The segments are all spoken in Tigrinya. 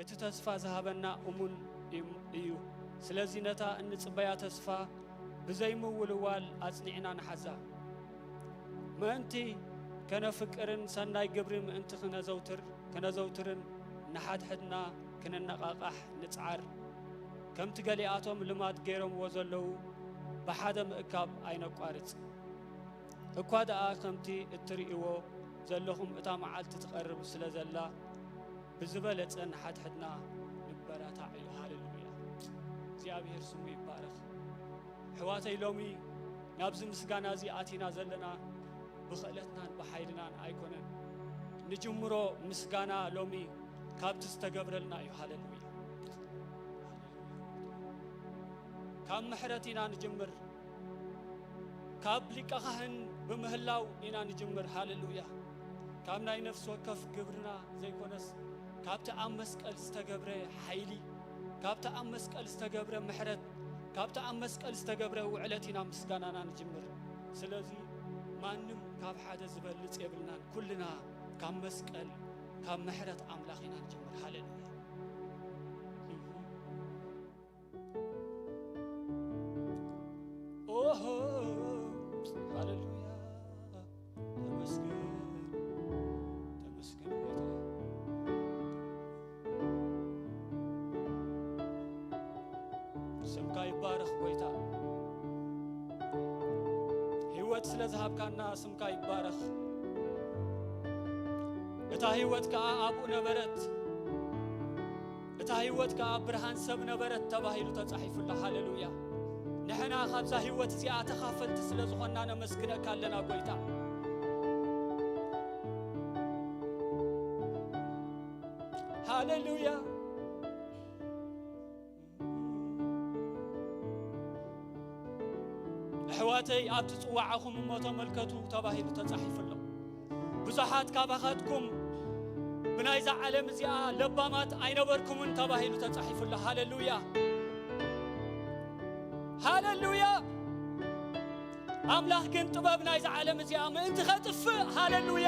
እቲ ተስፋ ዝሃበና እሙን እዩ። ስለዚ ነታ እንጽበያ ተስፋ ብዘይምውልዋል ኣጽኒዕና ንሓዛ። ምእንቲ ከነፍቅርን ሰናይ ግብሪ ምእንቲ ክነዘውትር፣ ክነዘውትርን ንሓድሕድና ክንነቓቓሕ ንጽዓር። ከምቲ ገሊኣቶም ልማድ ገይሮምዎ ዘለዉ ብሓደ ምእካብ ኣይነቋርጽ። እኳ ደኣ ከምቲ እትርእይዎ ዘለኹም እታ መዓልቲ ትቐርብ ስለ ዘላ፣ ብዝበለጸ ንሓድሕድና ንበራታዕ እዩ። ሃሌሉያ! እግዚኣብሔር ስሙ ይባረኽ። ኣሕዋተይ፣ ሎሚ ናብዚ ምስጋና እዚ ኣቲና ዘለና ብኽእለትናን ብሓይልናን ኣይኮነን። ንጅምሮ ምስጋና ሎሚ ካብቲ ዝተገብረልና እዩ። ሃሌሉያ! ካብ ምሕረት ኢና ንጅምር። ካብ ሊቀ ካህን ብምህላው ኢና ንጅምር። ሃሌሉያ! ካብ ናይ ነፍሲ ወከፍ ግብርና ዘይኮነስ፣ ካብቲ ኣብ መስቀል ዝተገብረ ሓይሊ፣ ካብቲ ኣብ መስቀል ዝተገብረ ምሕረት፣ ካብቲ ኣብ መስቀል ዝተገብረ ውዕለት ኢና ምስጋናና ንጅምር። ስለዚ ማንም ካብ ሓደ ዝበልጽ የብልናን። ኩልና ካብ መስቀል፣ ካብ ምሕረት ኣምላኽ ኢና ንጅምር። ሃሌሉያ! ኦሆ፣ ሃሌሉያ። ተመስገን፣ ተመስገን ጎይታ። ስምካ ይባረኽ ጎይታ። ህይወት ስለ ዝሃብካና ስምካ ይባረኽ። እታ ህይወት ከኣ ኣብኡ ነበረት። እታ ህይወት ከኣ ብርሃን ሰብ ነበረት ተባሂሉ ተጻሒፉ ኣሎ። ሃሌሉያ። ንሕና ካብዛ ህይወት እዚኣ ተኻፈልቲ ስለ ዝኾንና ነመስግነካ ኣለና ጎይታ። ሃሌሉያ። ኣሕዋተይ፣ ኣብቲ ጽዋዕኹም እሞ ተመልከቱ ተባሂሉ ተጻሒፉ ኣሎ። ብዙሓት ካባኻትኩም ብናይዛ ዓለም እዚኣ ለባማት ኣይነበርኩምን ተባሂሉ ተጻሒፉ ኣሎ። ሃሌሉያ! ሃሌሉያ! ኣምላኽ ግን ጥበብ ናይዛ ዓለም እዚኣ ምእንቲ ኸጥፍእ፣ ሃሌሉያ!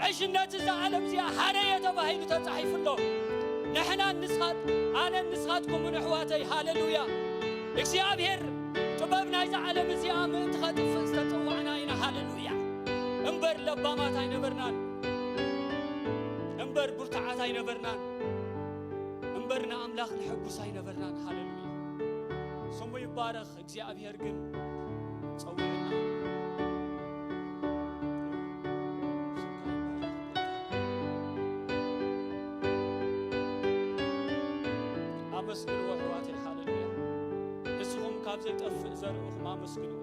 ዕሽነት እዛ ዓለም እዚኣ ሓረየ ተባሂሉ ተጻሒፉ ኣሎ። ንሕናን ንስኻት-፣ ኣነን ንስኻትኩምን ኣሕዋተይ፣ ሃሌሉያ! እግዚኣብሔር ጥበብ ናይዛ ዓለም እዚኣ ምእንቲ ኸጥፍእ ዝተጸዋዕና ኢና፣ ሃሌሉያ! እምበር ለባማት ኣይነበርናን፣ እምበር ብርቱዓት ኣይነበርናን፣ እምበር ንኣምላኽ ንሕጉስ ኣይነበርናን፣ ሃሌሉያ! ስሙ ይባረኽ። እግዚኣብሔር ግን ጸዊዑና። ኣመስግንዎ ኣሕዋተይ፣ ሃሌሉያ። ንስኹም ካብ ዘይጠፍእ ዘርእኹም ኣመስግንዎ።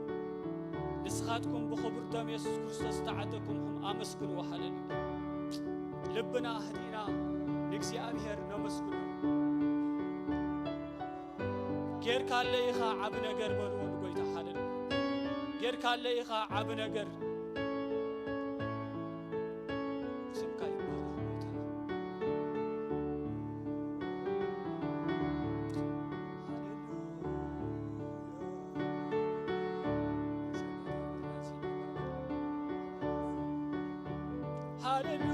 ንስኻትኩም ብኽቡር ደም የሱስ ክርስቶስ ዝተዓደግኩምኹም ኣመስግንዎ፣ ሃሌሉያ። ልብና ኣህዲእና ንእግዚኣብሔር ነመስግኖ። ጌርካለይ ኢኻ ዓቢ ነገር በልዎ ንጎይታ፣ ሃሌሉያ። ጌርካለይ ኢኻ ዓቢ ነገር። ስምካ ይባረኽ ጎይታ። ሃሌሉያ። ሃሌሉያ።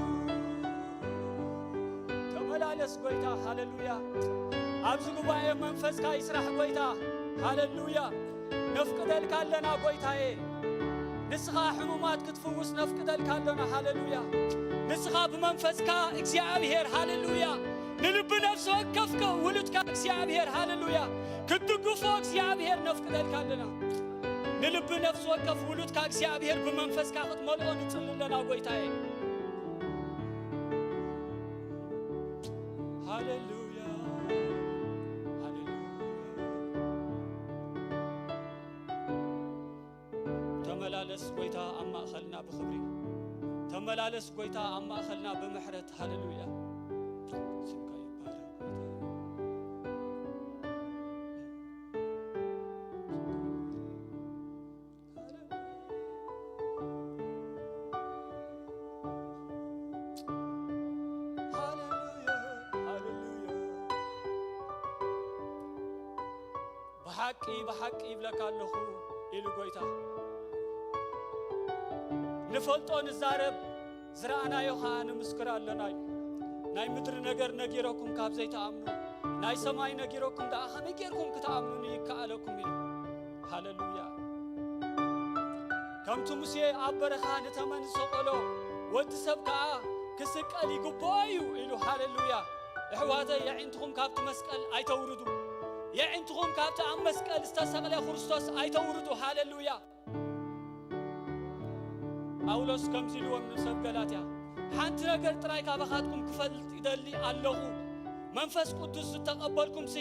ተመላለስ ጎይታ፣ ሃሌሉያ። ኣብዚ ጉባኤ መንፈስካ ይስራሕ ጎይታ፣ ሃሌሉያ። ነፍቅደልካ ኣለና ጎይታዬ። ንስኻ ሕሙማት ክትፍውስ ነፍቅደልካ ኣለና፣ ሃሌሉያ። ንስኻ ብመንፈስካ እግዚኣብሔር፣ ሃሌሉያ። ንልቢ ነፍሲ ወከፍ ውሉድካ እግዚኣብሔር፣ ሃሌሉያ። ክትድግፎ እግዚኣብሔር ነፍቅደልካ ኣለና። ንልቢ ነፍሲ ወከፍ ውሉድካ እግዚኣብሔር ብመንፈስካ ክትመልኦ ንጽሊ ኣለና ጎይታዬ። ሃሌሉያ፣ ሃሌሉያ። ተመላለስ ጎይታ ኣብ ማእኸልና ብኽብሪ። ተመላለስ ጎይታ ኣብ ማእኸልና ብምሕረት። ሃሌሉያ። ስምካ ይባረክ ጎይታ። ሃሌሉያ፣ ሃሌሉያ። ብሓቂ፣ ብሓቂ ይብለካ ኣለኹ ኢሉ ጎይታ። ንፈልጦ ንዛረብ፣ ዝረኣናዮ ኸዓ ንምስክር ኣለና እዩ። ናይ ምድሪ ነገር ነጊረኩም ካብ ዘይትኣምኑ፣ ናይ ሰማይ ነጊረኩም ደኣ ከመይ ጌርኩም ክትኣምኑኒ ይከኣለኩም እዩ? ሃሌሉያ። ከምቲ ሙሴ ኣብ በረኻ ንተመን ዝሰቐሎ፣ ወዲ ሰብ ከኣ ክስቀል ይግብኦ እዩ ኢሉ። ሃሌሉያ። ኣሕዋተይ፣ የዒንትኹም ካብቲ መስቀል ኣይተውርዱ። የዒንትኹም ካብቲ ኣብ መስቀል ዝተሰቕለ ክርስቶስ ኣይተውርዱ። ሃሌሉያ። ጳውሎስ ከምዚ ኢልዎም ንሰብ ገላትያ፣ ሓንቲ ነገር ጥራይ ካባኻትኩም ክፈልጥ ይደሊ ኣለኹ። መንፈስ ቅዱስ ዝተቐበልኩምሲ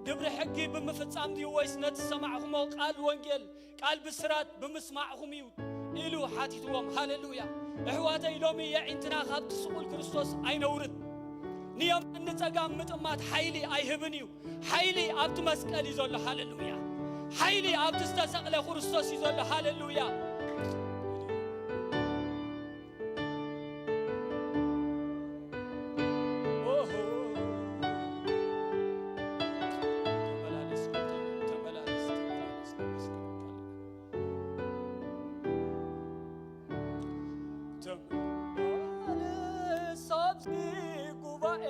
ግብሪ ሕጊ ብምፍጻም ድዩ ወይስ ነቲ ዝሰማዕኹሞ ቃል ወንጌል፣ ቃል ብስራት ብምስማዕኹም እዩ? ኢሉ ሓቲትዎም። ሃሌሉያ። ኣሕዋተይ፣ ሎሚ የዒንትና ካብቲ ስቑል ክርስቶስ ኣይነውርድ። ንየማን ንጸጋም ምጥማት ሓይሊ ኣይህብን እዩ። ሓይሊ ኣብቲ መስቀል እዩ ዘሎ። ሃሌሉያ። ሓይሊ ኣብቲ ዝተሰቕለ ክርስቶስ እዩ ዘሎ። ሃሌሉያ። ኦሆ። ተመላለስ፣ ተመላለስ፣ ተመላለስ፣ ተመላለስ። ተመላለስ ኣብዚ ጉባኤ፣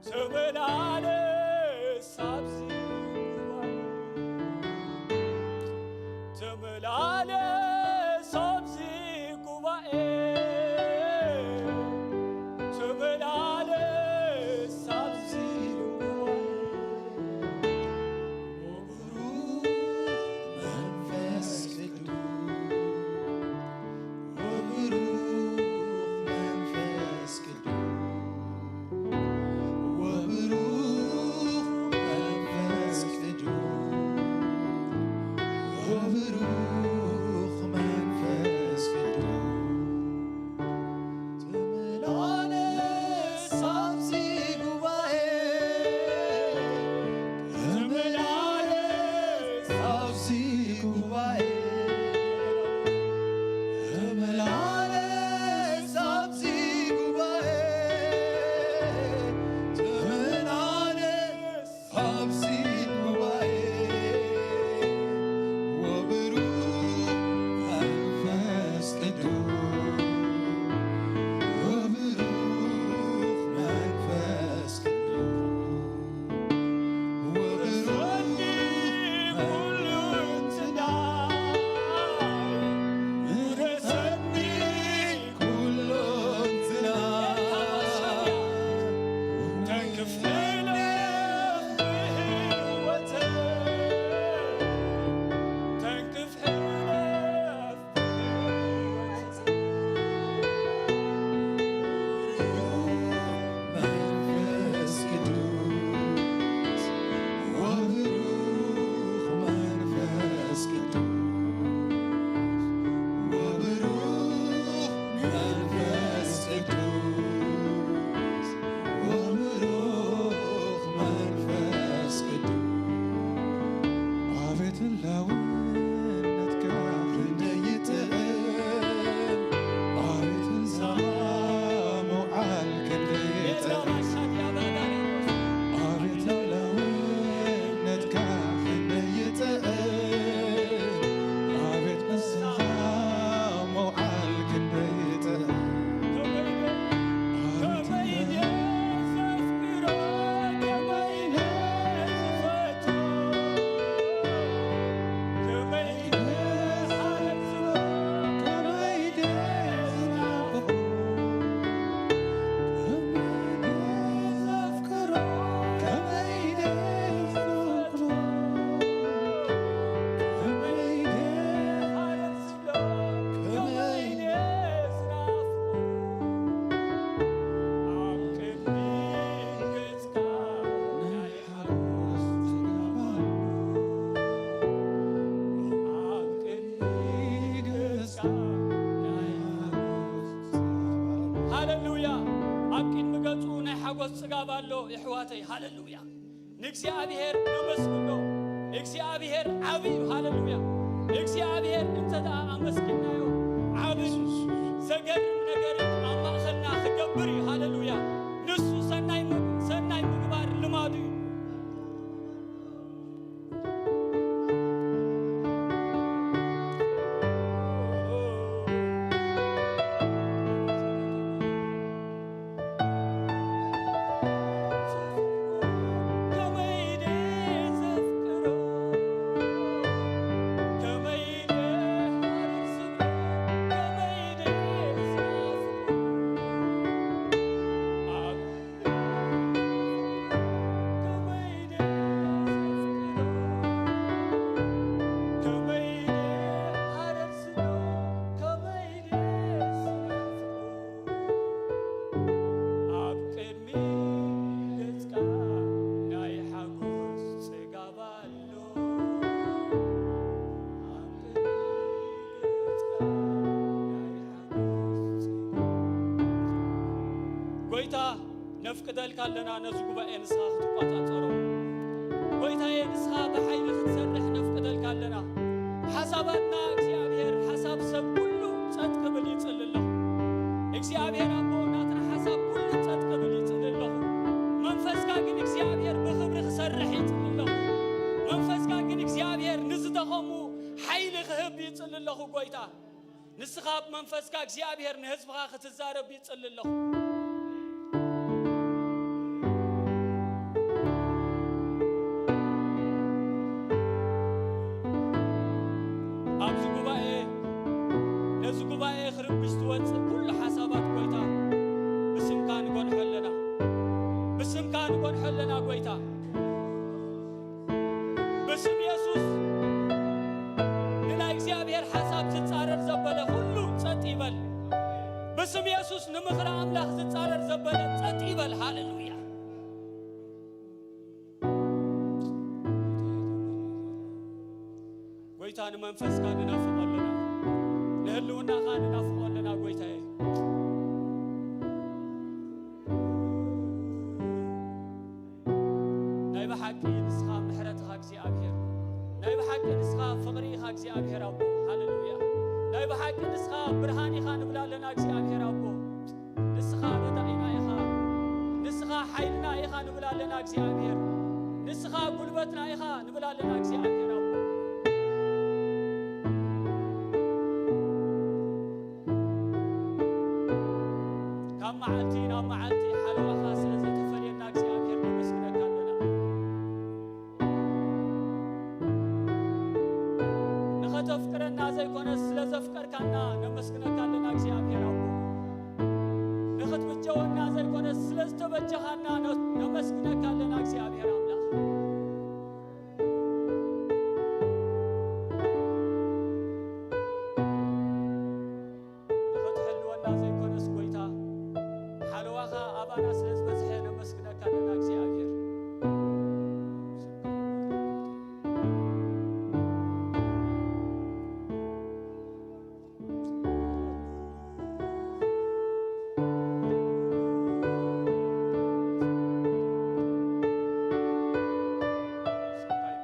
ተመላለስ ኣብዚ ጉባኤ፣ ተመላለስ ኣብዚ ጉባኤ፣ ተመላለስ ኣብዚ ጉባኤ። ብሩኽ መንፈስ ቅዱስ፣ ወብሩኽ መንፈስ ቅዱስ፣ ወብሩኽ መንፈስ ቅዱስ፣ ወብሩኽ መንፈስ ቅዱስ። ተመላለስ ኣብዚ ጉባኤ፣ ተመላለስ ኣብዚ ጉባኤ፣ ተመላለስ ኣብዚ ጉባኤ፣ ተመላለስ ኣብዚ ጉባኤ፣ ወብሩኽ መንፈስ ቅዱስ፣ ወብሩኽ መንፈስ ቅዱስ፣ ወብሩኽ ኩሉ እንትናይ፣ ውረሰኒ ኩሉ እንትናይ። ተንክፍ ሕለፍ ብህይወተይ፣ ተንክፍ ሕለፍ ብህይወተይ። መንፈስ ቅዱስ፣ ወብሩኽ መንፈስ ቅዱስ፣ ወብሩኽ መንፈስ ቅዱስ፣ ወብሩኽ መንፈስ ቅዱስ። ኣቤት ህላውነትካ ክንደይ ይጥዕም፣ ኣቤት ህንጻኻ ምውዓል ክንደይ ይጥዕም፣ ኣቤት ህላውነትካ ክንደይ ይጥዕም፣ ኣቤት ንስኻ ምውዓል ክንደይ ይጥዕም። ሃሌሉያ። ኣብ ቅድሚ ገጹ ናይ ሓጎስ ጽጋብ ኣሎ፣ የሕዋተይ። ሃሌሉያ። ንእግዚኣብሔር ነመስግኖ። እግዚኣብሔር ዓቢ እዩ። ሃሌሉያ። እግዚኣብሔር እንተ ደኣ ኣመስጊናዮ፣ ዓብን ዘገርም ነገርን ኣብ ማእከልና ክገብር እዩ። ሃሌሉያ። ንሱ ሰናይ መግ-፣ ሰናይ ምግባር ልማዱ እዩ። ነፍቅደልካ ኣለና፣ ነዚ ጉባኤ ንስኻ ክትቋጻጸሮ። ጎይታዬ፣ ንስኻ ብሓይሊ ክትሰርሕ ነፍቅደልካ ኣለና። ሓሳባትና እግዚኣብሔር፣ ሓሳብ ሰብ ኩሉ ጸጥ ክብል ይጽሊ ኣለኹ። እግዚኣብሔር ኣቦ፣ ናትና ሓሳብ ኩሉ ጸጥ ክብል ይጽሊ ኣለኹ። መንፈስካ ግን እግዚኣብሔር ብኽብሪ ክሰርሕ ይጽሊ ኣለኹ። መንፈስካ ግን እግዚኣብሔር ንዝደኸሙ ሓይሊ ክህብ ይጽሊ ኣለኹ ጎይታ። ንስኻ ብመንፈስካ እግዚኣብሔር ንህዝብኻ ክትዛረብ ይጽሊ ኣለኹ። ኣብዚ ጉባኤ፣ ነዚ ጉባኤ ክርብሽ ዝወጽእ ኩሉ ሓሳባት ጎይታ ብስምካ ንጎንሖ ኣለና። ብስምካ ንጎንሖ ኣለና ጎይታ። ብስም የሱስ ንናይ እግዚኣብሔር ሓሳብ ዝጻረር ዘበለ ኩሉ ጸጥ ይበል። ብስም የሱስ ንምኽሪ ኣምላኽ ዝጻረር ዘበለ ጸጥ ይበል። ሃሌሉያ። ጎይታ፣ ንመንፈስካ ንናፍቆ ኣለና፣ ንህልውናኻ ንናፍቆ ኣለና ጎይታዬ። ናይ ብሓቂ ንስኻ ምሕረትኻ እግዚኣብሔር፣ ናይ ብሓቂ ንስኻ ፍቕሪ ኢኻ እግዚኣብሔር ኣቦ። ሃሌሉያ። ናይ ብሓቂ ንስኻ ብርሃን ኢኻ ንብል ኣለና እግዚኣብሔር ኣቦ። ንስኻ ረዳኢና ኢኻ፣ ንስኻ ሓይልና ኢኻ ንብል ኣለና እግዚኣብሔር። ንስኻ ጉልበትና ኢኻ ንብል ኣለና እግዚኣብሔር ኣቦ። ካብ መዓልቲ ናብ መዓልቲ ሓለዋኻ ስለ ዘይተፈልየና እግዚኣብሔር ነመስግነካ ኣለና። ንኸተፍቅረና ዘይኮነስ ስለ ዘፍቀርካና ነመስግነካ ኣለና እግዚኣብሔር ኣቦ። ንኽትብጀወና ዘይኮነስ ስለ ዝተበጀኻና ነ-፣ ነመስግነካ ኣለና እግዚኣብሔር ኣምላኽ። ንኽትሕልወና ዘይኮነስ ጎይታ፣ ሓለዋኻ ኣባና ስለ ዝበዝሐ ነመስግነካ ኣለና እግዚኣብሔር።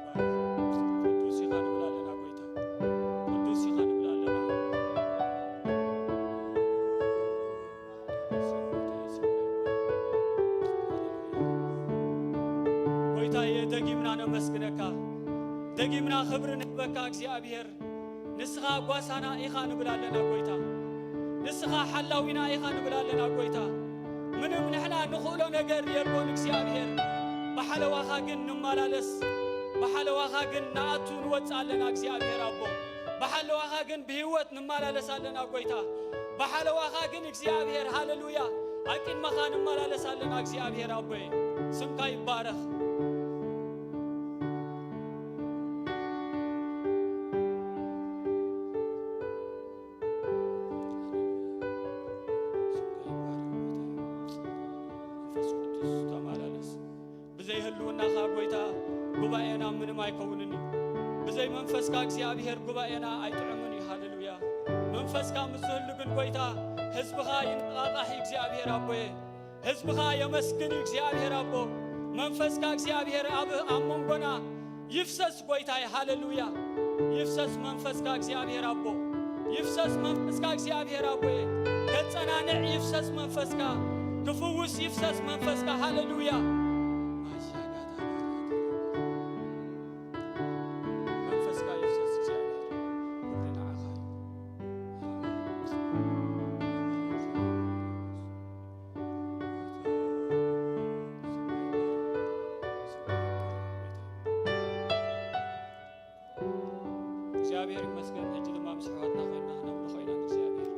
ቅዱስ ኢኻ ንብል ኣለና ጎይታ፣ ቅዱስ ኢኻ ንብል ኣለና። ጎይታዬ፣ ደጊምና ነመስግነካ፣ ደጊምና ክብሪ ንህበካ እግዚኣብሔር። ንስኻ ጓሳና ኢኻ ንብል ኣለና ጎይታ። ንስኻ ሓላዊና ኢኻ ንብል ኣለና ጎይታ። ምንም ንሕና ንኽእሎ ነገር የልቦን እግዚኣብሔር። ብሓለዋኻ ግን ንመላለስ፣ ብሓለዋኻ ግን ንኣቱ ንወጽእ ኣለና እግዚኣብሔር ኣቦ። ብሓለዋኻ ግን ብህይወት ንመላለስ ኣለና ጎይታ። ብሓለዋኻ ግን እግዚኣብሔር፣ ሃሌሉያ፣ ኣብ ቅድመኻ ንመላለስ ኣለና እግዚኣብሔር ኣቦየ። ስምካ ይባረኽ። መንፈስ ቅዱስ ተመላለስ። ብዘይ ህልውናኻ ጎይታ ጉባኤና ምንም ኣይከውንን እዩ። ብዘይ መንፈስካ እግዚኣብሔር ጉባኤና ኣይጥዕምን እዩ። ሃሌሉያ። መንፈስካ ምስ ዝህሉ ግን ጎይታ ህዝብኻ ይነቓቓሕ እዩ እግዚኣብሔር ኣቦየ። ህዝብኻ የመስግን እዩ እግዚኣብሔር ኣቦ። መንፈስካ እግዚኣብሔር ኣብ፣ ኣብ መንጎና ይፍሰስ ጎይታይ። ሃሌሉያ። ይፍሰስ መንፈስካ እግዚኣብሔር ኣቦ። ይፍሰስ መንፈስካ እግዚኣብሔር ኣቦየ። ከጸናንዕ ይፍሰስ መንፈስካ። ክፍውስ ይፍሰስ መንፈስካ። ሃሌሉያ። መንፈስካ ይፍሰስ እግዚኣብሔር። ኩሉ ንዓኻ እዩ። እግዚኣብሔር ይመስገን። ሕጂ ድማ ምስ ኣሕዋትና ኮይና ክነምልኾ ኢና ንእግዚኣብሔር።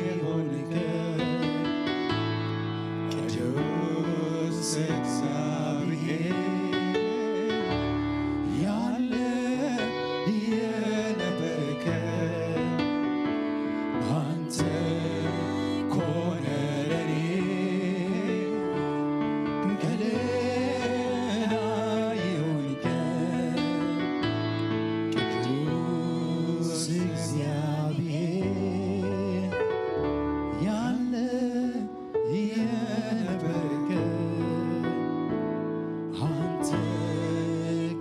የሆንከ ቅዱስ እግዚአብሔር ያለ የነበርከ አንተ ኮነ ለኔ ከሌላ የሆንከ ቅዱስ እግዚአብሔር ያለ የነበርከ አንተ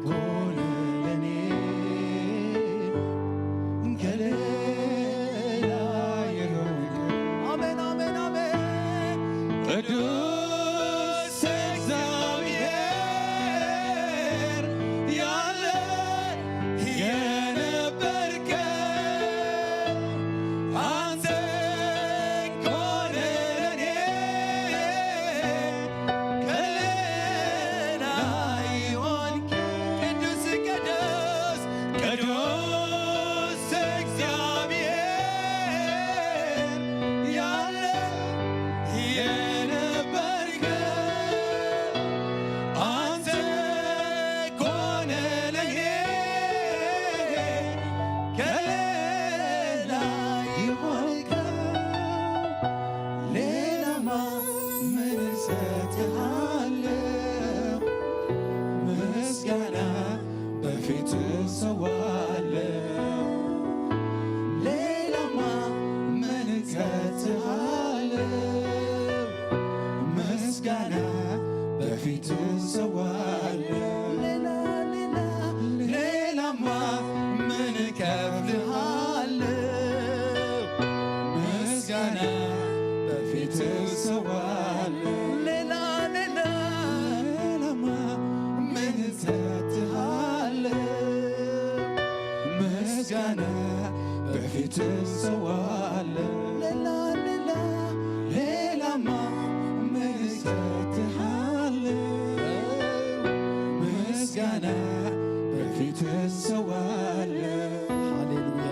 ኮነ ለኔ ከሌላ የሆንክ። አሜን፣ አሜን፣ አሜን። ቅዱስ እግዚአብሔር ያለ የነበርከ አንተ ኮነ ለኔ ከሌላ የሆንክ ቅዱስ፣ ቅዱስ፣ ቅዱስ እግዚአብሔር ያለ የነበርከ አንተ ኮነ ለኔ ከሌላ የሆንከው። ሌላማ ምን እሰጥሃለሁ? ምስጋና በፊት እሰዋለሁ። ሌላማ ምን እሰጥሃለሁ? ምስጋና በፊት እሰዋለሁ። ሌላ፣ ሌላ፣ ሌላማ ምን እከፍልሃለሁ? ምስጋና በፊት እሰዋለሁ። ሌላ፣ ሌላ፣ ሌላማ ምን እሰጥሃለሁ? ምስጋና በፊት እሰዋለሁ። ሌላ፣ ሌላ፣ ሌላማ ምን እሰጥሃለሁ? ምስጋና በፊት እሰዋለሁ። ሃሌሉያ።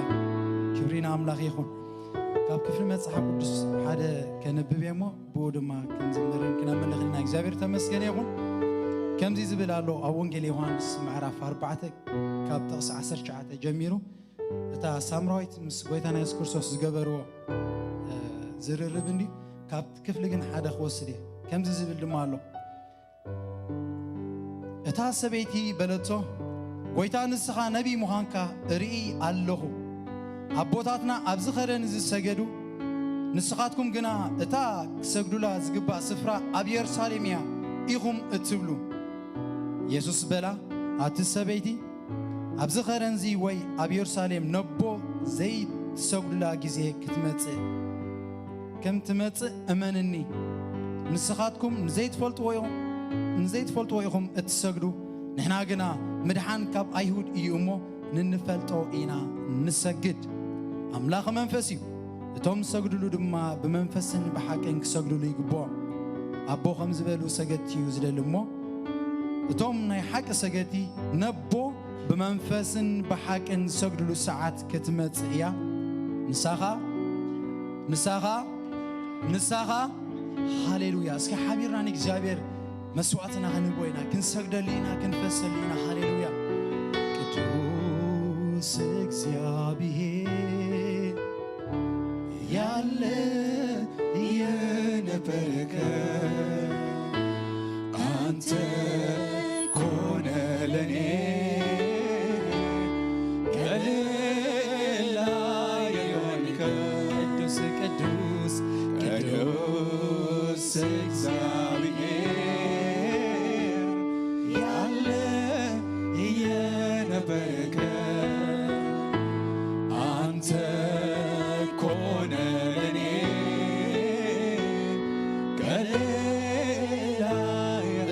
ክብሪ ንኣምላኽ ይኹን። ካብ ክፍሊ መጽሓፍ ቅዱስ ሓደ ከንብብ እየ እሞ፣ ብኡ ድማ ክንዝምርን ክነምልኽን ኢና። እግዚኣብሔር ተመስገን ይኹን። ከምዚ ዝብል ኣሎ ኣብ ወንጌል ዮሃንስ ምዕራፍ ኣርባዕተ ካብ ጥቕሲ ዓሰርተ ትሽዓተ ጀሚሩ፣ እታ ሳምራዊት ምስ ጎይታና የሱስ ክርስቶስ ዝገበርዎ፣ እ፣ ዝርርብ እንዲ፣ ካብቲ ክፍሊ ግን ሓደ ክወስድ እየ። ከምዚ ዝብል ድማ ኣሎ። እታ ሰበይቲ በለቶ፣ "ጎይታ፣ ንስኻ ነቢይ ምዃንካ እርኢ ኣለኹ። ኣቦታትና ኣብዚ ኸረን እዚ ዝሰገዱ፣ ንስኻትኩም ግና እታ ክሰግዱላ ዝግባእ ስፍራ ኣብ የሩሳሌም እያ ኢኹም እትብሉ።" የሱስ በላ፣ ኣቲ ሰበይቲ፣ ኣብዚ ኸረንዚ ወይ ኣብ የሩሳሌም ነቦ ዘይትሰግዱላ ግዜ ክትመጽእ፣ ከም ትመጽእ እመንኒ። ንስኻትኩም ንዘይትፈልጥዎ ኢኹም፣ ንዘይትፈልጥዎ ኢኹም እትሰግዱ፣ ንሕና ግና ምድሓን ካብ ኣይሁድ እዩ እሞ ንንፈልጦ ኢና ንሰግድ። ኣምላኽ መንፈስ እዩ። እቶም ዝሰግድሉ ድማ ብመንፈስን ብሓቅን ክሰግድሉ ይግብኦም። ኣቦ ከም ዝበሉ ሰገድቲ እዩ ዝደሊ እሞ፣ እቶም ናይ ሓቂ ሰገድቲ ነቦ ብመንፈስን ብሓቅን ዝሰግድሉ ሰዓት ክትመጽእ እያ። ንሳኻ፣ ንሳኻ፣ ንሳኻ። ሃሌሉያ። እስኪ ሓቢርና ንእግዚኣብሔር መስዋዕትና ክንህቦ ኢና፣ ክንሰግደሉ ኢና፣ ክንፈሰሉ ኢና። ሃሌሉያ። ቅዱስ እግዚኣብሔር ያለ የነበርከ አንተ ኮነ ለኔ ከሌላ የሆንከ ቅዱስ፣ ቅዱስ፣ ቅዱስ እግዚአብሔር ያለ የነበርከ አንተ ኮነ ለኔ ከሌላ።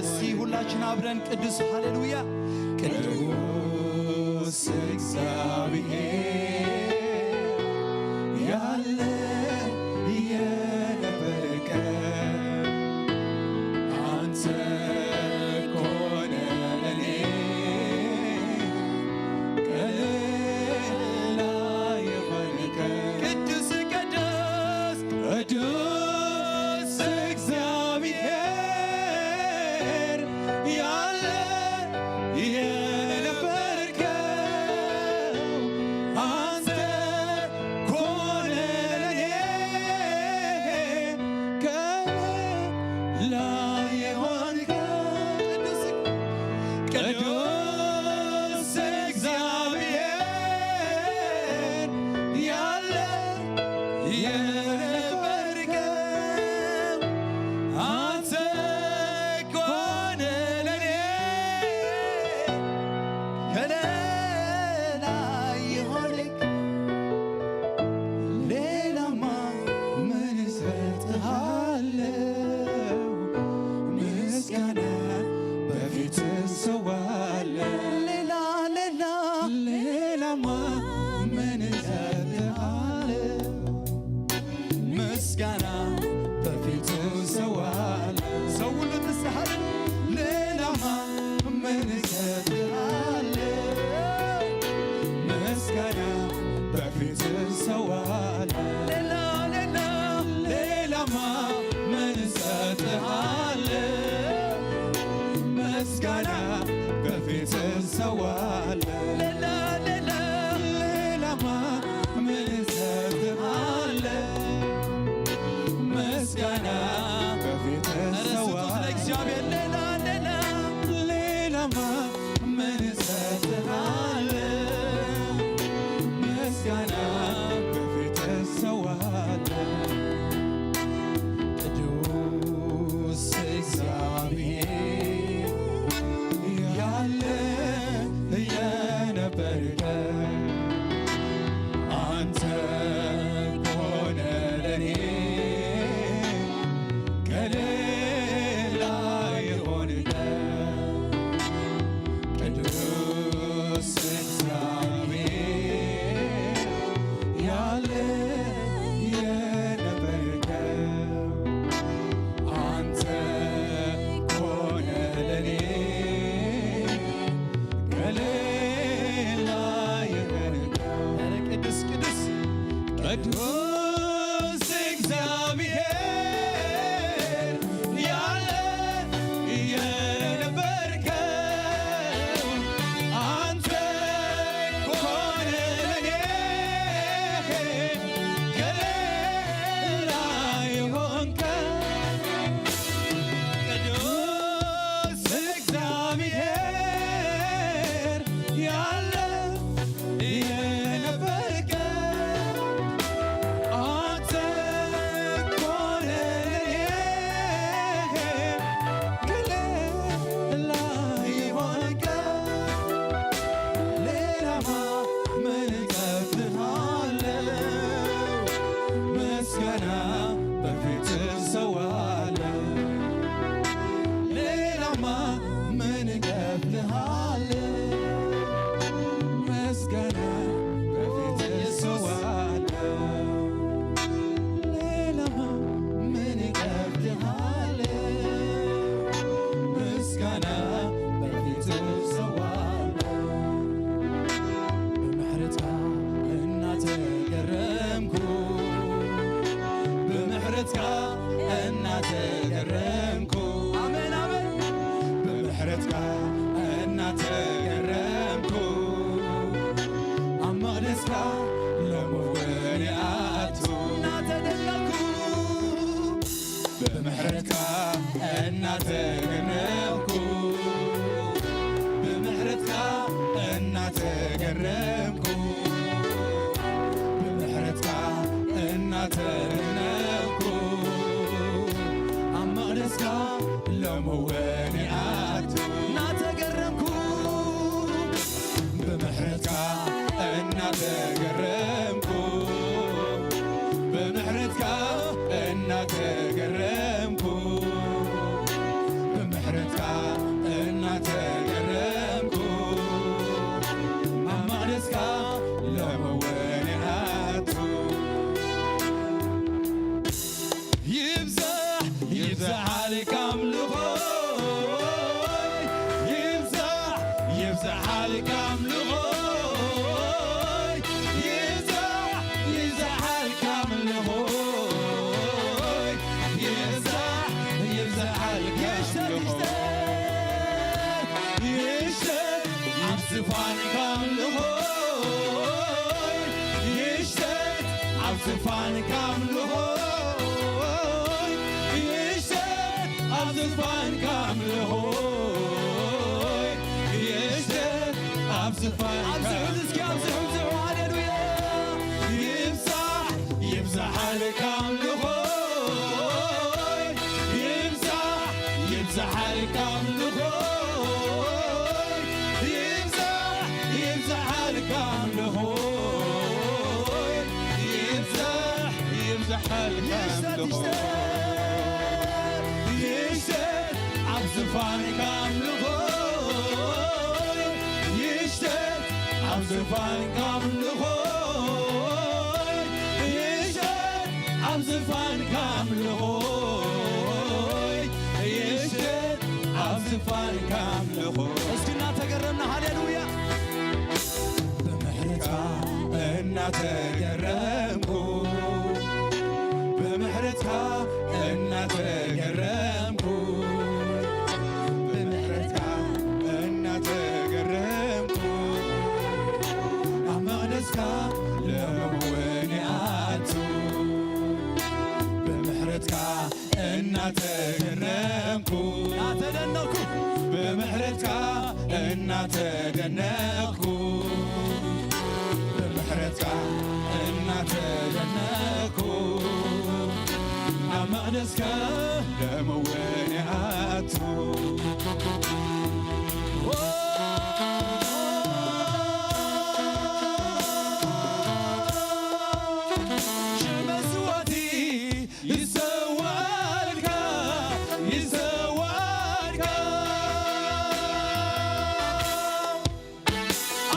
እስቲ ሁላችን አብረን ቅዱስ፣ ሃሌሉያ፣ ቅዱስ እግዚአብሔር ያለ የነበርከ አንተ ኮነ ለኔ ከሌላ የሆንከ ቅዱስ፣ ቅዱስ ላይ የሆንክ ቅዱስ ቅዱስ እግዚአብሔር ያለ የነበርከው አንተ እኮ ነህ ለኔ ከሌላ የሆንክ ሌላማ ምን እሰጥሃለሁ? ምስጋና በፊት እሰዋለሁ። ሌላ፣ ሌላ፣ ሌላማ ምን እሰጥሃለሁ? ምስጋና በፊት እሰዋለሁ። ሰው ሁሉ ንስሐ ሌላማ ምን እሰጥሃለሁ? ምስጋና በፊት እሰዋለሁ። ሌላ፣ ሌላ፣ ሌላማ ምን እሰጥሃለሁ? ምስጋና በፊት እሰዋለሁ። ሌላ፣ ሌላ፣ ሌላማ ምን እሰጥሃለሁ? ምስጋና በፊት ኧረ ስጡት እሰዋለሁ። ለእግዚአብሔር። ሌላ፣ ሌላ፣ ሌላማ ምን እሰጥሃለሁ? ምስጋና በፊት እሰዋለሁ። ቅዱስ እግዚአብሔር ያለ የነበርከ አንተ ሆነ ለኔ ከሌላ የሆንከ ቅዱስ እግዚአብሔር ያለ የነበርከ አንተ ሆነ ለኔ ከሌላ የሆንከ ኧረ ቅዱስ ቅዱስ ቅዱስ እግዚአብሔር ያለ የነበርከው አንተ ሆነ ለኔ ከሌላ የሆንከው ቅዱስ እግዚአብሔር ያለ የነበርከው አንተ ሆነ ለኔ ከሌላ የሆንከው ሌላማ ምን እከፍልሃለሁ? ምስጋና በፊት እሰዋለሁ። ሌላማ ምን እከፍልሃለሁ? ምስጋና በፊት እሰዋለሁ። ሌላማ ምን እከፍልሃለሁ? ምስጋና በፊት እሰዋለሁ። ብምሕረትካ እናተገረምኩ፣ ብምሕረትካ እናተገረምኩ፣ ኣሜን፣ ኣሜን። ብምሕረትካ እናተገረምኩ፣ ኣብ መቕደስካ ሎሚ እውን ይኣቱ እናተደነቕኩ። ብምሕረትካ እናተገረምኩ፣ ብምሕረትካ እናተገረምኩ፣ ብምሕረትካ እናተገረምኩ፣ ኣብ መቕደስካ ሎሚ እውን ይኣቱ እናተገረምኩ። ብምሕረትካ እናተገረምኩ፣ ብምሕረትካ እናተገረምኩ፣ ብምሕረትካ እናተገረምኩ፣ ኣብ መቕደስካ ሎሚ እውን ይኣቱ። ይብዛሕ ይብዛሓልካ ኣምልኾይ፣ ይብዛሕ ይብዛሓልካ ኣምልኾይ፣ ይብዛሕ ይብዛሓልካ ኣምልኾይ፣ ይብዛሕ ይብዛሓልካ ይሽተት፣ ኣምልኾይ። ይሽተት፣ ይሽተት ኣብ ዝፋንካ ኣምልኾይ፣ ይሽተት ኣብ ዝፋንካ ኣምልኾይ፣ ይሽተት ዝፋንካ ኣምልኾይ ይሽተት ኣብ ዝፋንካ ኣብዚ ሕዚ እስኪ ኣብዚ ሕዚ ሃሌሉያ ይብዛሕ ይብዛሓልካ ኣምልኾይ ይብዛሕ ይብዛሓልካ ኣምልኾይ ይብዛሕ ይብዛሓልካ ኣምልኾይ ይብዛሕ ይብዛሓልካ ኣምልኾይ ይሽተት ኣብ ዝፋንካ ኣምልኾ ይሽተት ኣብ ዝፋንካ ኣምልኾ ይሽተት ኣብ ዝፋንካ ኣምልኾ ይሽተት ኣብ ዝፋንካ ኣምልኾ እስኪ እናተገረምና ሃሌሉያ ብምሕረትካ እናተገረምኩ ብምሕረትካ እናተገረምኩ ብምሕረትካ እናተገረምኩ ኣብ መቕደስካ ለመወኒ ኣቱ ብምሕረትካ እናተገረምኩ እናተደነኩ ብምሕረትካ እናተደነኩ ብምሕረትካ እናተደነኩ ናብ መቕደስካ ለመወኒ ኣቱ ሽመስዋቲ ይሰዋልካ ይሰዋልካ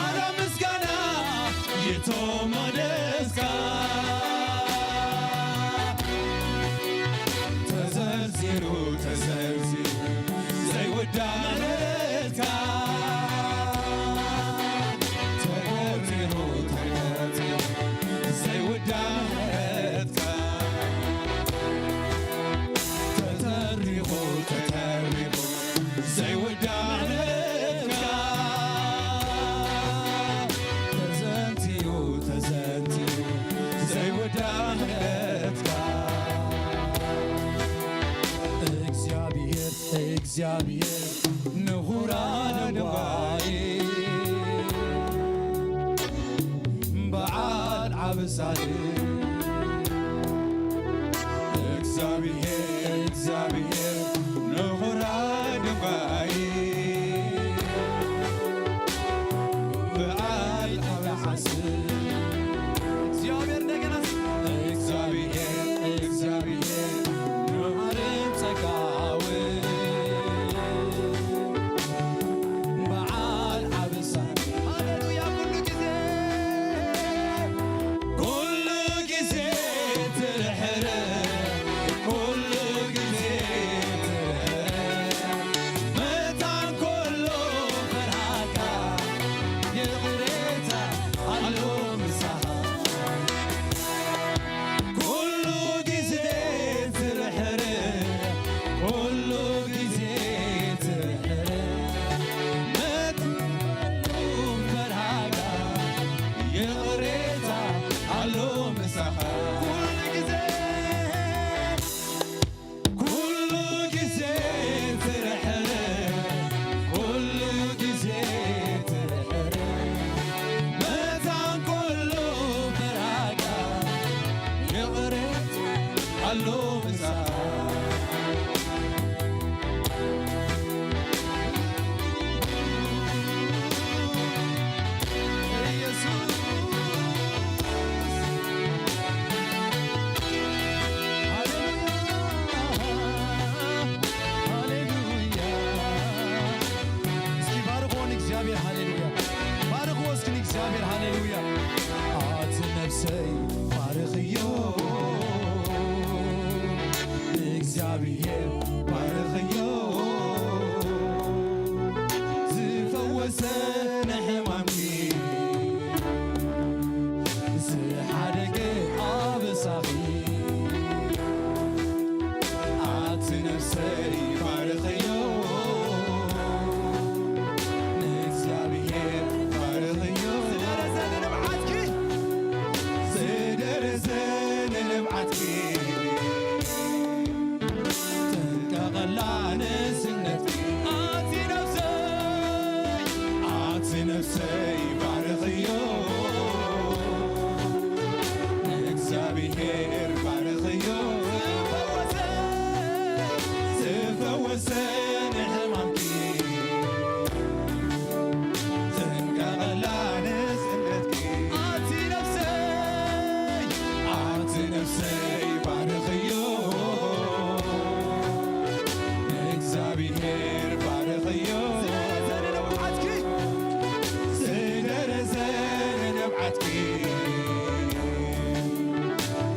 ኣራ ምስጋና ይቶ መደስካ ተዘርዚሩ ተዘርዚሩ ዘይውዳ ምሕረትካ ተቆጺሩ ተቆጺሩ ዘይውዳ ምሕረትካ ተተሪኹ ተተሪኹ ዘይውዳ ምሕረትካ ተዘንትዩ ተዘንትዩ ዘይውዳ ምሕረትካ እግዚኣብሔር እግዚኣብሔር ንኹራ ንዋይ በዓል ዓብሳል እግዚኣብሔር እግዚኣብሔር ንኹራ ንዋይ በዓል ዓብሳል እግዚኣብሔር እንደገና እግዚኣብሔር እግዚኣብሔር መሃርን ጸጋውን በዓል ዓብሳን ሃሌሉያ ኩሉ ግዜ ኩሉ ግዜ ትርሕር ኩሉ ግዜ ትርሕር መታን ኩሉ ፍርሃካ ይቕሬታ ኣሎ ምሳኻ ኩሉ ግዜ ትርሕር ኩሉ ግዜ ትርሕር መትኩሉ ፈርሃካ ይቕሬታ ኣሎ ምሳኻ ኩሉ ግዜ ኩሉ ግዜ ትርሕር ኩሉ ግዜ ትርሕር መታን ኩሉ ፈርሃካ ይቕሬታ ኣሎ ምሳኻ እግዚኣብሔር ባርኽዮ፣ ዝፈወሰ ንሕማምኪ ዝሓደገ ኣበሳኺ ኣቲ ነፍሰይ ባርኽዮ፣ ንእግዚኣብሔር ባርኽዮ። ዝደረሰ ንንብዓትኪ ዝደረሰ ንንብዓትኪ ጥንቀቐላ ሰይ ባርኽዮ፣ እግዚኣብሔር ባርኽዮ። ዝፈወሰ፣ ዝፈወሰ ንሕማምኪ፣ ዘንቀቐላ ንስእነትኪ። ኣቲ ነፍሰይ፣ ኣቲ ነፍሰይ ባርኽዮ፣ እግዚኣብሔር ባርኽዮ። ዝደረሰ ንንብዓትኪ፣ ዝደረሰ ንንብዓትኪ፣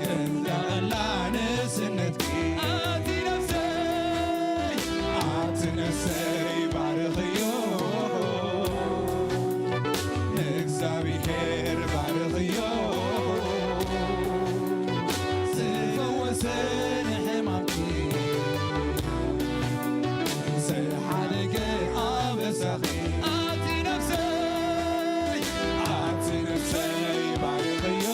ዘንቀቐላ ንስእነትኪ። ኣቲ ነፍሰይ፣ ኣቲ ነፍሰይ ባርኽዮ፣ ንእግዚኣብሔር ባርኽዮ። ዝፈወሰ ንሕማምኪ፣ ዝሓደገ ኣበሳኺ። ኣቲ ነፍሰይ፣ ኣቲ ነፍሰይ ባርኽዮ፣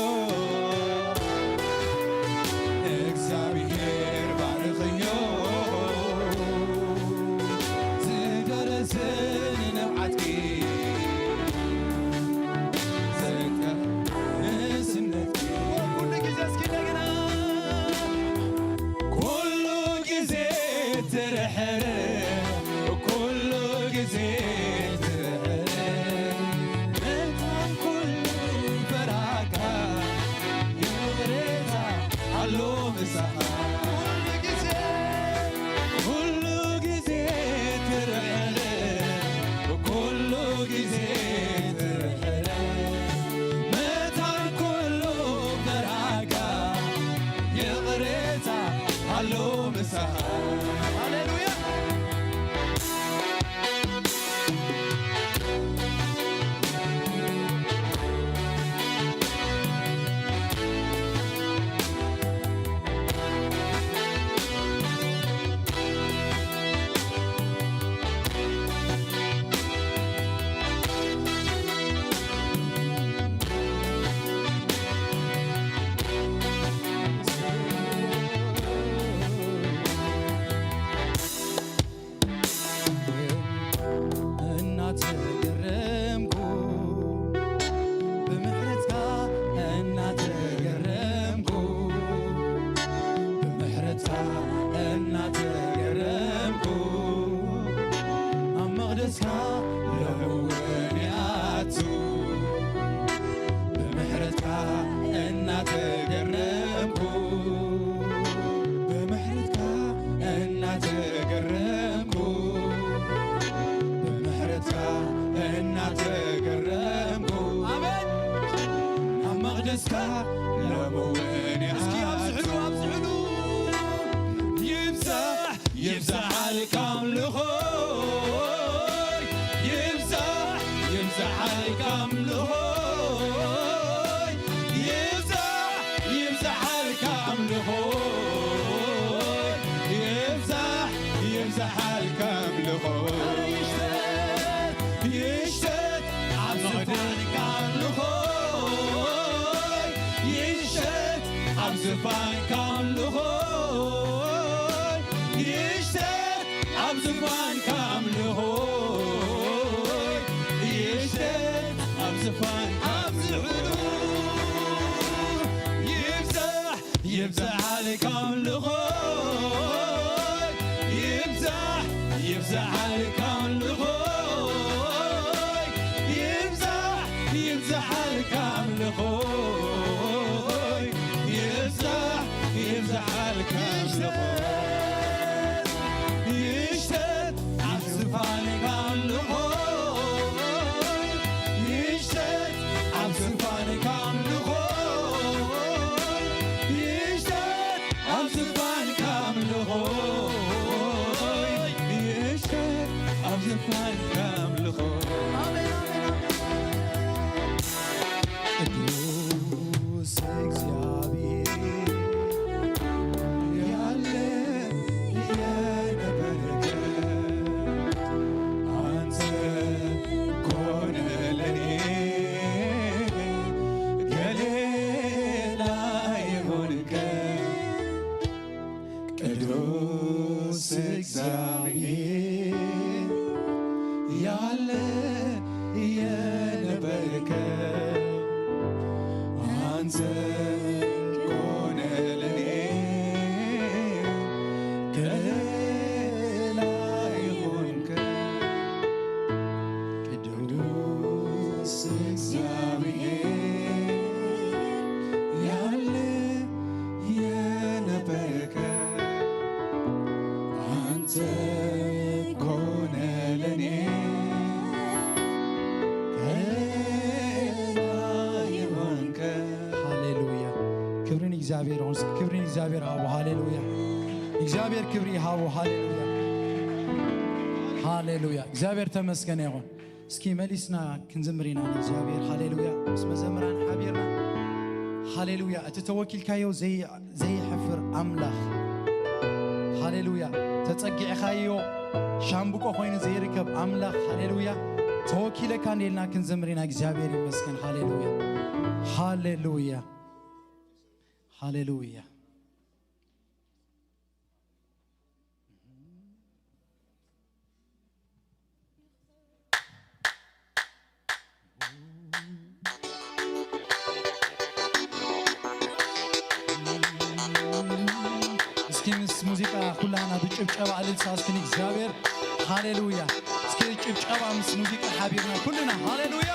እግዚኣብሔር ባርኽዮ። ዝደረሰ ንንብዓትኪ፣ ዘንቀ ንስነትኪ። ኩሉ ግዜ እስኪ እንደገና። ኩሉ ግዜ ትርሕር፣ ኩሉ ግዜ ትርሕር፣ መታን ኩሉ በራካ፣ ይቕሬታ ኣሎ ምሳኻ። ኩሉ ግዜ፣ ኩሉ ግዜ ትርሕር፣ ኩሉ ግዜ ትርሕር፣ መታን ኩሉ በራካ፣ ይቕሬታ ኣሎ ምሳኻ። ሃሌሉያ። እናተገረምኩ፣ ብምሕረትካ እናተገረምኩ፣ ብምሕረትካ እናተገረምኩ፣ ኣብ መቕደስካ ሎሚ እውን ይኣቱ። ብምሕረትካ እናተገረምኩ፣ ብምሕረትካ እናተገረምኩ፣ ብምሕረትካ እናተገረምኩ፣ ኣሜን። ኣብ መቕደስካ ሎሚ እውን እስኪ ኣብዝሕሉ፣ ኣብዝሕሉ። ይብዛሕ፣ ይብዛሓልካ ኣምልኾይ፣ ይብዛሕ፣ ይብዛሓልካ ኣምልኾይ፣ ይብዛሕ፣ ይብዛሓልካ ኣምልኾይ፣ ይብዛሕ፣ ይብዛሓልካ ኣምልኾይ። ይሽተት፣ ይሽተት ኣብ መቕደስካ ኣምልኾይ፣ ይሽተት ኣብ ዝፋንካ ኣምልኾይ፣ ይሽተት ኣብ ዝፋንካ ኣምልኾይ፣ ይሽተት ኣብ ዝፋንካ ኣብዚ ሕሉፍ ይብዛሕ፣ ይብዛሓልካ ኣምልኾይ፣ ይብዛሕ፣ ይብዛሓልካ ኣምልኾይ፣ ይብዛሕ፣ ይብዛሓልካ ኣምልኾይ፣ ይብዛሕ፣ ይብዛሓልካ ኣምልኾይ፣ ይሽተት ኣብ ዝፋንካ ኣምልኾይ፣ ይሽተት ኣብ ዝፋንካ ኣምልኾይ፣ ይሽተት ኣብ ዝፋንካ ኣምልኾይ፣ ይሽተት ኣብ ዝፋንካ ኣምልኾይ። ኣሜን፣ ኣሜን፣ ኣሜን። ቅዱስ እግዚኣብሔር ያለ የነበርክ አንተ ኮነ ለኔ ገሌላ የሆንከ ቅዱስ እግዚአብሔር ያለ የ እግዚኣብሔር ይኹን። እስኪ ክብሪ ንእግዚኣብሔር ሃቡ። ሃሌሉያ። እግዚኣብሔር ክብሪ ይሃቡ። ሃሌሉያ። ሃሌሉያ። እግዚኣብሔር ተመስገነ ይኹን። እስኪ መሊስና ክንዝምር ኢና ንእግዚኣብሔር። ሃሌሉያ። ምስ መዘምራን ሓቢርና። ሃሌሉያ። እቲ ተወኪልካዮ ዘይ-፣ ዘይሕፍር ኣምላኽ። ሃሌሉያ። ተጸጊዕካዮ ሻምብቆ ኮይኑ ዘይርከብ ኣምላኽ። ሃሌሉያ። ተወኪለካ እንዴልና ክንዝምር ኢና። እግዚኣብሔር ይመስገን። ሃሌሉያ። ሃሌሉያ። ሃሌሉያ። እስኪ ምስ ሙዚቃ ኩላና ብጭብጨባ እልልታ እስኪ ንእግዚኣብሔር። ሃሌሉያ። እስኪ ጭብጨባ ምስ ሙዚቃ ሓቢርና ኩልና። ሃሌሉያ።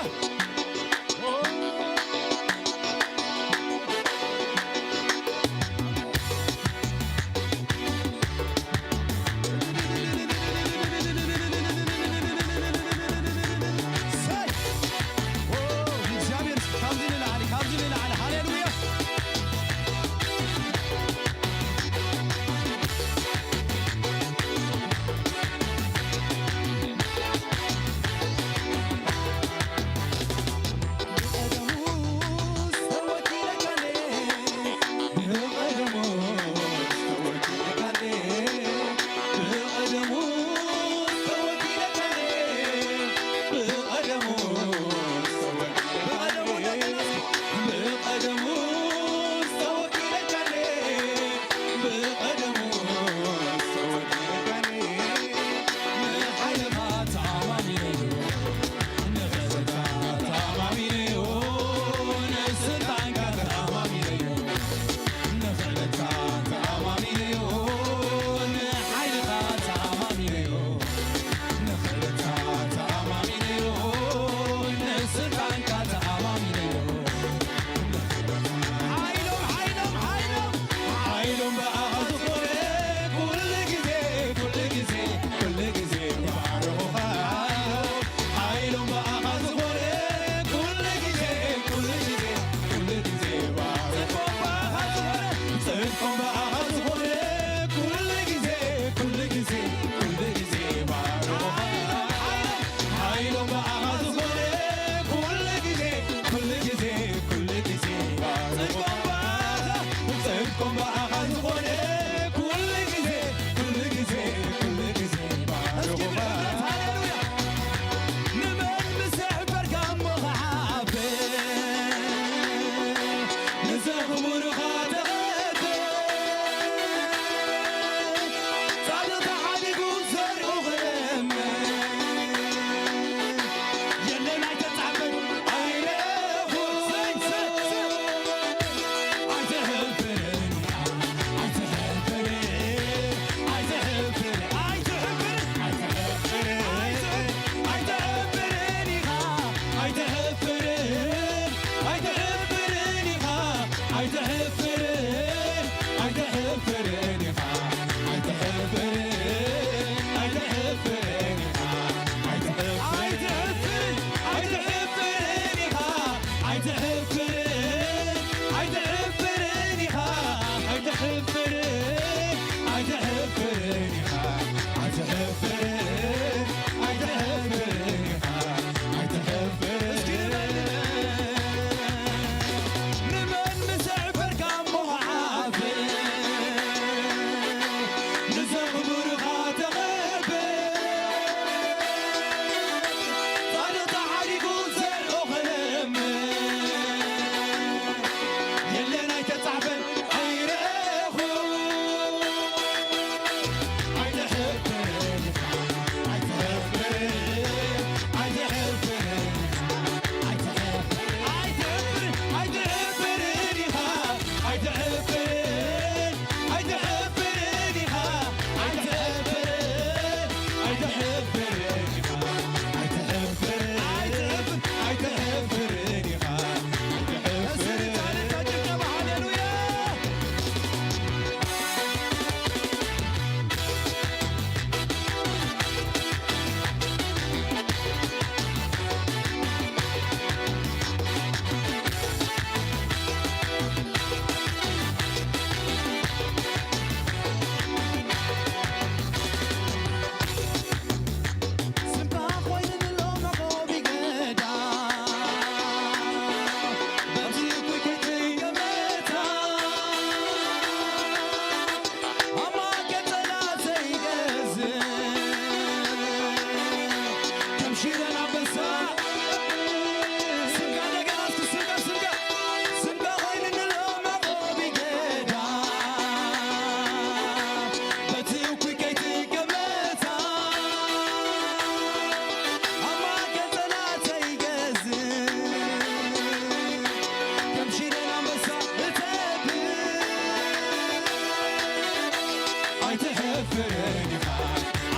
ኣይትሕፍርን ኢኻ፣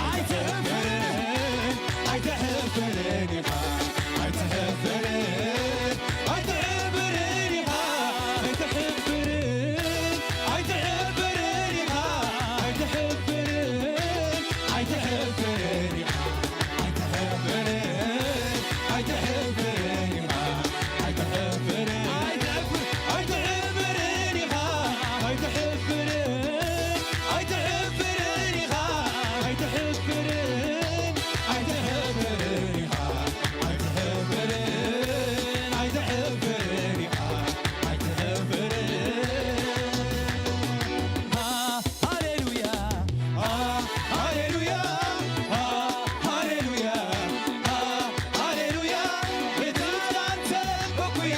ኣይትሕፍርን፣ ኣይትሕፍርን ኢኻ፣ ኣይትሕፍርን፣ ኣይትሕፍርን ኢኻ፣ ኣይትሕፍርን ኢኻ፣ ኣይትሕፍርን፣ ኣይትሕፍርን ኢኻ፣ ኣይትሕፍርን፣ ኣይትሕፍርን ኢኻ። ኣይትሕፍር-፣ ኣይትሕፍርን ኢኻ፣ ኣይትሕፍርን፣ ኣይትሕፍርን ኢኻ፣ ኣይትሕፍርን፣ ኣይትሕፍርን ኢኻ፣ ኣይትሕፍርን፣ ኣይትሕፍርን ኢኻ፣ ኣይትሕፍርን። ሃሌሉያ፣ ሃሌሉያ፣ ሃሌሉያ፣ ሃሌሉያ። የትም ካንተ እኩያ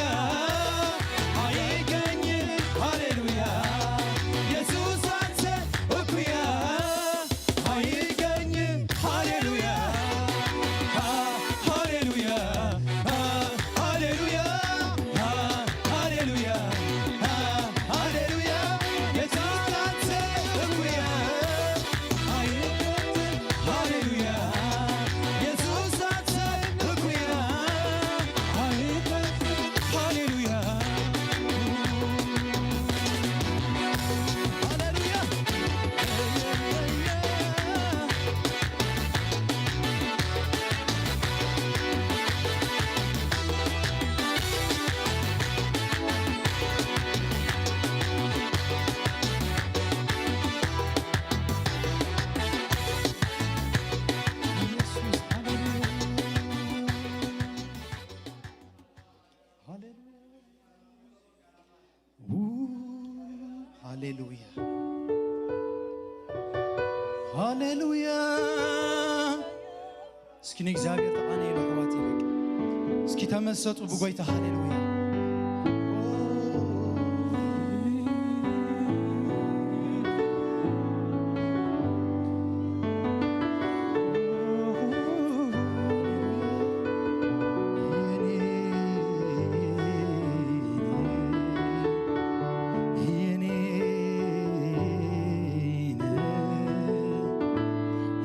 አይገኝም። ሃሌሉያ። ኢየሱስ አንተ እኩያ አይገኝም። ሃሌሉያ። ሃ-፣ ሃሌሉያ። ሃ-፣ ሃሌሉያ። ሃ-፣ ሃሌሉያ። ሃ-፣ ሃሌሉያ። ኢየሱስ አንተ እኩያ ሃሌሉያ፣ ኢየሱስ አንተ እኩያ። ሃሌሉያ፣ ሃሌሉያ። ሃሌሉያ። ሃሌሉያ። እስኪ ንእግዚኣብሔር ተቓነይሉ ኣሕዋት ይበቅ። እስኪ ተመሰጡ ብጎይታ። ሃሌሉያ።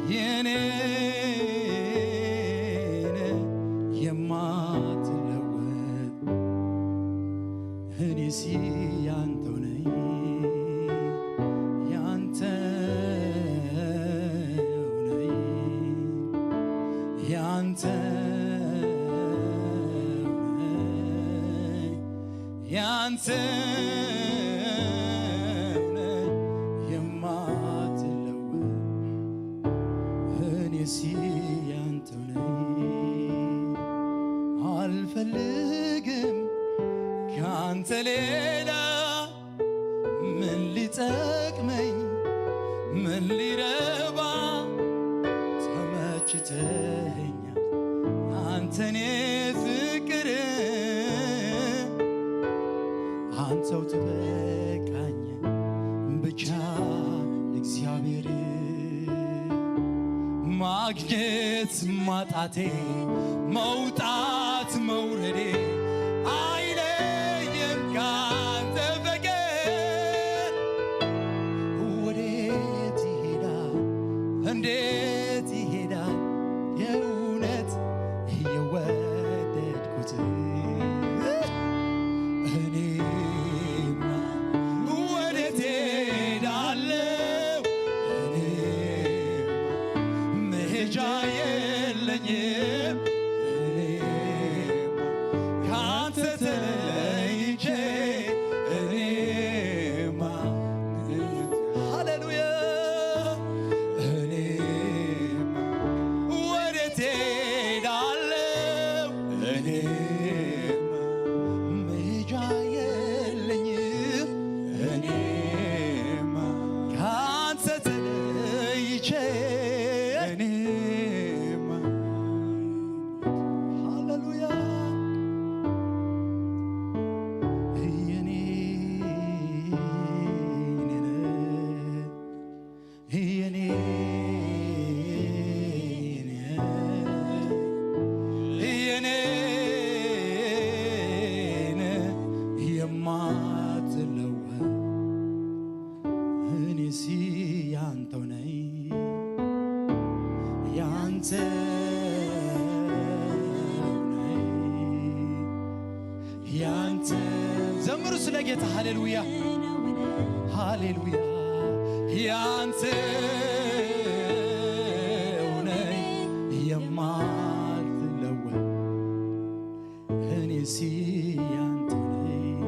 የኔ ነህ የማትለወጥ፣ እኔስ ያንተው ነኝ፣ ያንተው ነኝ፣ ያንተው ነኝ። ያንተ ነኝ የማትለወጥ፣ እኔስ ያንተው ነኝ። አልፈልግም ካንተ ሌላ ምን ሊጠቅመኝ ምን ሊረባ፣ ተመችተኸኛል አንተኔ ፍቅር፣ አንተው ትበቃኝ ብቻ እግዚአብሔር። ማግኘት ማጣቴ መውጣት መውረዴ አይለየም ካንተ በቀር። ወዴት ይሄዳል እንዴት ይሄዳል የእውነት የወደድኩት? እኔማ ወዴት እሄዳለሁ? እኔማ መሄጃ የለኝም። እኔማ ካንተ ተለይቼ እኔማ፣ ሃሌሉያ፣ እኔማ ወዴት እሄዳለሁ? እኔማ መሄጃ የለኝም። እኔማ ካንተ ተለይቼ እኔማ፣ ሃሌሉያ፣ የኔ ነህ፣ የኔ ነህ፣ የኔ ነህ የማትለወጥ፣ እኔስ ያንተ ያንተ ነኝ፣ ያንተ ነኝ፣ ያንተ። ዘምሩ ስለ ጌታ። ሃሌሉያ፣ ሃሌሉያ። ያንተ ነኝ፣ የማትለወጥ እኔስ ያንተ ነኝ።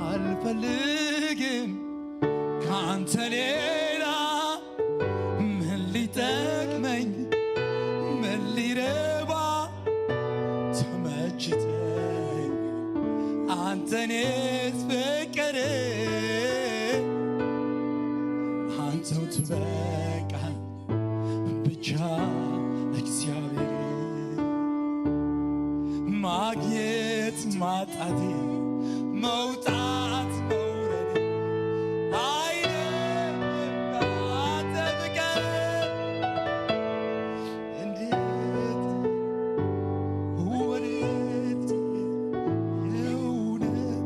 አልፈልግም ካንተ ሌላ ምን ሊጠቅመኝ፣ ምን ሊረባ? ተመችተኝ አንተን የፍቅር፣ አንተው ትበቃኝ ብቻ። እግዚአብሔር ማግኘት ማጣቴ፣ መውጣት መውረዴ አይደለም ካንተ ፍቅር። እንዴት ወዴት የእውነት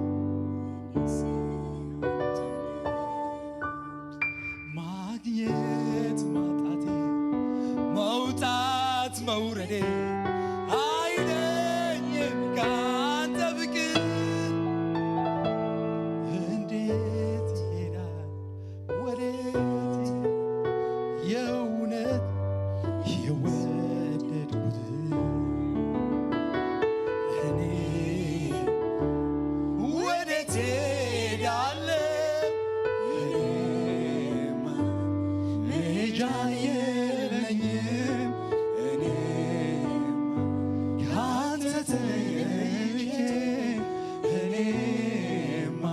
ማግኘት ማጣቴ፣ መውጣት መውረዴ አይለይም ካንተ ፍቅር። እንዴት ይሄዳል ወዴት የእውነት የወደድኩት እኔ ወዴት ሄዳለሁ? እኔማ መሄጃ የለኝም። እኔማ ካንተ ተለይቼ እኔማ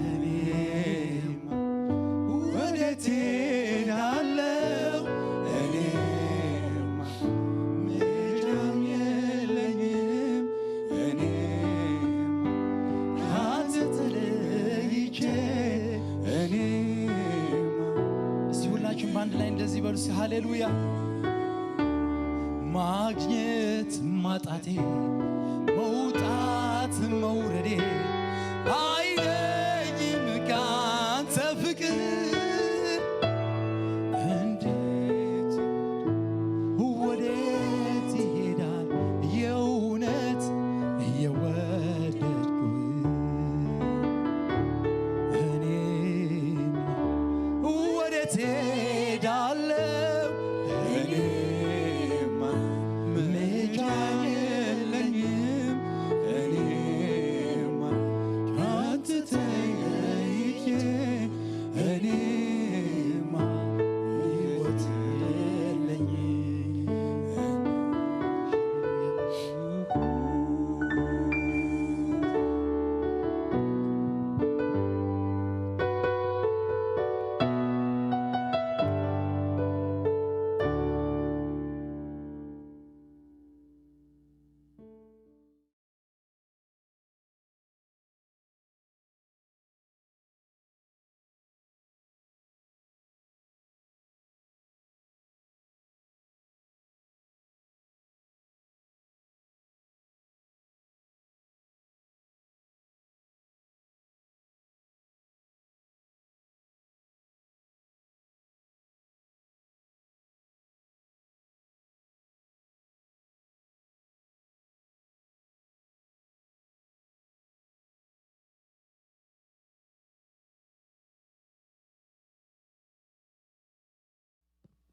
እኔማ ወዴት ሄዳለሁ? እኔማ መሄጃም የለኝም። እኔማ ካንተ ተለይቼ እኔማ። እስቲ ሁላችሁም በአንድ ላይ እንደዚህ በሉ እስቲ፣ ሃሌሉያ። ማግኘት ማጣቴ፣ መውጣት መውረዴ አይለይም ካንተ ፍቅር። እንዴት ወዴት ይሄዳል የእውነት የወደድኩት እኔማ ወዴት ሄዳለሁ? እኔማ መሄጃ የለኝም። እኔማ ካንተ ተለይቼ እኔማ ሕይወት የለኝም።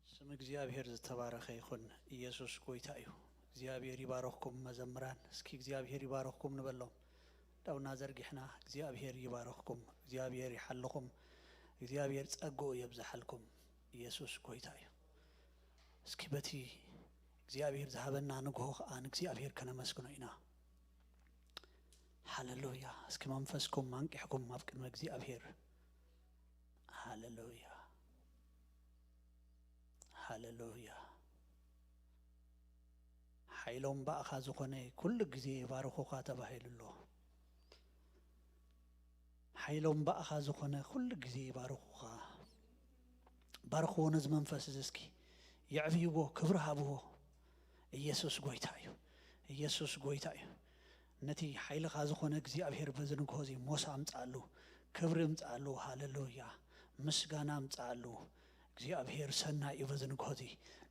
ስም እግዚኣብሔር ዝተባረኸ ይኹን። ኢየሱስ ጎይታ እዩ። እግዚኣብሔር ይባረኽኩም መዘምራን። እስኪ እግዚኣብሔር ይባረኽኩም ንበሎም። ዳውና ዘርጊሕና፣ እግዚኣብሔር ይባረኽኩም፣ እግዚኣብሔር ይሓልኹም፣ እግዚኣብሔር ጸግኡ የብዝሓልኩም። ኢየሱስ ጎይታ እዩ። እስኪ በቲ እግዚኣብሔር ዝሃበና ንግሆ ኸኣ ንእግዚኣብሔር ከነመስግኖ ኢና። ሃሌሉያ። እስኪ መንፈስኩም ኣንቂሕኩም ኣብ ቅድሚ እግዚኣብሔር። ሃሌሉያ፣ ሃሌሉያ። ሓይሎም ብኣኻ ዝኾነ ኩሉ ግዜ ይባርኹኻ ተባሂሉ ኣሎ። ሓይሎም ብኣኻ ዝኾነ ኩሉ ግዜ ይባርኹኻ። ባርኽዎ ነዚ መንፈስ እዚ እስኪ። የዕብይዎ፣ ክብሪ ሃብዎ። ኢየሱስ ጎይታ እዩ። ኢየሱስ ጎይታ እዩ። ነቲ ሓይልኻ ዝኾነ እግዚኣብሔር በዚ ንግሆ እዚ ሞሳ ኣምጽኣሉ፣ ክብሪ ኣምጽኣሉ። ሃሌሉያ! ምስጋና ኣምጽኣሉ። እግዚኣብሔር ሰናይ እዩ። በዚ ንግሆ እዚ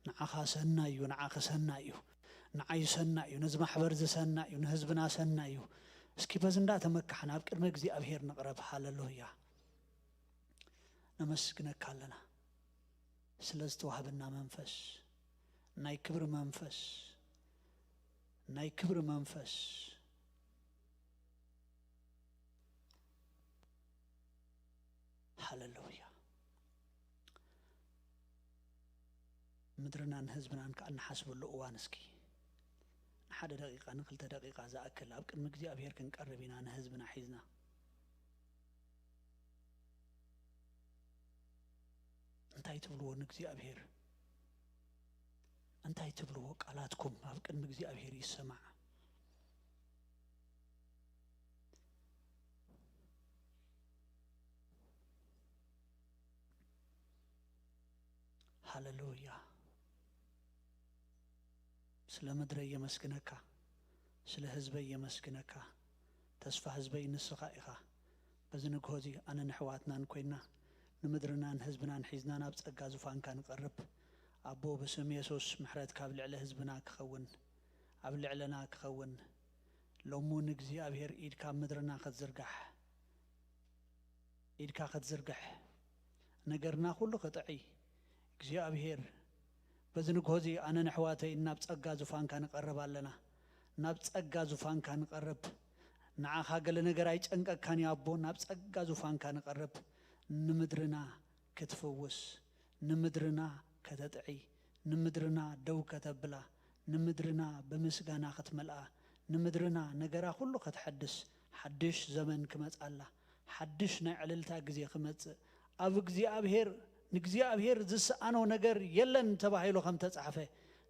ንዓኻ ሰናይ እዩ፣ ንዓኺ ሰናይ እዩ፣ ንዓይ ሰናይ እዩ፣ ነዚ ማሕበር እዚ ሰናይ እዩ፣ ንህዝብና ሰናይ እዩ። እስኪ በዚ እንዳተመካሕና ኣብ ቅድሚ እግዚኣብሔር ንቕረብ። ሃሌሉያ! ነመስግነካ ኣለና ስለ ዝተዋህበና መንፈስ፣ ናይ ክብሪ መንፈስ፣ ናይ ክብሪ መንፈስ። ሃሌሉያ! ምድርናን ህዝብናን ከኣ እንሓስበሉ እዋን እስኪ ንሓደ ደቂቃ ንክልተ ደቂቃ ዝኣክል ኣብ ቅድሚ እግዚኣብሔር ክንቀርብ ኢና። ንህዝብና ሒዝና እንታይ ትብልዎ ንእግዚኣብሔር? እንታይ ትብልዎ? ቃላትኩም ኣብ ቅድሚ እግዚኣብሔር ይሰማዕ። ሃሌሉያ! ስለ ምድረይ የመስግነካ፣ ስለ ህዝበይ የመስግነካ። ተስፋ ህዝበይ ንስኻ ኢኻ። በዚ ንግሆ እዚ ኣነን ኣሕዋትናን ኮይንና ንምድርናን ህዝብናን ሒዝና ናብ ጸጋ ዙፋንካ ንቐርብ። ኣቦ፣ ብስም የሱስ ምሕረትካ ኣብ ልዕሊ ህዝብና ክኸውን፣ ኣብ ልዕለና ክኸውን። ሎሚ እውን እግዚኣብሔር ኢድካ ኣብ ምድርና ክትዝርጋሕ፣ ኢድካ ክትዝርግሕ፣ ነገርና ኩሉ ክጥዒ እግዚኣብሔር፣ በዚ ንግሆ እዚ ኣነን ኣሕዋተይን ናብ ጸጋ ዙፋንካ ንቐርብ ኣለና። ናብ ጸጋ ዙፋንካ ንቐርብ። ንዓኻ ገለ ነገር ኣይጨንቀካን እዩ ኣቦ፣ ናብ ጸጋ ዙፋንካ ንቐርብ። ንምድርና ክትፍውስ፣ ንምድርና ከተጥዒ፣ ንምድርና ደው ከተብላ፣ ንምድርና ብምስጋና ክትመልኣ፣ ንምድርና ነገራ ኩሉ ከተሐድስ፣ ሓድሽ ዘመን ክመጽኣላ፣ ሓድሽ ናይ ዕልልታ ግዜ ክመጽእ፣ ኣብ እግዚኣብሔር፣ ንእግዚኣብሔር ዝሰኣኖ ነገር የለን ተባሂሉ ከም ተጻሕፈ፣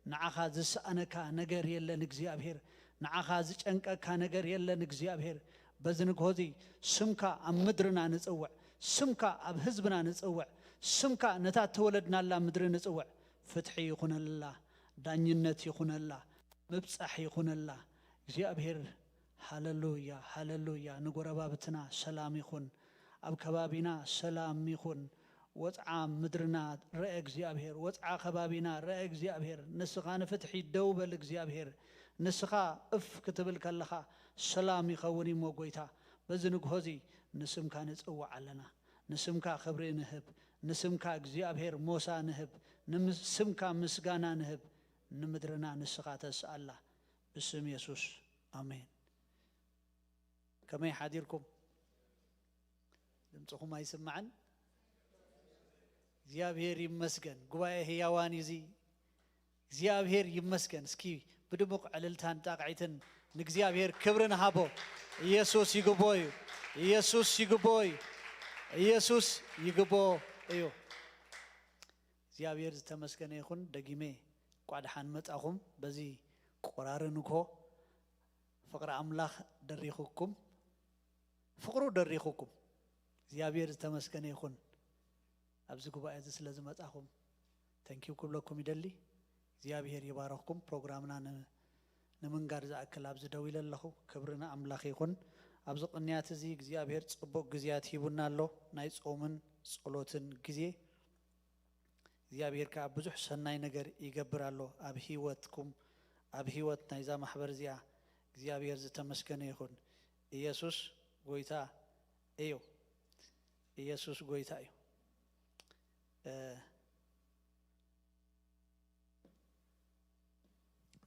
ንዓኻ ዝሰኣነካ ነገር የለን እግዚኣብሔር፣ ንዓኻ ዝጨንቀካ ነገር የለን እግዚኣብሔር። በዚ ንግሆ እዚ ስምካ ኣብ ምድርና ንጽውዕ፣ ስምካ ኣብ ህዝብና ንጽውዕ፣ ስምካ ነታ እተወለድናላ ምድሪ ንጽውዕ። ፍትሒ ይኹነላ፣ ዳኝነት ይኹነላ፣ ምብጻሕ ይኹነላ። እግዚኣብሔር ሃሌሉያ፣ ሃሌሉያ። ንጎረባብትና ሰላም ይኹን፣ ኣብ ከባቢና ሰላም ይኹን። ወጽዓ ምድርና ርአ እግዚኣብሔር፣ ወጽዓ ከባቢና ርአ እግዚኣብሔር። ንስኻ ንፍትሒ ደው በል እግዚኣብሔር። ንስኻ እፍ ክትብል ከለኻ ሰላም ይኸውን እሞ ጎይታ። በዚ ንግሆ እዚ ንስምካ ንጽውዕ ኣለና። ንስምካ ክብሪ ንህብ፣ ንስምካ እግዚኣብሔር ሞሳ ንህብ፣ ንስምካ ምስጋና ንህብ። ንምድርና ንስኻ ተስኣላ። ብስም የሱስ ኣሜን። ከመይ ሓዲርኩም? ድምፅኹም ኣይስማዕን። እግዚኣብሔር ይመስገን። ጉባኤ ህያዋን እዩ እዚ። እግዚኣብሔር ይመስገን። እስኪ ብድሙቕ ዕልልታን ጣቕዒትን ንእግዚኣብሔር ክብሪ ንሃቦ። ኢየሱስ ይግቦ እዩ። ኢየሱስ ይግቦ እዩ። ኢየሱስ ይግቦ እዩ። እግዚኣብሔር ዝተመስገነ ይኹን። ደጊመ እንኳዕ ደሓን መጻኹም። በዚ ቆራሪ ንግሆ ፍቕሪ ኣምላኽ ደሪኹኩም፣ ፍቕሩ ደሪኹኩም። እግዚኣብሔር ዝተመስገነ ይኹን። ኣብዚ ጉባኤ እዚ ስለ ዝመጻኹም ተንኪው ክብለኩም ይደሊ። እግዚኣብሔር ይባረኽኩም። ፕሮግራምና ን-፣ ንምንጋር ዝኣክል ኣብዚ ደው ኢለ ኣለኹ። ክብሪ ንኣምላኽ ይኹን። ኣብዚ ቅንያት እዚ እግዚኣብሔር ጽቡቕ ግዜያት ሂቡና ኣሎ። ናይ ጾምን ጸሎትን ግዜ። እግዚኣብሔር ከኣ ብዙሕ ሰናይ ነገር ይገብር ኣሎ ኣብ ህይወትኩም፣ ኣብ ህይወት ናይዛ ማሕበር እዚኣ። እግዚኣብሔር ዝተመስገነ ይኹን። ኢየሱስ ጎይታ እዩ። ኢየሱስ ጎይታ እዩ። እ፣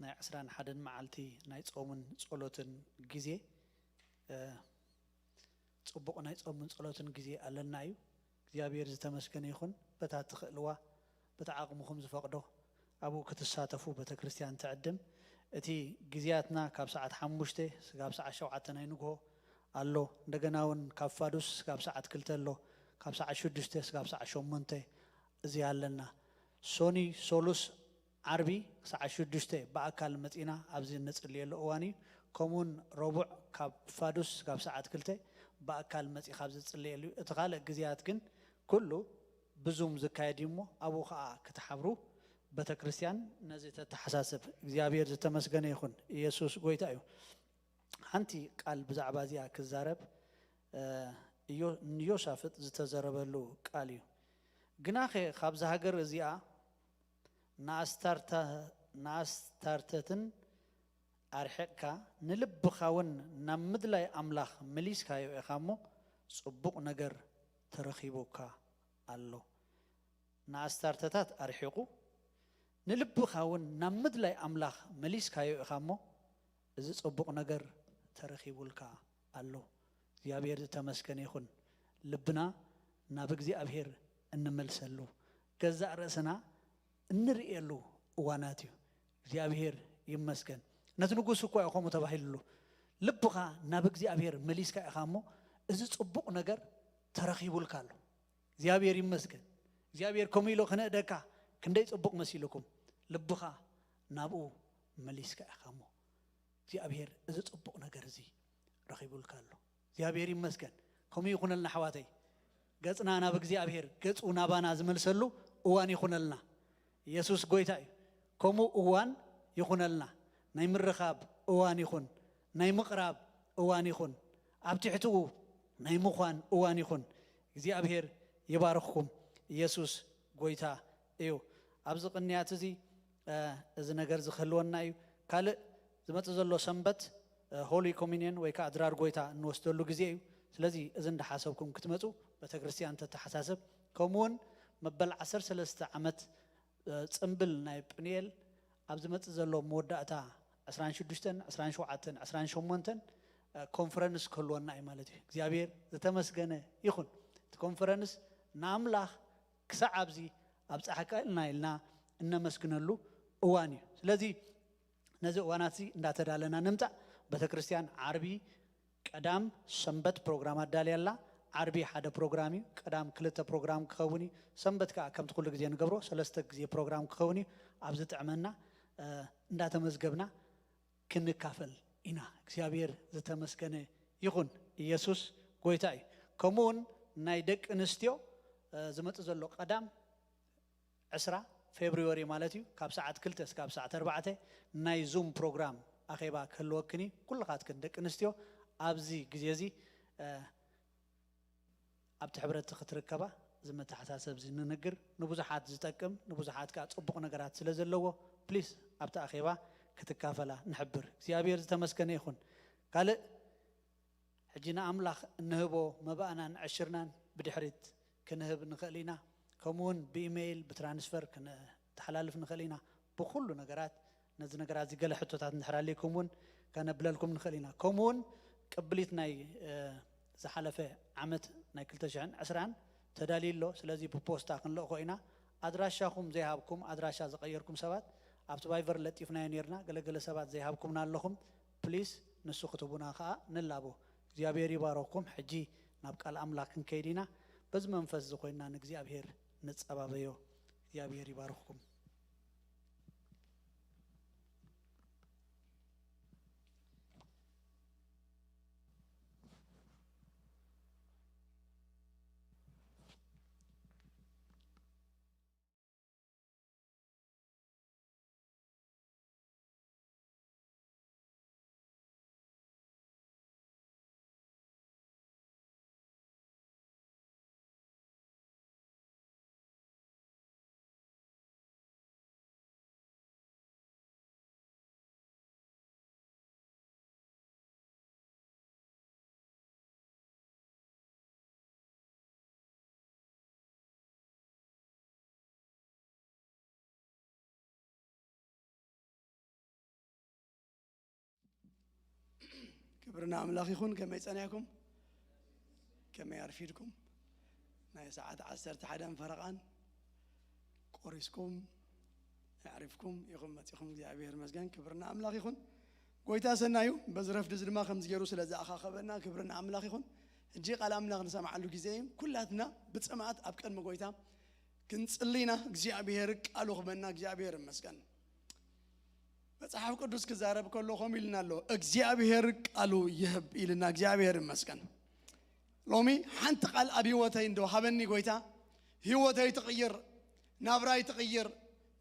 ናይ ዕስራን ሓደን መዓልቲ ናይ ጾምን ጸሎትን ግዜ፣ እ፣ ጽቡቕ ናይ ጾምን ጸሎትን ግዜ ኣለና እዩ። እግዚኣብሔር ዝተመስገነ ይኹን። በታ እትኽእልዋ፣ በታ ዓቕምኹም ዝፈቕዶ ኣብኡ ክትሳተፉ ቤተ ክርስቲያን ትዕድም። እቲ ግዜያትና ካብ ሰዓት ሓሙሽተ ስጋብ ሰዓት ሸውዓተ ናይ ንግሆ ኣሎ። እንደገና እውን ካብ ፋዱስ ስጋብ ሰዓት ክልተ ኣሎ። ካብ ሰዓት ሽዱሽተ ስጋብ ሰዓት ሸሞንተ እዚ ኣለና። ሶኒ፣ ሶሉስ፣ ዓርቢ ሰዓት ሽዱሽተ ብኣካል መጺና ኣብዚ እንጽልየሉ እዋን እዩ። ከምኡውን ረቡዕ ካብ ፋዱስ ካብ ሰዓት ክልተ ብኣካል መጺኻ ኣብዚ ዝጽልየሉ እዩ። እቲ ካልእ ግዜያት ግን ኩሉ ብዙም ዝካየድ እዩ እሞ ኣብኡ ኸኣ ክትሓብሩ ቤተ ክርስቲያን ነዚ ተተሓሳስብ። እግዚኣብሔር ዝተመስገነ ይኹን። ኢየሱስ ጎይታ እዩ። ሓንቲ ቃል ብዛዕባ እዚኣ ክዛረብ፣ እ፣ ኢዮ-፣ ንዮሳፍጥ ዝተዘረበሉ ቃል እዩ። ግናኸ ካብዛ ሃገር እዚኣ ንኣስታርተ-፣ ንኣስታርተትን ኣርሒቕካ፣ ንልብኻ እውን ናብ ምድላይ ኣምላኽ መሊስካዮ ኢኻ እሞ፣ ጽቡቕ ነገር ተረኺቡካ ኣሎ። ንኣስታርተታት ኣርሒቑ፣ ንልብኻ እውን ናብ ምድላይ ኣምላኽ መሊስካዮ ኢኻ እሞ፣ እዚ ጽቡቕ ነገር ተረኺቡልካ ኣሎ። እግዚኣብሔር ዝተመስገነ ይኹን። ልብና ናብ እግዚኣብሔር እንመልሰሉ፣ ገዛእ ርእስና እንርእየሉ እዋናት እዩ። እግዚኣብሔር ይመስገን። ነቲ ንጉስ እኮ እዩ ከምኡ ተባሂሉሉ። ልብኻ ናብ እግዚኣብሔር መሊስካ ኢኻ እሞ፣ እዚ ጽቡቕ ነገር ተረኺቡልካ ኣሎ። እግዚኣብሔር ይመስገን። እግዚኣብሔር ከምኡ ኢሉ ክነእደካ ክንደይ ጽቡቕ መሲልኩም። ልብኻ ናብኡ መሊስካ ኢኻ እሞ፣ እግዚኣብሔር እዚ ጽቡቕ ነገር እዚ ረኺቡልካ ኣሎ። እግዚኣብሔር ይመስገን። ከምኡ ይኹነልና ኣሕዋተይ። ገጽና ናብ እግዚኣብሔር፣ ገጹ ናባና ዝመልሰሉ እዋን ይኹነልና። ኢየሱስ ጎይታ እዩ። ከምኡ እዋን ይኹነልና። ናይ ምርኻብ እዋን ይኹን፣ ናይ ምቕራብ እዋን ይኹን፣ ኣብ ትሕትኡ ናይ ምዃን እዋን ይኹን። እግዚኣብሔር ይባርኽኩም። ኢየሱስ ጎይታ እዩ። ኣብዚ ቅንያት እዚ፣ እ፣ እዚ ነገር እዚ ክህልወና እዩ። ካልእ ዝመጽእ ዘሎ ሰንበት፣ እ፣ ሆሊ ኮሚኒየን ወይ ከዓ ድራር ጎይታ እንወስደሉ ግዜ እዩ። ስለዚ እዚ እንዳሓሰብኩም ክትመጹ ቤተክርስትያን ተተሓሳስብ። ከምኡ እውን መበል ዓሰርተ ሰለስተ ዓመት፣ እ፣ ጽምብል ናይ ጵንኤል ኣብ ዝመጽእ ዘሎ መወዳእታ ዕስራን ሽዱሽተን፣ ዕስራን ሸውዓተን፣ ዕስራን ሸሞንተን፣ እ፣ ኮንፈረንስ ክህልወና እዩ ማለት እዩ። እግዚኣብሔር ዝተመስገነ ይኹን። እቲ ኮንፈረንስ ንኣምላኽ ክሳዕ ኣብዚ ኣብጽሓካ ኢልና ኢልና እነመስግነሉ እዋን እዩ። ስለዚ ነዚ እዋናት እዚ እንዳተዳለና ንምጻእ። ቤተክርስትያን ዓርቢ፣ ቀዳም፣ ሰንበት ፕሮግራም ኣዳልያ ኣላ። ዓርቢ ሓደ ፕሮግራም እዩ፣ ቀዳም ክልተ ፕሮግራም ክኸውን እዩ፣ ሰንበት ከኣ ከምቲ ኩሉ ግዜ ንገብሮ ሰለስተ ግዜ ፕሮግራም ክኸውን እዩ። ኣብ ዝጥዕመና፣ እ፣ እንዳተመዝገብና ክንካፈል ኢና። እግዚኣብሔር ዝተመስገነ ይኹን። ኢየሱስ ጎይታ እዩ። ከምኡ እውን ናይ ደቂ ኣንስትዮ፣ እ፣ ዝመጽእ ዘሎ ቀዳም ዕስራ ፌብሩዋሪ ማለት እዩ፣ ካብ ሰዓት ክልተ እስካብ ሰዓት ኣርባዕተ ናይ ዙም ፕሮግራም ኣኼባ ክህልወክን እዩ። ኩልኻትክን ደቂ ኣንስትዮ ኣብዚ ግዜ እዚ፣ እ፣ ኣብቲ ሕብረት ክትርከባ እዚ መተሓሳሰብ እዚ ንንግር። ንብዙሓት ዝጠቅም፣ ንብዙሓት ከኣ ጽቡቕ ነገራት ስለ ዘለዎ፣ ፕሊስ ኣብቲ ኣኼባ ክትካፈላ ንሕብር። እግዚኣብሔር ዝተመስገነ ይኹን። ካልእ ሕጂ ንኣምላኽ እንህቦ መባእናን ዕሽርናን ብድሕሪት ክንህብ ንኽእል ኢና። ከምኡ እውን ብኢሜይል፣ ብትራንስፈር ክነተሓላልፍ ንኽእል ኢና። ብኹሉ ነገራት፣ ነዚ ነገራት እዚ ገለ ሕቶታት እንድሕር ኣልይኩም እውን ከነብለልኩም ንኽእል ኢና። ከምኡ እውን ቅብሊት ናይ፣ እ፣ ዝሓለፈ ዓመት ናይ ክልተ ሽሕን ዕስራን ተዳልዩ ኣሎ። ስለዚ ብፖስታ ክንልእኾ ኢና። ኣድራሻኹም ዘይሃብኩም፣ ኣድራሻ ዝቐየርኩም ሰባት ኣብቲ ቫይቨር ለጢፍናዮ ነይርና። ገለገለ ሰባት ዘይሃብኩምና ኣለኹም። ፕሊስ ንሱ ክትቡና ከኣ ንላቦ። እግዚኣብሔር ይባረኩም። ሕጂ ናብ ቃል ኣምላኽ ክንከይድ ኢና። በዚ መንፈስ እዚ ኮይንና ንእግዚኣብሔር ንጸባበዮ። እግዚኣብሔር ይባርኽኩም። ክብሪ ንኣምላኽ ይኹን። ከመይ ጸኒሕኩም? ከመይ ኣርፊድኩም? ናይ ሰዓት ዓሰርተ ሓደን ፈረቓን ቆሪስኩም ኣዕሪፍኩም ኢኹም መጺኹም። እግዚኣብሔር ይመስገን። ክብሪ ንኣምላኽ ይኹን። ጎይታ ሰናዩ በዚ ረፍዲ እዚ ድማ ከምዚ ገይሩ ስለ ዝኣኻኸበና ክብሪ ንኣምላኽ ይኹን። ሕጂ ቃል ኣምላኽ ንሰምዓሉ ግዜ እዩ። ኩላትና ብጽምኣት ኣብ ቅድሚ ጎይታ ክንጽሊ ኢና። እግዚኣብሔር ቃሉ ክበና። እግዚኣብሔር ይመስገን። መጽሓፍ ቅዱስ ክዛረብ ከሎ ከምኡ ኢልና ኣሎ፣ እግዚኣብሔር ቃሉ ይህብ ኢልና። እግዚኣብሔር ይመስገን። ሎሚ ሓንቲ ቃል ኣብ ህይወተይ እንዶ ሃበኒ ጎይታ፣ ህይወተይ ትቕይር፣ ናብራይ ትቕይር፣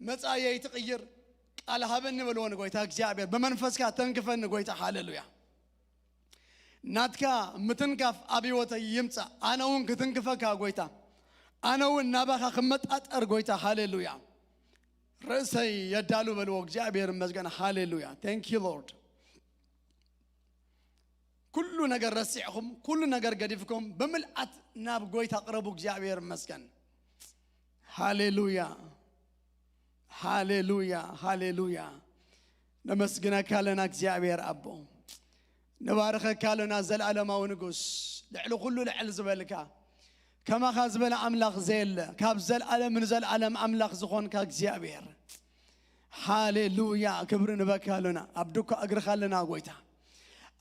መጻኢየይ ትቕይር ቃል ሃበኒ በልዎ ንጎይታ። እግዚኣብሔር ብመንፈስካ ተንክፈኒ ጎይታ። ሃሌሉያ። ናትካ ምትንካፍ ኣብ ህይወተይ ይምጻእ። ኣነ እውን ክትንክፈካ ጎይታ፣ ኣነ እውን ናባኻ ክመጣጠር ጎይታ። ሃሌሉያ። ርእሰይ የዳሉ በልዎ። እግዚኣብሔር ይመስገን። ሃሌሉያ። Thank you Lord። ኩሉ ነገር ረሲዕኹም፣ ኩሉ ነገር ገዲፍኩም ብምልኣት ናብ ጎይታ ቅረቡ። እግዚኣብሔር ይመስገን። ሃሌሉያ፣ ሃሌሉያ፣ ሃሌሉያ። ነመስግነካ ኣለና እግዚኣብሔር ኣቦ፣ ንባርኸካ ኣለና። ዘለኣለማዊ ንጉስ፣ ልዕሊ ኩሉ ልዕል ዝበልካ፣ ከማኻ ዝበለ ኣምላኽ ዘየለ፣ ካብ ዘለኣለም ንዘለኣለም ኣምላኽ ዝኾንካ እግዚኣብሔር፣ ሃሌሉያ። ክብሪ ንበካ ኣሎና። ኣብ ዱኳ እግርኻ ኣለና ጎይታ፣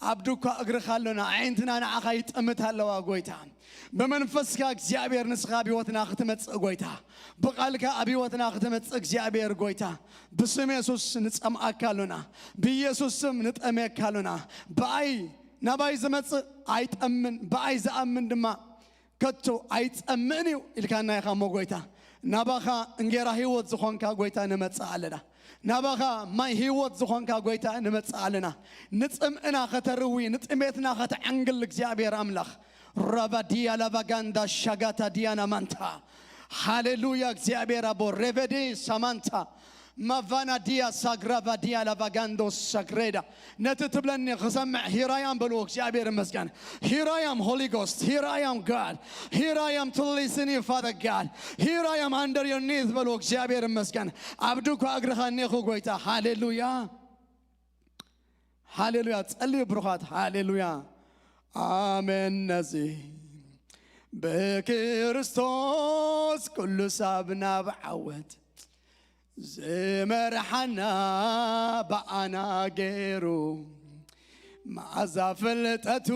ኣብ ዱኳ እግርኻ ኣሎና። ኣዒንትና ንዓኻ ይጥምት ኣለዋ ጎይታ። ብመንፈስካ እግዚኣብሔር ንስኻ ኣብ ህይወትና ክትመጽእ ጎይታ፣ ብቓልካ ኣብ ህይወትና ክትመጽእ እግዚኣብሔር ጎይታ፣ ብስም የሱስ ንጸምኣካ ኣሎና። ብኢየሱስ ስም ንጠምየካ ኣሎና። ብኣይ ናባይ ዝመጽእ ኣይጠምን፣ ብኣይ ዝኣምን ድማ ከቶ ኣይጸምእን እዩ ኢልካና ኢኻ እሞ ጎይታ፣ ናባኻ እንጌራ ህይወት ዝኾንካ ጎይታ ንመጽእ ኣለና። ናባኻ ማይ ህይወት ዝኾንካ ጎይታ ንመጽእ ኣለና። ንጽምእና ከተርዊ፣ ንጥሜትና ከተዐንግል እግዚኣብሔር ኣምላኽ። ራባዲያ ላቫጋንዳ ሻጋታ ዲያና ማንታ። ሃሌሉያ እግዚኣብሔር ኣቦ። ሬቬዲ ሳማንታ ማቫና ዲያ ሳግራቫ ዲያ ላቫጋንዶ ሳግሬዳ። ነቲ ትብለኒ ክሰምዕ ሂራያም በልዎ። እግዚኣብሔር ይመስገን። ሂራያም ሆሊ ጎስት፣ ሂራያም ጋድ፣ ሂራያም to listen you Father God፣ ሂራያም under your knees በልዎ። እግዚኣብሔር ይመስገን። ኣብ ድኳ እግርኻ እኔኹ ጎይታ። ሃሌሉያ፣ ሃሌሉያ። ጸልዩ ብሩኻት። ሃሌሉያ፣ ኣሜን። ነዚ ብክርስቶስ ኩሉ ሳብ ናብ ዓወት ዝመርሓና ብኣና ገይሩ፣ መዓዛ ፍልጠቱ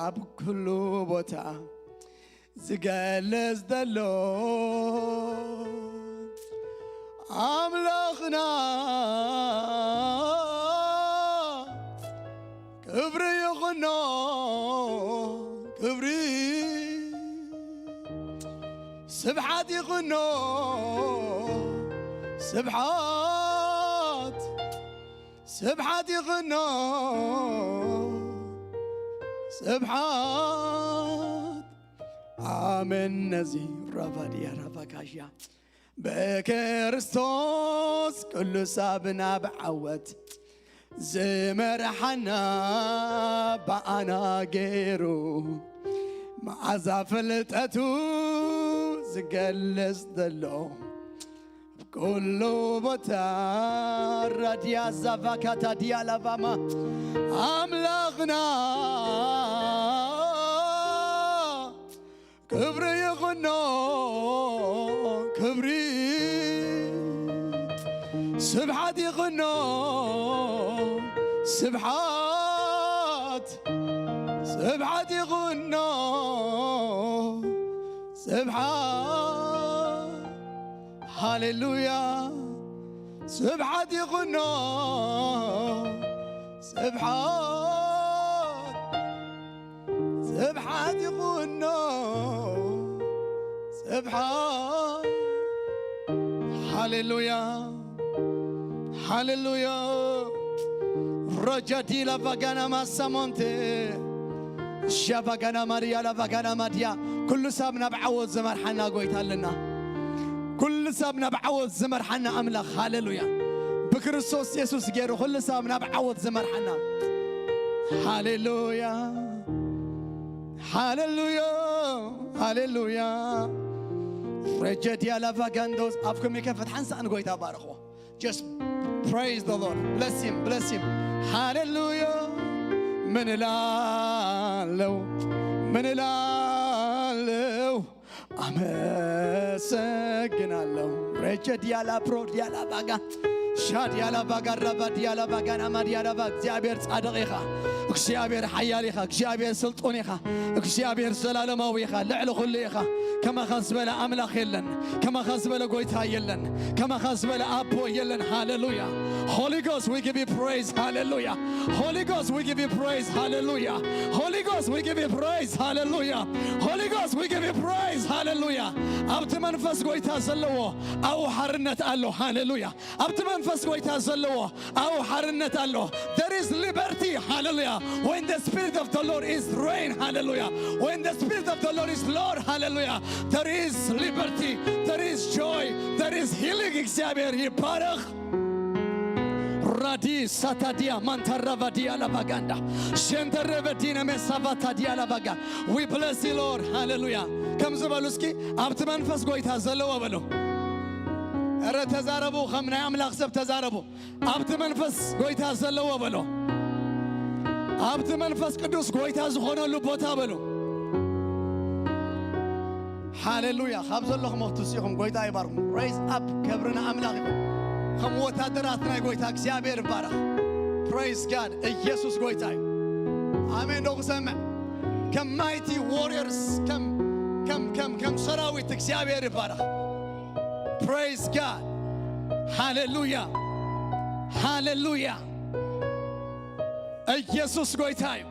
ኣብ ኩሉ ቦታ ዝገልጽ ዘሎ ኣምላኽና፣ ክብሪ ይኹኖ፣ ክብሪ ስብሓት ይኹኖ፣ ስብሓት፣ ስብሓት ይኹኖ፣ ስብሓት። ኣሜን። ነዚ ራቫዲያ ራቫካሽያ ብክርስቶስ ኩሉ ሳብ ናብ ዓወት ዝመርሓና ብኣና ገይሩ፣ መዓዛ ፍልጠቱ ዝገልጽ ዘሎ ኩሉ ቦታ። ራድያ ዛቫካታ ዲያ ላቫማ ኣምላኽና ክብሪ ይኹኖ፣ ክብሪ ስብሓት ይኹኖ፣ ስብሓት፣ ስብሓት ይኹኖ፣ ስብሓት። ሃሌሉያ። ስብሓት ይኹኖ፣ ስብሓት፣ ስብሓት ይኹኖ፣ ስብሓት። ሃሌሉያ፣ ሃሌሉያ። ሮጃዲ ላቫጋና ማሳሞንቴ ሻቫጋና ማርያ ላቫጋና ማድያ። ኩሉ ሳብ ናብ ዓወት ዝመርሓና ጎይታ ኣለና። ኩሉ ሳብ ናብ ዓወት ዝመርሓና ኣምላኽ። ሃሌሉያ። ብክርስቶስ የሱስ ገይሩ ኩሉ ሳብ ናብ ዓወት ዝመርሓና። ሃሌሉያ፣ ሃሌሉያ፣ ሃሌሉያ። ረጀድያ ላቫጋንዶስ ኣፍኩም ይከፈት፣ ሓንሳእ ንጎይታ ባርኽዎ። Just praise the Lord. Bless him, bless him. ሃሌሉያ። ምን እላለሁ፣ ምን እላለሁ፣ ኣመሰግናለሁ። ረጀ ዲያላ ፕሮ ዲያላ ባጋ ሻ ዲያላ ባጋ ረባ ዲያላ ባጋ ናማ ዲያላ ባ። እግዚኣብሔር ጻድቕ ኢኻ። እግዚኣብሔር ሓያል ኢኻ። እግዚኣብሔር ስልጡን ኢኻ። እግዚኣብሔር ዘላለማዊ ኢኻ። ልዕሊ ኩሉ ኢኻ። ከማኻ ዝበለ ኣምላኽ የለን። ከማኻ ዝበለ ጎይታ የለን። ከማኻ ዝበለ ኣቦ የለን። ሃሌሉያ። Holy Ghost, we give you praise. ሃሌሉያ። Holy Ghost, we give you praise. ሃሌሉያ። Holy Ghost, we give you praise. ሃሌሉያ። Holy Ghost, we give you praise. ሃሌሉያ። ኣብቲ መንፈስ ጎይታ ዘለዎ ኣብኡ ሓርነት ኣሎ። ሃሌሉያ። ኣብቲ መንፈስ ጎይታ ዘለዎ ኣብኡ ሓርነት ኣሎ። There is liberty. ሃሌሉያ። When the Spirit of the Lord is reign, ሃሌሉያ። When the Spirit of the Lord is Lord, ሃሌሉያ። There is liberty, there is joy, there is healing። እግዚኣብሔር ይባረኽ። ራዲ ሳታዲያ ማንታራቫዲያ ላባጋንዳ ሸንተረቨዲነ ሜሳቫታዲያ ላባጋ። We bless you, Lord. ሃሌሉያ። ከምዚ በሉ እስኪ፣ ኣብቲ መንፈስ ጎይታ ዘለዎ በሉ። እረ ተዛረቡ፣ ከም ናይ ኣምላኽ ሰብ ተዛረቡ። ኣብቲ መንፈስ ጎይታ ዘለዎ በሎ። ኣብቲ መንፈስ ቅዱስ ጎይታ ዝኾነሉ ቦታ በሎ። ሃሌሉያ። ካብ ዘለኹም ክትስኡ ኢኹም። ጎይታ ይባርኩም። Raise up፣ ክብሪ ንኣምላኽ ይኹን። ከም ወታደራት ናይ ጎይታ እግዚኣብሔር ይባረኽ። Praise God። ኢየሱስ ጎይታ እዩ። ኣሜን ዶ ክሰምዕ? ከም mighty warriors፣ ከም ከም ከም ከም ሰራዊት እግዚኣብሔር ይባረኽ። Praise God። ሃሌሉያ፣ ሃሌሉያ። ኢየሱስ ጎይታ እዩ።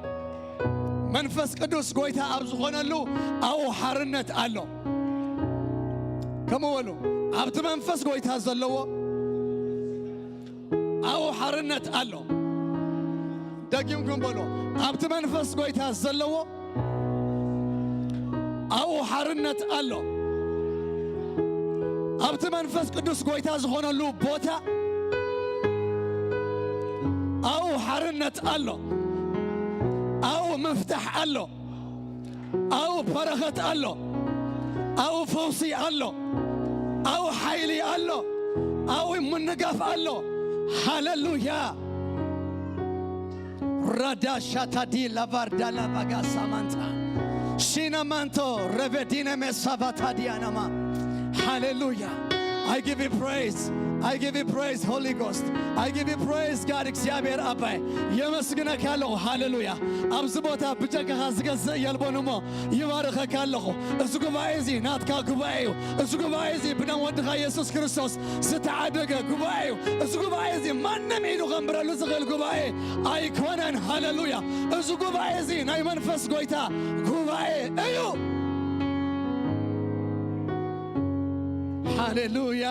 መንፈስ ቅዱስ ጎይታ ኣብ ዝኾነሉ ኣብኡ ሓርነት ኣሎ። ከምኡ በሉ፣ ኣብቲ መንፈስ ጎይታ ዘለዎ ኣብኡ ሓርነት ኣሎ። ደጊምኩም በሉ፣ ኣብቲ መንፈስ ጎይታ ዘለዎ ኣብኡ ሓርነት ኣሎ። ኣብቲ መንፈስ ቅዱስ ጎይታ ዝኾነሉ ቦታ ኣብኡ ሓርነት ኣሎ። ኣብኡ ምፍታሕ ኣሎ። ኣብኡ በረኸት ኣሎ። ኣብኡ ፈውሲ ኣሎ። ኣብኡ ሓይሊ ኣሎ። ኣብኡ ምንጋፍ ኣሎ። ሃሌሉያ። ራዳ ሻታዲ ላቫርዳ ላቫጋ ሳማንታ ሺናማንቶ ረቨዲነ ሜሳቫታዲያናማ። ሃሌሉያ። I give you praise. I give you praise, Holy Ghost. I give you praise, God። እግዚኣብሔር ኣባይ፣ የመስግነካ ኣለኹ። ሃሌሉያ። ኣብዚ ቦታ ብጀካኻ ዝገዝእ የልቦን እሞ ይባርኸካ ኣለኹ። እዚ ጉባኤ እዚ ናትካ ጉባኤ እዩ። እዚ ጉባኤ እዚ ብደም ወድኻ የሱስ ክርስቶስ ዝተዓደገ ጉባኤ እዩ። እዚ ጉባኤ እዚ ማንም ኢዱ ከንብረሉ ዝኽእል ጉባኤ ኣይኮነን። ሃሌሉያ። እዚ ጉባኤ እዚ ናይ መንፈስ ጎይታ ጉባኤ እዩ። ሃሌሉያ።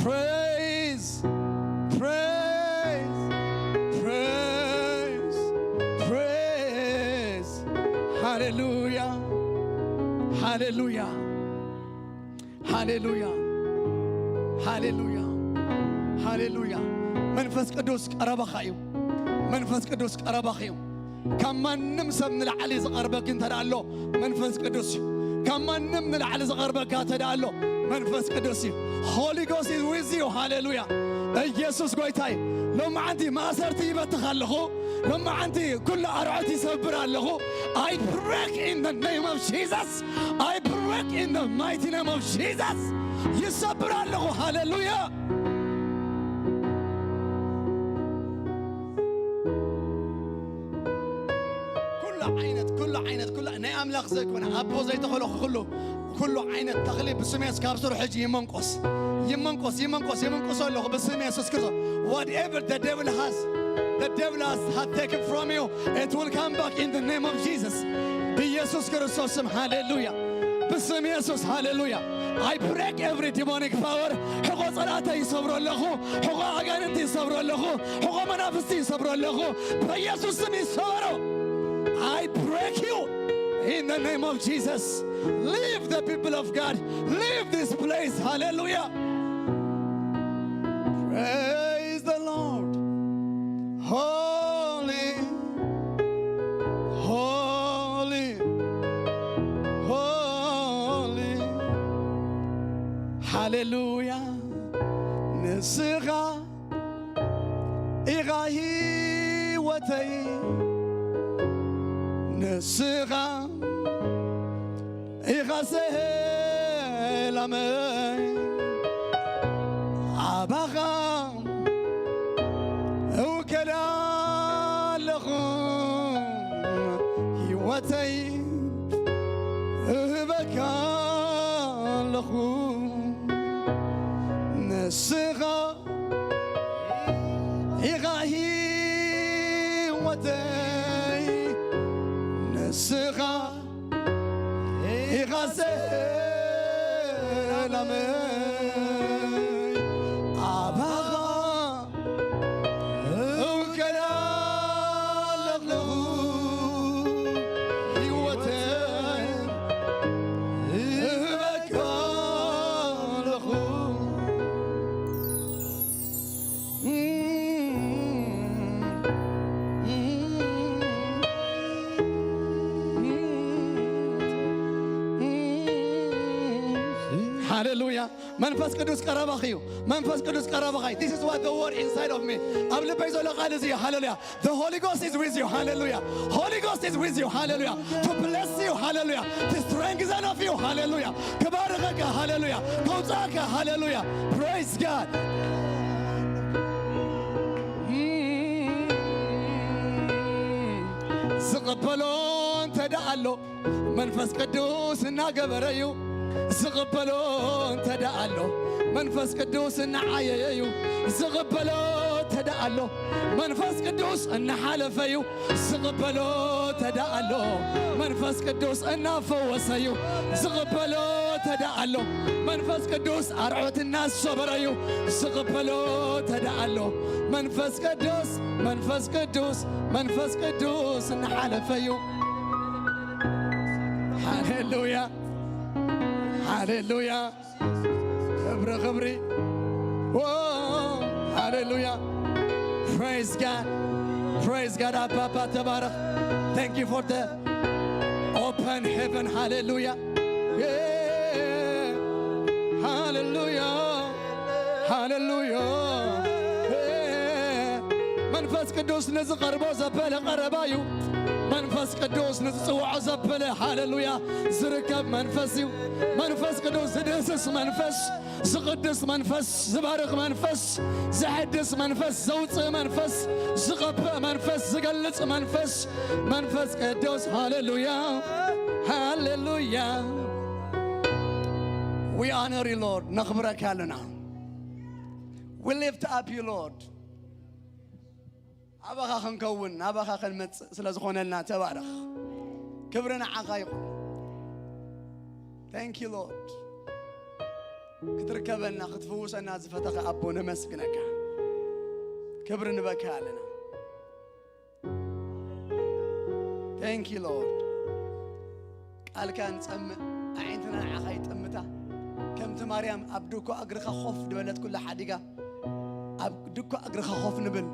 Praise, praise, praise, praise። ሃሌሉያ፣ ሃሌሉያ፣ ሃሌሉያ፣ ሃሌሉያ፣ ሃሌሉያ። መንፈስ ቅዱስ ቀረባኻ እዩ። መንፈስ ቅዱስ ቀረባኺ እዩ። ካብ ማንም ሰብ ንላዕሊ ዝቐርበኪ እንተ ደኣ ኣሎ መንፈስ ቅዱስ እዩ። ካብ ማንም ንላዕሊ ዝቐርበካ እንተ ደኣ ኣሎ መንፈስ ቅዱስ እዩ። Holy Ghost is with you። ሃሌሉያ። ኢየሱስ ጎይታ እዩ። ሎማዓንቲ ማእሰርቲ ይበትኽ ኣለኹ። ሎማዓንቲ ኩሉ ኣርዑት ይሰብር ኣለኹ። I break in the name of Jesus. I break in the mighty name of Jesus። ይሰብር ኣለኹ። ሃሌሉያ። ኩሉ ዓይነት፣ ኩሉ ዓይነት፣ ኩሉ ናይ ኣምላኽ ዘይኮነ፣ ኣቦ ዘይተኸሎ ኩሉ፣ ኩሉ ዓይነት ተኽሊ ብስም የሱስ ካብ ስሩ ሕጂ ይመንቆስ፣ ይመንቆስ፣ ይመንቆስ፣ ይመንቆስ ኣለኹ ብስም የሱስ ክርስቶስ። Whatever the devil has, the devil has, has taken from you, it will come back in the name of Jesus። ብኢየሱስ ክርስቶስ ስም፣ ሃሌሉያ። ብስም የሱስ፣ ሃሌሉያ። I break every demonic power። ሕቆ ጸላእተይ ይሰብሮ ኣለኹ። ሕቆ ኣጋንንቲ ይሰብሮ ኣለኹ። ሕቆ መናፍስቲ ይሰብሮ ኣለኹ። በኢየሱስ ስም ይሰበሩ። I break you in the name of Jesus. Leave the people of God. Leave this place. ሃሌሉያ። Praise the Lord. Holy, holy, holy. ሃሌሉያ። ንስኻ ኢኻ ህይወተይ፣ ንስኻ ኢኻ ሰላመይ። ኣባኻ እውከል ኣለኹ፣ ህይወተይ እህበካ ኣለኹ። ንስኻ ኢኻ ህይወተይ፣ ንስኻ ኢኻ ሰላመይ። ኣባኻ እውከል ኣለኹ። ሃሌሉያ። መንፈስ ቅዱስ ቀረባኺ እዩ። መንፈስ ቅዱስ ቀረባኺ። This is what the word inside of me. ኣብ ልበይ ዘሎ ቃል እዚ እዩ። ሃሌሉያ። The Holy Ghost is with you. ሃሌሉያ። Holy Ghost is with you. ሃሌሉያ። To bless you. ሃሌሉያ። To strengthen of you. ሃሌሉያ። ክባርኸካ። ሃሌሉያ። ከውፃእካ። ሃሌሉያ። Praise God. ዝቕበሎ እንተ ደኣ ኣሎ መንፈስ ቅዱስ እናገበረ እዩ። ዝቕበሎ እንተ ደኣ ኣሎ መንፈስ ቅዱስ እናዓየየ እዩ። ዝቕበሎ እንተ ደኣ ኣሎ መንፈስ ቅዱስ እናሓለፈ እዩ። ዝቕበሎ እንተ ደኣ ኣሎ መንፈስ ቅዱስ እናፈወሰ እዩ። ዝቕበሎ እንተ ደኣ ኣሎ መንፈስ ቅዱስ ኣርዑት እናሰበረ እዩ። ዝቕበሎ እንተ ደኣ ኣሎ መንፈስ ቅዱስ፣ መንፈስ ቅዱስ፣ መንፈስ ቅዱስ እናሓለፈ እዩ። ሃሌሉያ፣ ሃሌሉያ። ክብሪ፣ ክብሪ። ዎ፣ ሃሌሉያ። Praise God. Praise God. ኣባባ ተባረኽ። Thank you for the open heaven. ሃሌሉያ። ሃሌሉያ፣ ሃሌሉያ። መንፈስ ቅዱስ ንዝቐርቦ ዘበለ ቀረባ እዩ። መንፈስ ቅዱስ ንዝጽውዖ ዘበለ፣ ሃሌሉያ፣ ዝርከብ መንፈስ እዩ። መንፈስ ቅዱስ ዝድህስስ መንፈስ፣ ዝቕድስ መንፈስ፣ ዝባርኽ መንፈስ፣ ዘሐድስ መንፈስ፣ ዘውፅእ መንፈስ፣ ዝቐብእ መንፈስ፣ ዝገልጽ መንፈስ፣ መንፈስ ቅዱስ። ሃሌሉያ፣ ሃሌሉያ። We honor you, Lord. ነኽብረካ ኣለና። We lift up you, Lord. ኣባኻ ክንከውን፣ ኣባኻ ክንመጽእ ስለ ዝኾነልና ተባረኽ። ክብሪ ንዓኻ ይኹን። Thank you, Lord. ክትርከበና፣ ክትፍውሰና ዝፈተኸ ኣቦ ነመስግነካ። ክብሪ ንበካ ኣለና። Thank you, Lord. ቃልካ ንጸምእ፣ ኣዒንትና ንዓኻ ይጥምታ። ከምቲ ማርያም ኣብ ድኳ እግርኻ ኮፍ ዝበለት ኩላ ሓዲጋ፣ ኣብ ድኳ እግርኻ ኮፍ ንብል።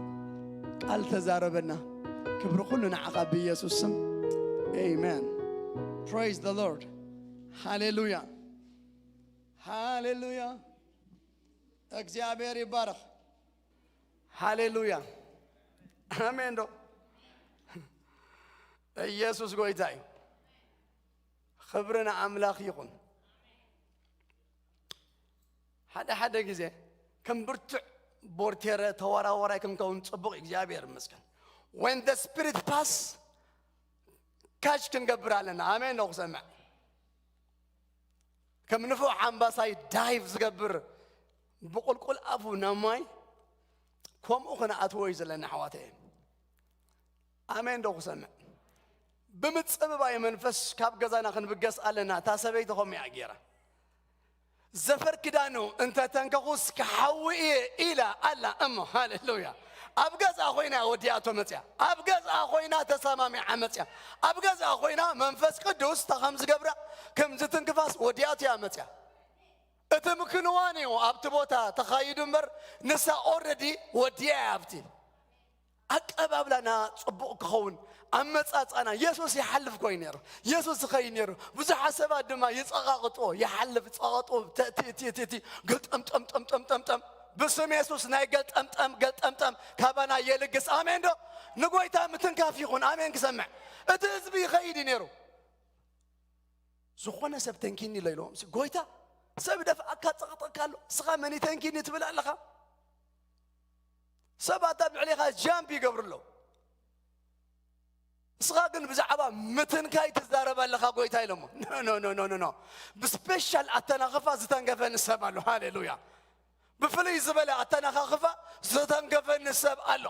ቃል ተዛረበና። ክብሪ ኩሉ ንዓኻ ብኢየሱስ ስም። ኣሜን። Praise the Lord. ሃሌሉያ። ሃሌሉያ። እግዚኣብሔር ይባረኽ። ሃሌሉያ። ኣሜን ዶ? ኢየሱስ ጎይታ እዩ። ክብሪ ንኣምላኽ ይኹን። ሓደ ሓደ ግዜ ከም ብርቱዕ ቦርቴረ ተወራወራይ ክንከውን ጽቡቕ እዩ። እግዚኣብሔር ይመስገን። When the spirit pass፣ ካች ክንገብር ኣለና። ኣሜን ነው ክሰምዕ። ከም ንፉዕ ሓምባሳይ ዳይቭ ዝገብር ብቁልቁል ኣፉ ናብ ማይ፣ ከምኡ ክንኣትዎ እዩ ዘለና ኣሕዋተይ። ኣሜን ዶ ክሰምዕ? ብምጽብባይ መንፈስ ካብ ገዛና ክንብገስ ኣለና። እታ ሰበይቲ ከምኡ እያ ገይራ። ዘፈር ክዳኑ እንተ ተንከኹስ ክሓዊ እየ ኢላ ኣላ እሞ፣ ሃሌሉያ። ኣብ ገዝኣ ኮይና እያ ወዲኣቶ መጽያ። ኣብ ገዝኣ ኮይና ተሰማሚዓ መጽያ። ኣብ ገዝኣ ኮይና መንፈስ ቅዱስ እታ ከም ዝገብራ፣ ከም ዝትንክፋስ ወዲኣቶ እያ መጽያ። እቲ ምክንዋን እዩ ኣብቲ ቦታ ተኻይዱ እምበር፣ ንሳ ኦልሬዲ ወዲኣ እያ ኣብቲ። ኣቀባብላና ጽቡቕ ክኸውን፣ ኣመጻጽኣና፣ የሱስ ይሓልፍ ኮይኑ ነይሩ። የሱስ ይኸይድ ነይሩ። ብዙሓት ሰባት ድማ ይጸቓቕጥዎ፣ ይሓልፍ፣ ይጸቓቕጥዎ፣ ተ-፣ እቲ፣ እቲ፣ እቲ፣ እቲ፣ ገልጠምጠምጠምጠምጠምጠም። ብስም የሱስ ናይ ገልጠምጠም፣ ገልጠምጠም ካባና የልግስ። ኣሜን ዶ? ንጎይታ ምትንካፍ ይኹን። ኣሜን ክሰምዕ። እቲ ህዝቢ ይኸይድ እዩ ነይሩ። ዝኾነ ሰብ ተንኪኒ ኣሎ ኢሎም፣ "ጎይታ፣ ሰብ ደፍኣካ፣ ጸቕጠካ ኣሎ፣ እስኻ መን ተንኪኒ ትብል ኣለኻ?" ሰባት ኣብ ልዕሌኻ ጃምፕ ይገብሩ ኣለዉ። እስኻ ግን ብዛዕባ ምትንካይ ትዛረብ ኣለኻ፣ ጎይታ ኢሎሞ። ኖ፣ ኖ፣ ኖ፣ ኖ፣ ኖ፣ ኖ። ብስፔሻል ኣተናኽፋ ዝተንከፈኒ ሰብ ኣሎ። ሃሌሉያ። ብፍልይ ዝበለ ኣተናኻኽፋ ዝተንከፈኒ ሰብ ኣሎ።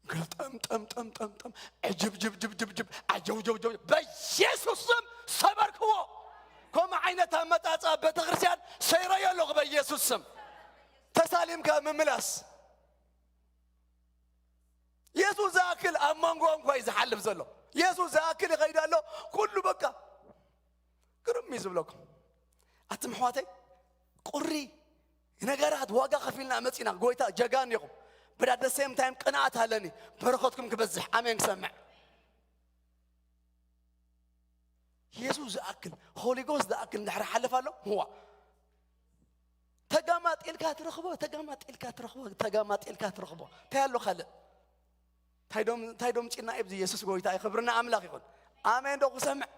ገልጠም፣ ጠም፣ ጠም፣ ጠም፣ ጠም፣ ዕጅብ፣ ጅብ፣ ጅብ፣ ጅብ፣ ጅብ፣ ዓጀው፣ ጀው፣ ጀው፣ በኢየሱስ ስም ሰበርክዎ። ከምኡ ዓይነት ኣመጻጽኣ ቤተ ክርስቲያን ሰይረዮ ኣለኹ በኢየሱስ ስም። ተሳሊምካ ምምላስ። የሱስ ዝኣክል ኣብ መንጎ እንኳ እዩ ዝሓልፍ ዘሎ። የሱስ ዝኣክል ይኸይድ ኣሎ። ኩሉ በቃ ግርም እዩ ዝብለኩም። ኣቱም ኣሕዋተይ፣ ቁሪ ነገራት ዋጋ ከፊልና መጺና፣ ጎይታ ጀጋኑ ኢኹም። But at the same time ቅንኣት ኣለኒ፣ በረኸትኩም ክበዝሕ። ኣሜን ክሰምዕ። የሱስ ዝኣክል፣ ሆሊ ጎስት ዝኣክል እንድሕር ሓልፍ ኣሎ፣ ምዋ። ተጋማጢልካ ትረኽቦ፣ ተጋማጢልካ ትረኽቦ፣ ተጋማጢልካ ትረኽቦ። እንታይ ኣሎ ካልእ? እንታይ ዶም፣ እንታይ ዶም ጭና እዩ? የሱስ ጎይታ እዩ። ክብርና ኣምላኽ ይኹን። ኣሜን ዶ ክሰምዕ?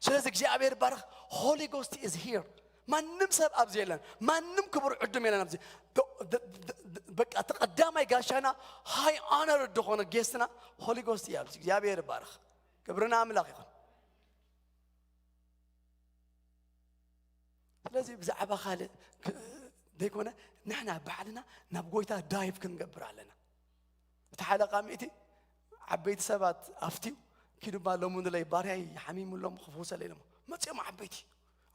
ስለዚ እግዚኣብሔር ባርኽ። Holy Ghost is here። ማንም ሰብ ኣብዚ የለን። ማንም ክቡር ዕዱም የለን ኣብዚ። ዶ-፣ ደ-፣ ደ-፣ ደ-፣ በቃ እቲ ቀዳማይ ጋሻና፣ ሃይ ኦነር ዝኾነ ጌስትና ሆሊ ጎስት እዩ ኣብዚ። እግዚኣብሔር ባርኽ። ክብርና ኣምላኽ ይኹን። ስለዚ ብዛዕባ ካልእ ክ-፣ ዘይኮነ፣ ንሕና ባዕልና ናብ ጎይታ ዳይቭ ክንገብር ኣለና። እቲ ሓለቓ ሚእቲ ዓበይቲ ሰባት ኣፍትዩ፣ ኪዱባ ሎሙንለይ ባርያይ ሓሚሙሎም ክፍውሰለይ ኢሎም። መጺኦም ዓበይቲ፣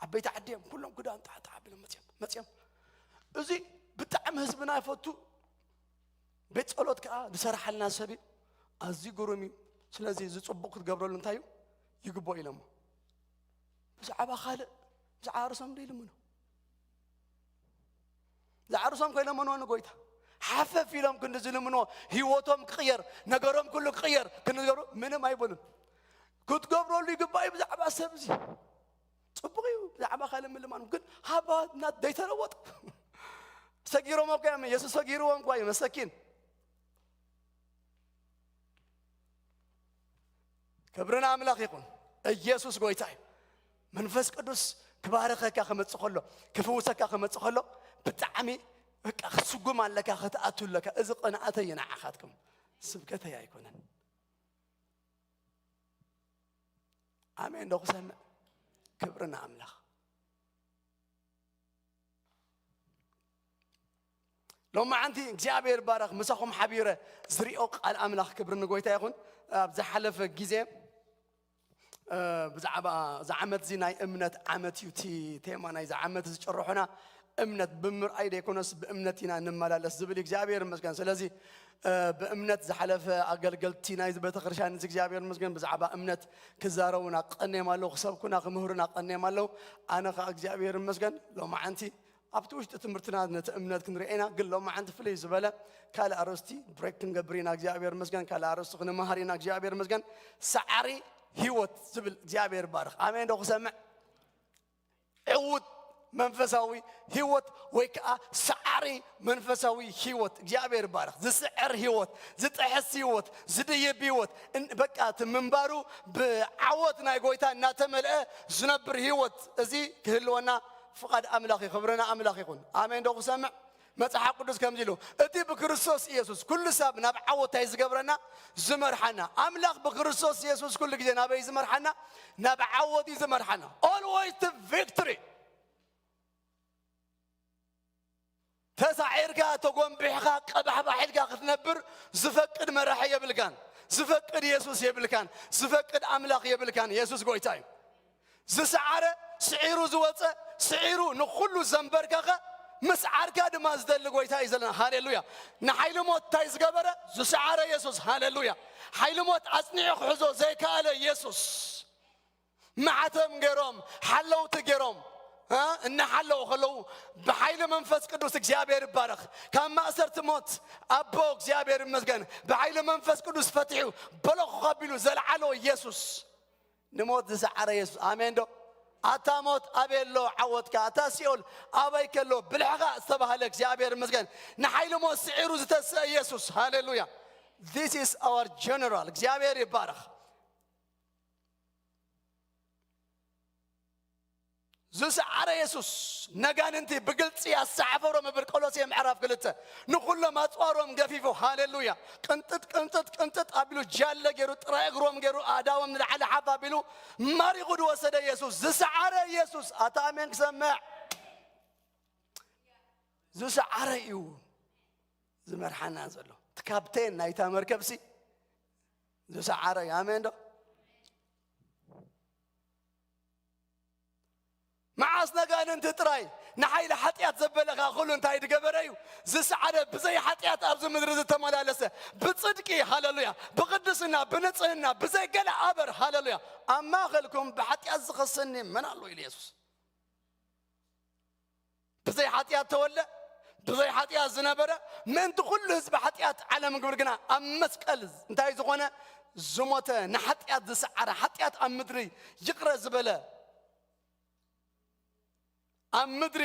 ዓበይቲ ዓዲ እዮም። ኩሎም ክዳን ጣዕጣዕ ኣቢሎም መጺኦም፣ መጺኦም። እዚ ብጣዕሚ ህዝብና ይፈቱ፣ ቤት ጸሎት ከኣ ዝሰርሓልና ሰብ እዩ። ኣዝዩ ግሩም እዩ። ስለዚ እዚ ጽቡቕ ክትገብረሉ እንታይ እዩ? ይግብኦ ኢሎሞ። ብዛዕባ ካልእ፣ ብዛዕባ ርእሶም ዶ ይልምኑ? ብዛዕባ ርእሶም ከይለመንዎ ንጎይታ ሓፈፍ ኢሎም ክንዲ ዝልምንዎ፣ ህይወቶም ክቕየር፣ ነገሮም ኩሉ ክቕየር ክንዲ ዝገብሩ ምንም ኣይበሉን። ክትገብረሉ ይግባእ እዩ ብዛዕባ ሰብ እዚ። ጽቡቕ እዩ ብዛዕባ ካልእ ምልማኖም፣ ግን ሃባ ናት ዘይተለወጡ። ሰጊሮም እኮ እዮም፣ የሱስ ሰጊርዎም እኮ እዩ፣ መሰኪን። ክብሪ ንኣምላኽ ይኹን። ኢየሱስ ጎይታ እዩ። መንፈስ ቅዱስ ክባርኸካ ክመጽእ ከሎ፣ ክፍውሰካ ክመጽእ ከሎ፣ ብጣዕሚ በቃ ክትስጉም ኣለካ፣ ክትኣቱ ኣለካ። እዚ ቅንኣተይ እዩ ንዓኻትኩም፣ ስብከተይ ኣይኮነን። ኣሜን ዶ ክሰምዕ? ክብሪ ንኣምላኽ። ሎማዓንቲ እግዚኣብሔር ይባረኽ፣ ምሳኹም ሓቢረ ዝሪኦ ቃል ኣምላኽ፣ ክብሪ ንጎይታ ይኹን። ኣብ ዝሓለፈ ግዜ፣ እ፣ ብዛዕባ እዚ ዓመት እዚ ናይ እምነት ዓመት እዩ፣ እቲ ቴማ ናይ እዚ ዓመት እዚ ጭርሖና እምነት ብምርኣይ ዘይኮነስ ብእምነት ኢና እንመላለስ ዝብል እዩ። እግዚኣብሔር ይመስገን። ስለዚ፣ እ፣ ብእምነት ዝሓለፈ ኣገልገልቲ ናይዚ ቤተክርስትያን እዚ እግዚኣብሔር ይመስገን ብዛዕባ እምነት ክዛረቡና ቀንዮም ኣለዉ፣ ክሰብኩና ክምህሩና ቀንዮም ኣለዉ። ኣነ ኸዓ እግዚኣብሔር ይመስገን ሎማዓንቲ ኣብቲ ውሽጢ ትምህርትና ነቲ እምነት ክንርኢ ኢና፣ ግን ሎማዓንቲ ፍልይ ዝበለ ካልእ ኣርእስቲ ብሬክ ክንገብር ኢና። እግዚኣብሔር ይመስገን። ካልእ ኣርእስቲ ክንመሃር ኢና። እግዚኣብሔር ይመስገን። ሰዓሪ ህይወት ዝብል እግዚኣብሔር ይባርኽ። ኣሜን ዶ ክሰምዕ? ዕዉት መንፈሳዊ ህይወት ወይ ከዓ ሰዓሪ መንፈሳዊ ህይወት እግዚኣብሔር ይባርኽ። ዝስዕር ህይወት፣ ዝጥሕስ ህይወት፣ ዝድይብ ህይወት፣ እን-፣ በቃ እቲ ምንባሩ ብዓወት ናይ ጎይታ እናተመልአ ዝነብር ህይወት፣ እዚ ክህልወና ፍቓድ ኣምላኽ እዩ። ክብሪ ንኣምላኽ ይኹን። ኣሜን ዶ ክሰምዕ? መጽሓፍ ቅዱስ ከምዚ ኢሉ፣ እቲ ብክርስቶስ ኢየሱስ ኩሉ ሳብ ናብ ዓወት እንታይ ዝገብረና? ዝመርሓና። ኣምላኽ ብክርስቶስ ኢየሱስ ኩሉ ግዜ ናበይ ዝመርሓና? ናብ ዓወት እዩ ዝመርሓና። Always to victory። ተሳዒርካ፣ ተጎንቢሕኻ፣ ቀባሕባሕ ኢልካ ክትነብር ዝፈቅድ መራሒ የብልካን። ዝፈቅድ የሱስ የብልካን። ዝፈቅድ ኣምላኽ የብልካን። የሱስ ጎይታ እዩ። ዝሰዓረ ስዒሩ ዝወፀ፣ ስዒሩ ንኹሉ ዘንበርከኸ፣ ምስዓርካ ድማ ዝደሊ ጎይታ እዩ ዘለና። ሃሌሉያ። ንሓይሊ ሞት እንታይ ዝገበረ? ዝሰዓረ የሱስ። ሃሌሉያ። ሓይሊ ሞት ኣጽኒዑ ክሕዞ ዘይከኣለ የሱስ። ማዕተም ገይሮም፣ ሓለውቲ ገይሮም፣ እ፣ እናሓለዉ ከለዉ፣ ብሓይሊ መንፈስ ቅዱስ እግዚኣብሔር ይባረኽ። ካብ ማእሰርቲ ሞት ኣቦ እግዚኣብሔር ይመስገን። ብሓይሊ መንፈስ ቅዱስ ፈቲሑ፣ በለኹ ከቢሉ ዘልዓሎ የሱስ። ንሞት ዝሰዓረ የሱስ። ኣሜን ዶ? ኣታ ሞት ኣበይ ኣሎ ዓወትካ? ኣታ ሲኦል ኣበይ ከሎ ብልሕኻ ዝተባህለ እግዚኣብሔር ይመስገን። ንሓይሊ ሞት ስዒሩ ዝተስአ የሱስ። ሃሌሉያ። This is our general። እግዚኣብሔር ይባረኽ። ዝሰዓረ የሱስ ነጋንንቲ ብግልጺ ኣሰዓፈሮም እብል ቆሎሴ ምዕራፍ ክልተ። ንኹሎም ኣጽዋሮም ገፊፉ፣ ሃሌሉያ። ቅንጥጥ፣ ቅንጥጥ፣ ቅንጥጥ ኣቢሉ ጃለ ገይሩ፣ ጥራይ እግሮም ገይሩ፣ ኣእዳዎም ንላዕሊ ሓፍ ኣቢሉ ማሪኹ ዝወሰደ የሱስ፣ ዝሰዓረ የሱስ። ኣታ ኣሜን ክሰምዕ። ዝሰዓረ እዩ ዝመርሓና ዘሎ። እቲ ካፕቴን ናይታ መርከብሲ ዝሰዓረ እዩ። ኣሜን ዶ? መዓስ ነጋንንቲ ጥራይ ንሓይሊ ሓጢኣት ዘበለኻ ኩሉ እንታይ ዝገበረ እዩ? ዝሰዓረ፣ ብዘይ ሓጢኣት ኣብዚ ምድሪ ዝተመላለሰ፣ ብጽድቂ፣ ሃሌሉያ፣ ብቕድስና፣ ብንጽህና፣ ብዘይ ገለ ኣበር፣ ሃሌሉያ። ኣብ ማእከልኩም ብሓጢኣት ዝኸሰኒ መን ኣሎ? ኢሉ የሱስ። ብዘይ ሓጢኣት ተወልደ፣ ብዘይ ሓጢኣት ዝነበረ፣ ምእንቲ ኩሉ ህዝቢ ሓጢኣት ዓለም ክብል ግና ኣብ መስቀል እንታይ ዝኾነ? ዝሞተ፣ ንሓጢኣት ዝሰዓረ፣ ሓጢኣት ኣብ ምድሪ ይቕረ ዝበለ፣ ኣብ ምድሪ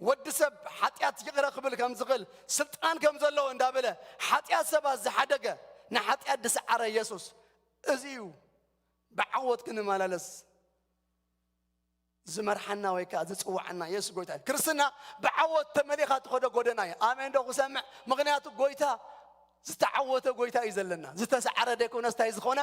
ወዲ ሰብ ሓጢኣት ይቕረ ክብል ከም ዝኽእል ስልጣን ከም ዘለዎ እንዳበለ፣ ሓጢኣት ሰባት ዝሓደገ፣ ንሓጢኣት ዝሰዓረ የሱስ፣ እዚ እዩ ብዓወት ክንመላለስ ዝመርሓና ወይ ከዓ ዝጽውዓና የሱስ ጎይታ እዩ። ክርስትና ብዓወት ተመሊኻ ትኸዶ ጎደና እዩ። ኣሜን ዶ ክሰምዕ? ምኽንያቱ ጎይታ ዝተዓወተ ጎይታ እዩ ዘለና። ዝተሰዓረ ደይኮነስ እንታይ ዝኾነ?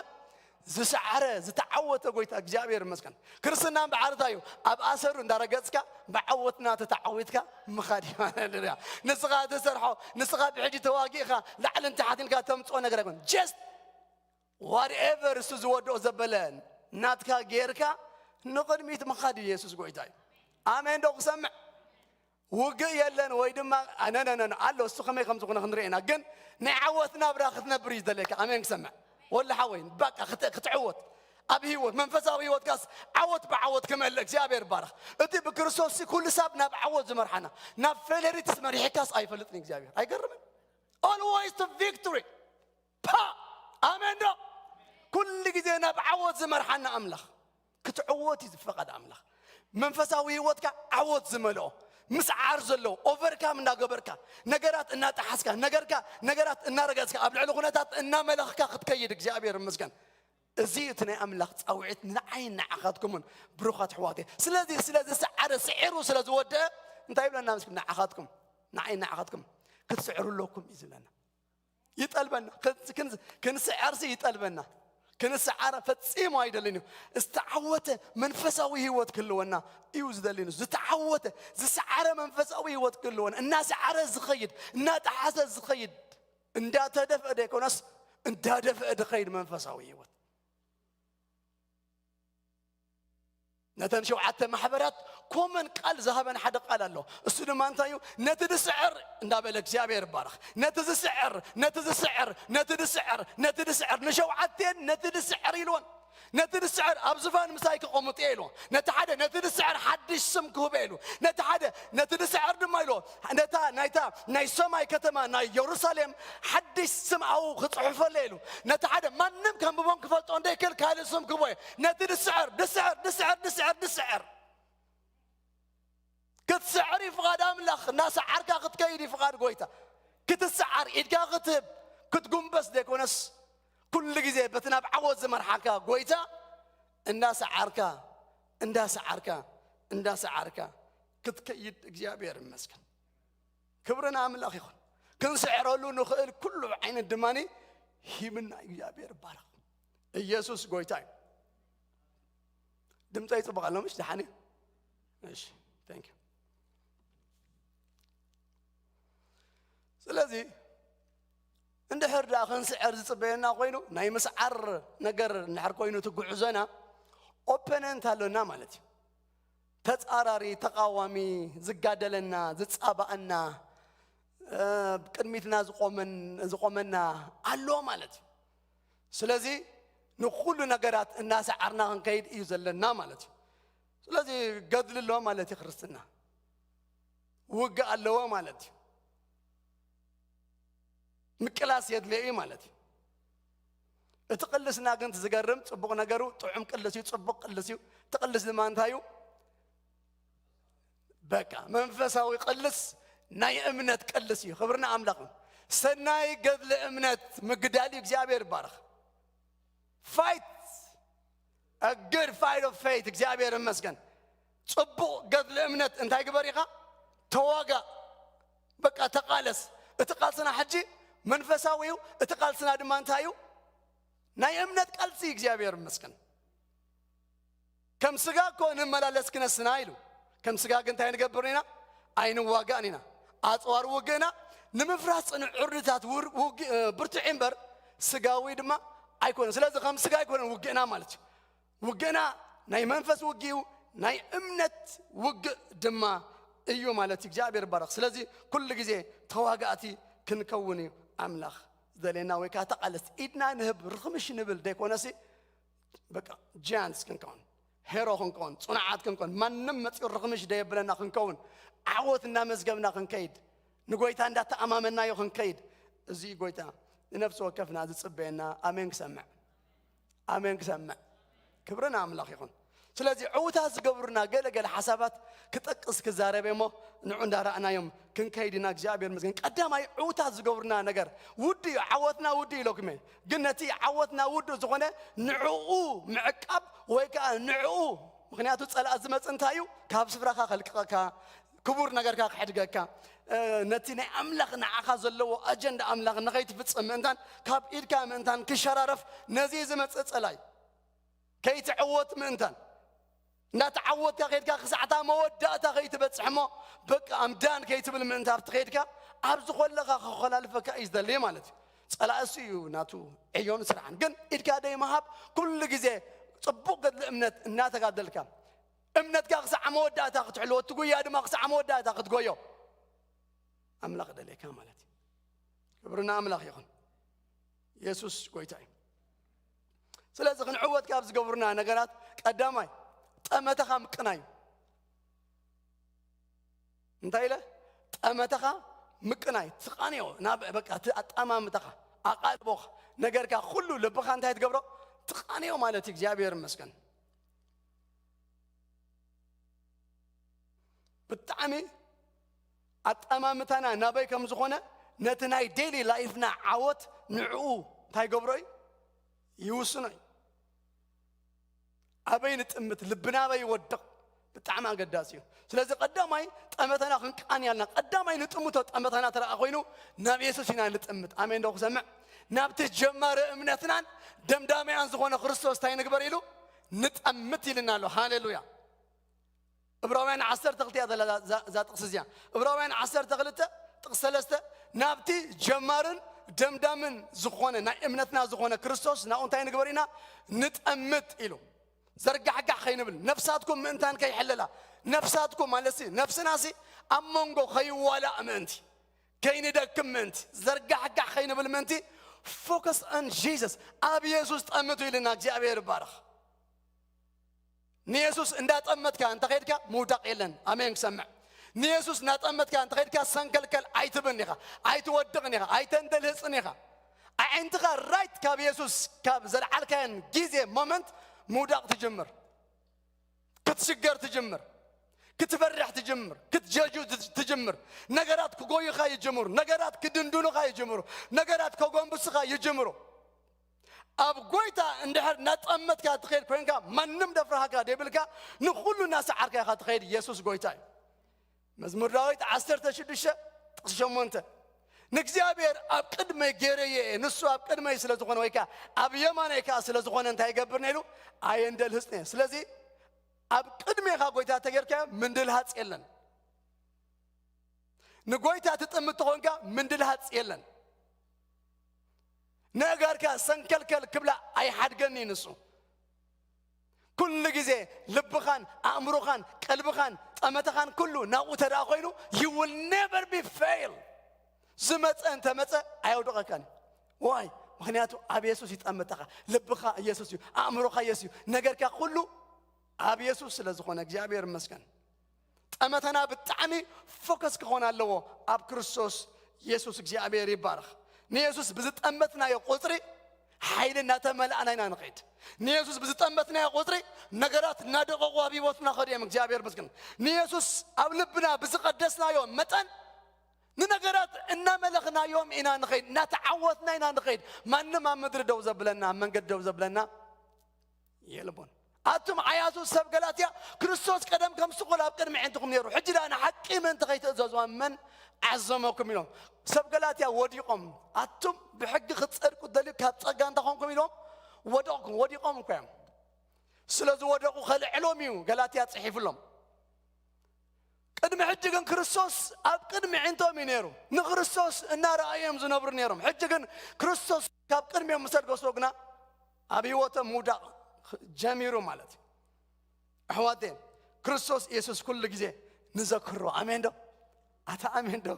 ዝሰዓረ፣ ዝተዓወተ ጎይታ። እግዚኣብሔር ይመስገን። ክርስትና እምበኣር እንታይ እዩ? ኣብ ኣሰሩ እንዳረገጽካ ብዓወትና ተተዓዊትካ ምኻድ እዩ። ሃሌሉያ። ንስኻ ትሰርሖ፣ ንስኻ ብሕጂ ተዋጊእኻ ላዕልን ታሕትን ኢልካ ተምጽኦ ነገር ኣይኮን። Just whatever እሱ ዝወድኦ ዘበለ ናትካ ጌርካ ንቕድሚት ምኻድ እዩ። የሱስ ጎይታ እዩ። ኣሜን ዶ ክሰምዕ? ውግእ የለን ወይ ድማ ነነነነ ኣሎ፣ እሱ ከመይ ከም ዝኾነ ክንርኢ ኢና። ግን ናይ ዓወት ናብራ ክትነብር እዩ ዝደለካ። ኣሜን ክሰምዕ? ወላ ሓወይ፣ በቃ ክት-፣ ክትዕወት ኣብ ህይወት፣ መንፈሳዊ ህይወትካስ ዓወት ብዓወት ክመልእ እግዚኣብሔር ይባረኽ። እቲ ብክርስቶስ ኩሉ ሳብ ናብ ዓወት ዝመርሓና፣ ናብ ፌለሪትስ መሪሕካስ ኣይፈልጥን እግዚኣብሔር። ኣይገርምን? Always to victory። ፓ! ኣሜን ዶ? ኩሉ ግዜ ናብ ዓወት ዝመርሓና ኣምላኽ፣ ክትዕወት እዩ ዝፈቐድ ኣምላኽ። መንፈሳዊ ህይወትካ ዓወት ዝመልኦ፣ ምስዓር ዘለዎ፣ ኦቨርካም እንዳገበርካ፣ ነገራት እናጠሓስካ፣ ነገርካ፣ ነገራት እናረገጽካ፣ ኣብ ልዕሊ ኩነታት እናመለኽካ ክትከይድ እግዚኣብሔር ይመስገን። እዚ እቲ ናይ ኣምላኽ ጻውዒት ንዓይ ንዓኻትኩምን ብሩኻት ኣሕዋተይ። ስለዚ ስለ ዝሰዓረ፣ ስዒሩ ስለ ዝወደአ እንታይ ይብለና? ምስ ንዓኻትኩም፣ ንዓይ ንዓኻትኩም ክትስዕሩ ኣለኩም እዩ ዝብለና። ይጠልበና። ክን-፣ ክን-፣ ክንስዓርሲ ይጠልበና። ክንስዓር ፈጺሙ ኣይደልን እዩ። ዝተዓወተ መንፈሳዊ ህይወት ክህልወና እዩ ዝደልን እዩ። ዝተዓወተ፣ ዝሰዓረ መንፈሳዊ ህይወት ክህልወና፣ እናሰዓረ ዝኸይድ፣ እናጠሓሰ ዝኸይድ፣ እንዳተደፍአ ደይኮነስ እንዳደፍአ ዝኸይድ መንፈሳዊ ህይወት። ነተን ሸውዓተ ማሕበራት ኮመን ቃል ዝሃበን ሓደ ቃል ኣሎ። እሱ ድማ እንታይ እዩ? ነቲ ዝስዕር እንዳበለ እግዚኣብሔር ይባረኽ። ነቲ ዝስዕር፣ ነቲ ዝስዕር፣ ነቲ ዝስዕር፣ ነቲ ዝስዕር፣ ንሸውዓቴን ነቲ ዝስዕር ኢልዎን። ነቲ ዝስዕር ኣብ ዝፋን ምሳይ ክቐምጥ እየ ኢልዎ። ነቲ ሓደ ነቲ ዝስዕር ሓድሽ ስም ክህቦ ኢሉ። ነቲ ሓደ ነቲ ዝስዕር ድማ ኢልዎ። ነታ ናይታ ናይ ሰማይ ከተማ ናይ የሩሳሌም ሓድሽ ስም ኣብኡ ክጽሕፈለ ኢሉ። ነቲ ሓደ ማንም ከንብቦን ክፈልጦ እንደይክእል ካልእ ስም ክህቦ እየ። ነቲ ዝስዕር፣ ዝስዕር፣ ዝስዕር፣ ዝስዕር፣ ዝስዕር። ክትስዕር እዩ ፍቓድ ኣምላኽ። እናሰዓርካ ክትከይድ እዩ ፍቓድ ጎይታ። ክትሰዓር፣ ኢድካ ክትህብ፣ ክትጉንበስ ዘይኮነስ፣ ኩሉ ግዜ በቲ ናብ ዓወት ዝመርሓካ ጎይታ እናሰዓርካ፣ እንዳሰዓርካ፣ እንዳሰዓርካ ክትከይድ እግዚኣብሔር ይመስገን። ክብሪ ንኣምላኽ ይኹን። ክንስዕረሉ ንኽእል ኩሉ ዓይነት ድማኒ ሂብና እግዚኣብሔር ይባረኽ። ኢየሱስ ጎይታ እዩ። ድምፀይ ይፅቡቕ ኣሎ፣ ምሽ ደሓን እዩ? እሺ፣ thank you። ስለዚ እንድሕር ደኣ ክንስዕር ዝፅበየና ኮይኑ፣ ናይ ምስዓር ነገር እንድሕር ኮይኑ እቲ ጉዕዞና፣ ኦፐነንት ኣሎና ማለት እዩ። ተጻራሪ፣ ተቓዋሚ፣ ዝጋደለና፣ ዝጻባኣና፣ እ፣ ቅድሚትና ዝቆመን-፣ ዝቆመና ኣሎ ማለት እዩ። ስለዚ ንኹሉ ነገራት እናሰዓርና ክንከይድ እዩ ዘለና ማለት እዩ። ስለዚ ገድሊ ኣሎ ማለት እዩ ክርስትና። ውግእ ኣለዎ ማለት እዩ። ምቅላስ የድልዮ እዩ ማለት እዩ። እቲ ቅልስና ግን ዝገርም ጽቡቕ ነገሩ ጥዑም ቅልስ እዩ፣ ጽቡቕ ቅልስ እዩ። እቲ ቅልስ ድማ እንታይ እዩ? በቃ መንፈሳዊ ቅልስ፣ ናይ እምነት ቅልስ እዩ። ክብርና ኣምላኽ እዩ። ሰናይ ገድሊ እምነት ምግዳል እዩ። እግዚኣብሔር ይባረኽ። Fight a good fight of faith። እግዚኣብሔር ይመስገን። ጽቡቕ ገድሊ እምነት እንታይ ግበር ኢኻ? ተዋጋእ። በቃ ተቓለስ። እቲ ቃልስና ሕጂ መንፈሳዊ እዩ። እቲ ቃልስና ድማ እንታይ እዩ? ናይ እምነት ቃልሲ። እግዚኣብሔር ይመስገን። ከም ስጋ እኮ እንመላለስ ክነስና ኢሉ። ከም ስጋ ግን እንታይ ንገብር ኢና? ኣይንዋጋእን ኢና። ኣጽዋር ውግእና ንምፍራስ ጽኑዕ ዕርድታት ውር-፣ ውግ-፣ እ፣ ብርቱዕ እምበር ስጋዊ ድማ ኣይኮነን። ስለዚ ከም ስጋ ኣይኮነን ውግእና ማለት እዩ። ውግእና ናይ መንፈስ ውግእ እዩ፣ ናይ እምነት ውግእ ድማ እዩ ማለት እዩ። እግዚኣብሔር ይባረኽ። ስለዚ ኩሉ ግዜ ተዋጋእቲ ክንከውን እዩ ኣምላኽ ዝደልየና፣ ወይ ከዓ ተቓለስቲ። ኢድና ንህብ፣ ርኽምሽ ንብል ደይኮነሲ፣ በቃ ጃያንትስ ክንከውን፣ ሄሮ ክንከውን፣ ጽኑዓት ክንከውን፣ ማንም መጺኡ ርኽምሽ ደየብለና ክንከውን፣ ዓወት እናመዝገብና ክንከይድ፣ ንጎይታ እንዳተኣማመናዮ ክንከይድ፣ እዚ ጎይታ ንነፍሲ ወከፍና ዝጽበየና። ኣሜን ክሰምዕ፣ ኣሜን ክሰምዕ። ክብሪ ንኣምላኽ ይኹን። ስለዚ ዕውታት ዝገብሩና ገለ ገለ ሓሳባት ክጠቅስ ክዛረብ እሞ፣ ንዑ እንዳረኣናዮም ክንከይድ ኢና። እግዚኣብሔር ይመስገን። ቀዳማይ ዕውታት ዝገብሩና ነገር ውዲ እዩ፣ ዓወትና ውዲ እዩ ኢለኩም እየ። ግን ነቲ ዓወትና ውዲ ዝኾነ ንዕኡ ምዕቃብ ወይ ከዓ ንዕኡ፣ ምኽንያቱ ጸላእ ዝመጽእ እንታይ እዩ? ካብ ስፍራኻ ከልቅቐካ፣ ክቡር ነገርካ ክሕድገካ፣ እ፣ ነቲ ናይ ኣምላኽ ንዓኻ ዘለዎ ኣጀንዳ ኣምላኽ ንኸይትፍጽም ምእንታን፣ ካብ ኢድካ ምእንታን ክሸራረፍ ነዚ ዝመጽእ ጸላይ ከይትዕወት ምእንታን፣ እንዳተዓወትካ ከይድካ ክሳዕታ መወዳእታ ከይትበጽሕ እሞ በቃ ኣምዳን ከይትብል ምእንታ ኣብቲ ከይድካ ኣብ ዝኾለኻ ክኾላልፈካ እዩ ዝደሊ ማለት እዩ። ጸላእሱ እዩ ናቱ ዕዮን ስራሕን። ግን ኢድካ ደይ ምሃብ ኩሉ ግዜ ጽቡቕ ገድሊ እምነት እናተጋደልካ እምነትካ ክሳዕ መወዳእታ ክትሕልዎ፣ እቲ ጉያ ድማ ክሳዕ መወዳእታ ክትጎዮ ኣምላኽ ደልየካ ማለት እዩ። ክብርና ኣምላኽ ይኹን። የሱስ ጎይታ እዩ። ስለዚ ክንዕወት ካብ ዝገብሩና ነገራት ቀዳማይ ጠመተኻ ምቅናይ እዩ። እንታይ ኢለ? ጠመተኻ ምቅናይ፣ ትቃንዮ፣ ናብ በቃ እቲ ኣጣማምታኻ፣ ኣቓልቦኻ፣ ነገርካ ኩሉ ልብኻ እንታይ ትገብሮ? ትቃንዮ ማለት እዩ። እግዚኣብሔር ይመስገን። ብጣዕሚ ኣጠማምታና ናበይ ከም ዝኾነ ነቲ ናይ ዴይሊ ላይፍና ዓወት ንዕኡ እንታይ ገብሮ እዩ? ይውስኖ እዩ። ኣበይ ንጥምት፣ ልብና ኣበይ ይወድቕ ብጣዕሚ ኣገዳሲ እዩ። ስለዚ ቀዳማይ ጠመተና ክንቃንያልና፣ ቀዳማይ ንጥምቶ ጠመተና ተረኣ ኮይኑ ናብ የሱስ ኢና ንጥምት። ኣሜን ዶ ክሰምዕ? ናብቲ ጀማሪ እምነትናን ደምዳሚያን ዝኾነ ክርስቶስ እንታይ ንግበር ኢሉ ንጠምት ኢልና ኣሎ። ሃሌሉያ። እብራውያን ዓሰርተ ክልተ እያ ዘላ እዛ- እዛ ጥቕሲ እዚኣ። እብራውያን ዓሰርተ ክልተ ጥቕሲ ሰለስተ፣ ናብቲ ጀማርን ደምዳምን ዝኾነ ናይ እምነትና ዝኾነ ክርስቶስ ናብኡ እንታይ ንግበር ኢና ንጠምት ኢሉ። ዘርጋሕጋሕ ከይንብል፣ ነፍሳትኩም ምእንታን ከይሕለላ፣ ነፍሳትኩም ማለት ሲ ነፍስና ሲ ኣብ መንጎ ከይዋላእ ምእንቲ፣ ከይንደክም ምእንቲ፣ ዘርጋሕጋሕ ከይንብል ምእንቲ፣ focus on Jesus፣ ኣብ የሱስ ጠምቱ ኢልና። እግዚኣብሔር ይባረኽ። ንየሱስ እንዳጠመትካ እንተኸይድካ ምውዳቕ የለን። ኣሜን ክሰምዕ። ንየሱስ እናጠመትካ እንተኸይድካ ሰንከልከል ኣይትብን ኢኻ፣ ኣይትወድቕን ኢኻ፣ ኣይተንደልህፅን ኢኻ። ኣዒንትኻ ራይት ካብ የሱስ ካብ ዘልዓልካየን ግዜ ሞመንት ምውዳቕ ትጅምር፣ ክትሽገር ትጅምር፣ ክትፈርሕ ትጅምር፣ ክትጀጁ ትጅምር። ነገራት ክጎዩኻ ይጅምሩ፣ ነገራት ክድንድኑኻ ይጅምሩ፣ ነገራት ከጎንብስኻ ይጅምሩ። ኣብ ጎይታ እንድሕር እናጠመትካ ትኸይድ ኮይንካ፣ ማንም ደፍርሃካ ደይብልካ፣ ንኹሉ እናሰዓርካ ኢኻ ትኸይድ። የሱስ ጎይታ እዩ። መዝሙር ዳዊት ዓሰርተ ሽዱሽተ ጥቕሲ ሸሞንተ፣ ንእግዚኣብሔር ኣብ ቅድመይ ገይረዮ እየ፣ ንሱ ኣብ ቅድመይ ስለ ዝኾነ ወይ ከዓ ኣብ የማነይ ከዓ ስለ ዝኾነ እንታይ ይገብር ነይሩ? ኣየንደልህፅን እየ። ስለዚ ኣብ ቅድሜኻ ጎይታ ተጌርካ ምንድልሃፅ የለን። ንጎይታ ትጥምት ተኾንካ ምንድልሃፅ የለን። ነእጋርካ ሰንከልከል ክብላ ኣይሓድገኒ ንሱ። ኩሉ ግዜ ልብኻን ኣእምሮኻን ቀልብኻን ጠመተኻን ኩሉ ናብኡ ተደኣ ኮይኑ you will never be fail። ዝመፀ እንተመፀ ኣየውድቐካን። ዋይ? ምኽንያቱ ኣብ የሱስ ይጠምተኻ። ልብኻ ኢየሱስ እዩ፣ ኣእምሮኻ ኢየሱስ እዩ፣ ነገርካ ኩሉ ኣብ የሱስ ስለ ዝኾነ እግዚኣብሔር ይመስገን። ጠመተና ብጣዕሚ ፎከስ ክኾን ኣለዎ ኣብ ክርስቶስ የሱስ። እግዚኣብሔር ይባረኽ። ንየሱስ ብዝጠመትናዮ ቁፅሪ ሓይሊ እናተመላእና ኢና ንኸይድ። ንየሱስ ብዝጠመትናዮ ቁፅሪ ነገራት እናደቐቑ ኣብ ህይወትና ኸዱ እዮም። እግዚኣብሔር ይመስገን። ንየሱስ ኣብ ልብና ብዝቐደስናዮ መጠን ንነገራት እናመለኽናዮም ኢና ንኸይድ፣ እናተዓወትና ኢና ንኸይድ። ማንም ኣብ ምድሪ ደው ዘብለና፣ ኣብ መንገዲ ደው ዘብለና የልቦን። ኣቱም ዓያሱ ሰብ ገላትያ፣ ክርስቶስ ቀደም ከም ስቑል ኣብ ቅድሚ ኣዒንትኹም ነይሩ፣ ሕጂ ደኣ ንሓቂ ምእንቲ ከይትእዘዙ ኣብ መን ዓዘመኩም ኢሎም። ሰብ ገላትያ ወዲቖም፣ ኣቱም ብሕጊ ክትጸድቁ ትደልዩ ካብ ጸጋ እንታይ ኮንኩም ኢሎም ወደቕኩም። ወዲቖም እኮ እዮም። ስለ ዝወደቑ ከልዕሎም እዩ ገላትያ ጽሒፉሎም። ቅድሚ ሕጂ ግን ክርስቶስ ኣብ ቅድሚ ኣዒንቶም እዩ ነይሩ። ንክርስቶስ እናረኣዩ እዮም ዝነብሩ ነይሮም። ሕጂ ግን ክርስቶስ ካብ ቅድሚኦም ምስ ኣድገሶ ግና ኣብ ህይወቶም ምውዳቕ ጀሚሩ ማለት እዩ። ኣሕዋተይ፣ ክርስቶስ ኢየሱስ ኩሉ ግዜ ንዘክሮ። ኣሜን ዶ? ኣታ ኣሜን ዶ?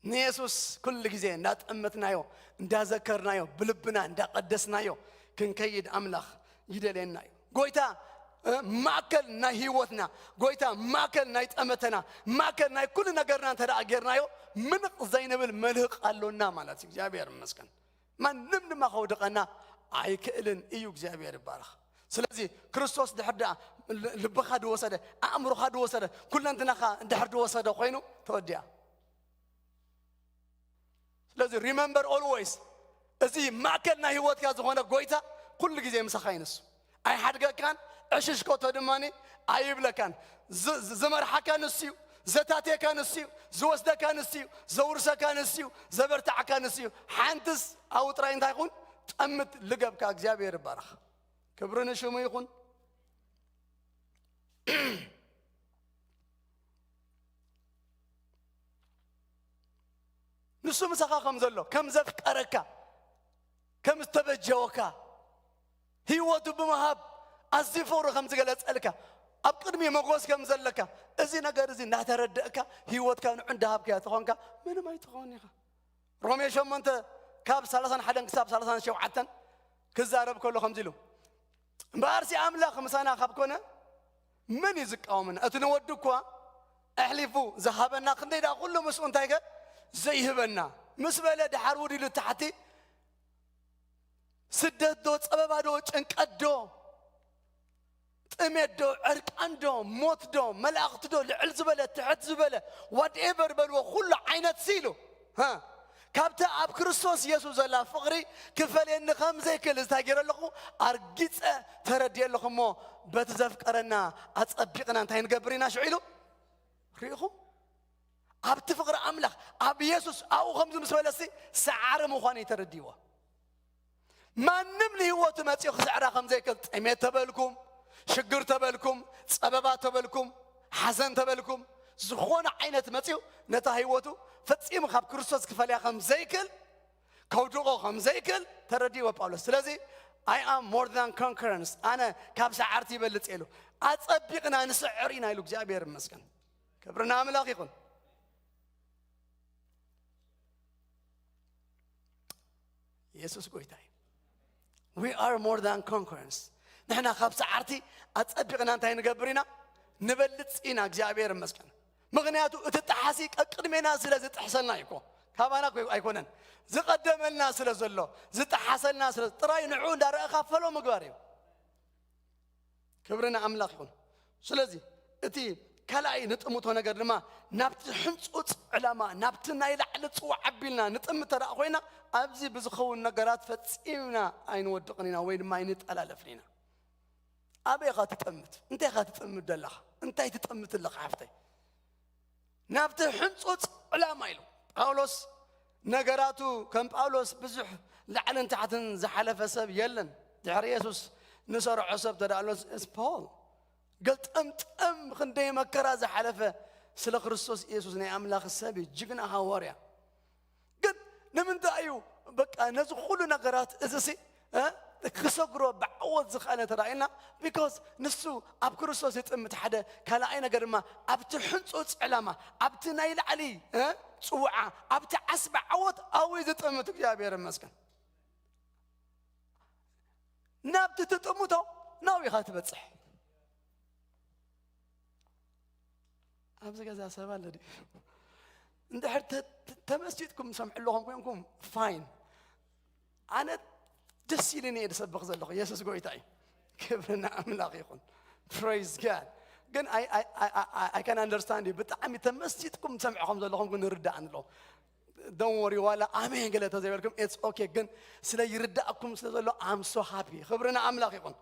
ንየሱስ ኩሉ ግዜ እንዳጠመትናዮ፣ እንዳዘከርናዮ፣ ብልብና እንዳቐደስናዮ ክንከይድ ኣምላኽ ይደልየና እዩ። ጎይታ እ፣ ማእከል ናይ ህይወትና፣ ጎይታ ማእከል ናይ ጠመተና፣ ማእከል ናይ ኩሉ ነገርና እንተ ደኣ ጌርናዮ፣ ምንቕ ዘይንብል መልህቕ ኣሎና ማለት እዩ። እግዚኣብሔር ይመስገን። ማንም ድማ ከውድቐና ኣይክእልን እዩ። እግዚኣብሔር ይባረኽ። ስለዚ ክርስቶስ ድሕር ደኣ ል-፣ ልብኻ ድወሰደ፣ ኣእምሮኻ ድወሰደ፣ ኩለንትናኻ ድሕር ድወሰደ ኮይኑ ተወዲኣ። ስለዚ remember always፣ እዚ ማእከል ናይ ህይወትካ ዝኾነ ጎይታ ኩሉ ግዜ ምሳኻ እዩ። ንሱ ኣይሓድገካን፣ ዕሽሽ ኮቶ ድማ ኣይብለካን። ዝ-፣ ዝ-፣ ዝመርሓካ ንሱ እዩ፣ ዘታትየካ ንሱ እዩ፣ ዝወስደካ ንሱ እዩ፣ ዘውርሰካ ንሱ እዩ፣ ዘበርታዕካ ንሱ እዩ። ሓንትስ ኣብኡ ጥራይ እንታይ ይኹን? ጠምት ልገብካ። እግዚኣብሔር ይባረኽ። ክብሪ ንሽሙ ይኹን። ንሱ ምሳኻ ከም ዘሎ፣ ከም ዘፍቀረካ፣ ከም ዝተበጀወካ፣ ህይወቱ ብምሃብ ኣዝዩ ፍቕሩ ከም ዝገለጸልካ፣ ኣብ ቅድሚ ሞገስ ከም ዘለካ፣ እዚ ነገር እዚ እናተረደእካ፣ ህይወትካ ንዑ እንዳሃብካዮ ተኾንካ፣ ምንም ኣይትኾን ኢኻ። ሮሜ ሸሞንተ ካብ ሰላሳን ሓደን ክሳብ ሰላሳን ሸውዓተን ክዛረብ ከሎ ከምዚ ኢሉ፣ እምበኣርሲ ኣምላኽ ምሳና ካብ ኮነ፣ መን እዩ ዝቃወመና? እቲ ንወዱ እኳ ኣሕሊፉ ዝሃበና፣ ክንደይ ደኣ ኩሉ ምስኡ እንታይ ከ ዘይህበና? ምስ በለ፣ ድሓር ውዲሉ ታሕቲ፣ ስደት ዶ፣ ጸበባ ዶ፣ ጭንቀት ዶ፣ ጥሜት ዶ፣ ዕርቃን ዶ፣ ሞት ዶ፣ መላእኽቲ ዶ፣ ልዕል ዝበለ፣ ትሕት ዝበለ፣ ዋትኤቨር በልዎ፣ ኩሉ ዓይነት ሲ ኢሉ፣ ሃ፣ ካብታ ኣብ ክርስቶስ የሱስ ዘላ ፍቕሪ ክፈልየኒ ከም ዘይክእል እንታይ ገይረ ኣለኹ? ኣርጊጸ ተረዲኤ ኣለኹ። እሞ በቲ ዘፍቀረና ኣጸቢቕና እንታይ ንገብር ኢና? ሽዑ ኢሉ ርኢኹም? ኣብቲ ፍቕሪ ኣምላኽ፣ ኣብ የሱስ ኣብኡ ከምዚ ምስ በለሲ ሰዓሪ ምዃኑ እዩ ተረዲእዎ። ማንም ንህይወቱ መጺኡ ክስዕራ ከም ዘይክእል፣ ጥሜት ተበልኩም፣ ሽግር ተበልኩም፣ ጸበባ ተበልኩም፣ ሓዘን ተበልኩም፣ ዝኾነ ዓይነት መጺኡ ነታ ህይወቱ ፈጺሙ ካብ ክርስቶስ ክፈልያ ከም ዘይክእል፣ ከውድቖ ከም ዘይክእል ተረዲእዎ ጳውሎስ። ስለዚ I am more than conquerors፣ ኣነ ካብ ሰዓርቲ ይበልጽ ኢሉ። ኣጸቢቕና ንስዕር ኢና ኢሉ። እግዚኣብሔር ይመስገን። ክብሪ ንኣምላኽ ይኹን። የሱስ ጎይታ እዩ። We are more than conquerors። ንሕና ካብ ሰዓርቲ ኣጸቢቕና እንታይ ንገብር ኢና? ንበልጽ ኢና። እግዚኣብሔር ይመስገን። ምኽንያቱ እቲ ጠሓሲ ቀቅድሜና ስለ ዝጥሕሰልና እዩ እኮ። ካባና እኮ ኣይኮነን። ዝቐደመልና ስለ ዘሎ፣ ዝጠሓሰልና ስለ፣ ጥራይ ንዕኡ እንዳረኣኻ ፈሎ ምግባር እዩ። ክብሪ ንኣምላኽ ይኹን። ስለዚ እቲ ካልኣይ ንጥምቶ ነገር ድማ ናብቲ ሕንጹጽ ዕላማ፣ ናብቲ ናይ ላዕሊ ጽዋዕ ኣቢልና ንጥምት እንተ ደኣ ኮይና፣ ኣብዚ ብዝኸውን ነገራት ፈጺምና ኣይንወድቕን ኢና ወይ ድማ ኣይንጠላለፍን ኢና። ኣበይ ኢኻ ትጠምት? እንታይ ኢኻ ትጥምት ዘለኻ? እንታይ ትጥምት ኣለኻ ሓፍተይ? ናብቲ ሕንጹጽ ዕላማ ኢሉ ጳውሎስ ነገራቱ፣ ከም ጳውሎስ ብዙሕ ላዕልን ታሕትን ዝሓለፈ ሰብ የለን። ድሕሪ የሱስ ንሰርዖ ሰብ ተዳእሎስ ፖል ገልጠምጠም ክንደይ መከራ ዝሓለፈ ስለ ክርስቶስ የሱስ ናይ ኣምላኽ ሰብ እዩ። ጅግና ሃዋርያ። ግን ንምንታይ እዩ በቃ ነዚ ኩሉ ነገራት እዚ ሲ፣ እ፣ ክሰግሮ ብዓወት ዝኸኣለ ተራእየና? ቢኮዝ ንሱ ኣብ ክርስቶስ ይጥምት ሓደ፣ ካልኣይ ነገር ድማ ኣብቲ ሕንጹጽ ዕላማ፣ ኣብቲ ናይ ላዕሊ፣ እ፣ ጽውዓ፣ ኣብቲ ዓስቢ ዓወት ኣዊ ዝጥምት። እግዚኣብሔር ይመስገን። ናብቲ ትጥምቶ ናብኡ ኢኻ ትበጽሕ። ኣብዚ ገዛ ሰብ ኣሎ ድዩ? እንድሕር ተ-፣ ተ-፣ ተመሲጥኩም ሰምዑ ኣለኹም ኮይንኩም ፋይን። ኣነ ደስ ኢሉኒ እየ ዝሰብኽ ዘለኹ። የሱስ ጎይታ እዩ። ክብሪ ንኣምላኽ ይኹን። Praise God። ግን I, I, I, I, I can understand you። ብጣዕሚ ተመሲጥኩም ሰምዑ ከም ዘለኹም ግን ይርዳእኒ ኣሎ። Don't worry፣ ዋላ ኣሜን ገለ ተዘይበልኩም፣ it's okay። ግን ስለ ይርዳእኩም ስለ ዘሎ፣ I'm so happy። ክብሪ ንኣምላኽ ይኹን።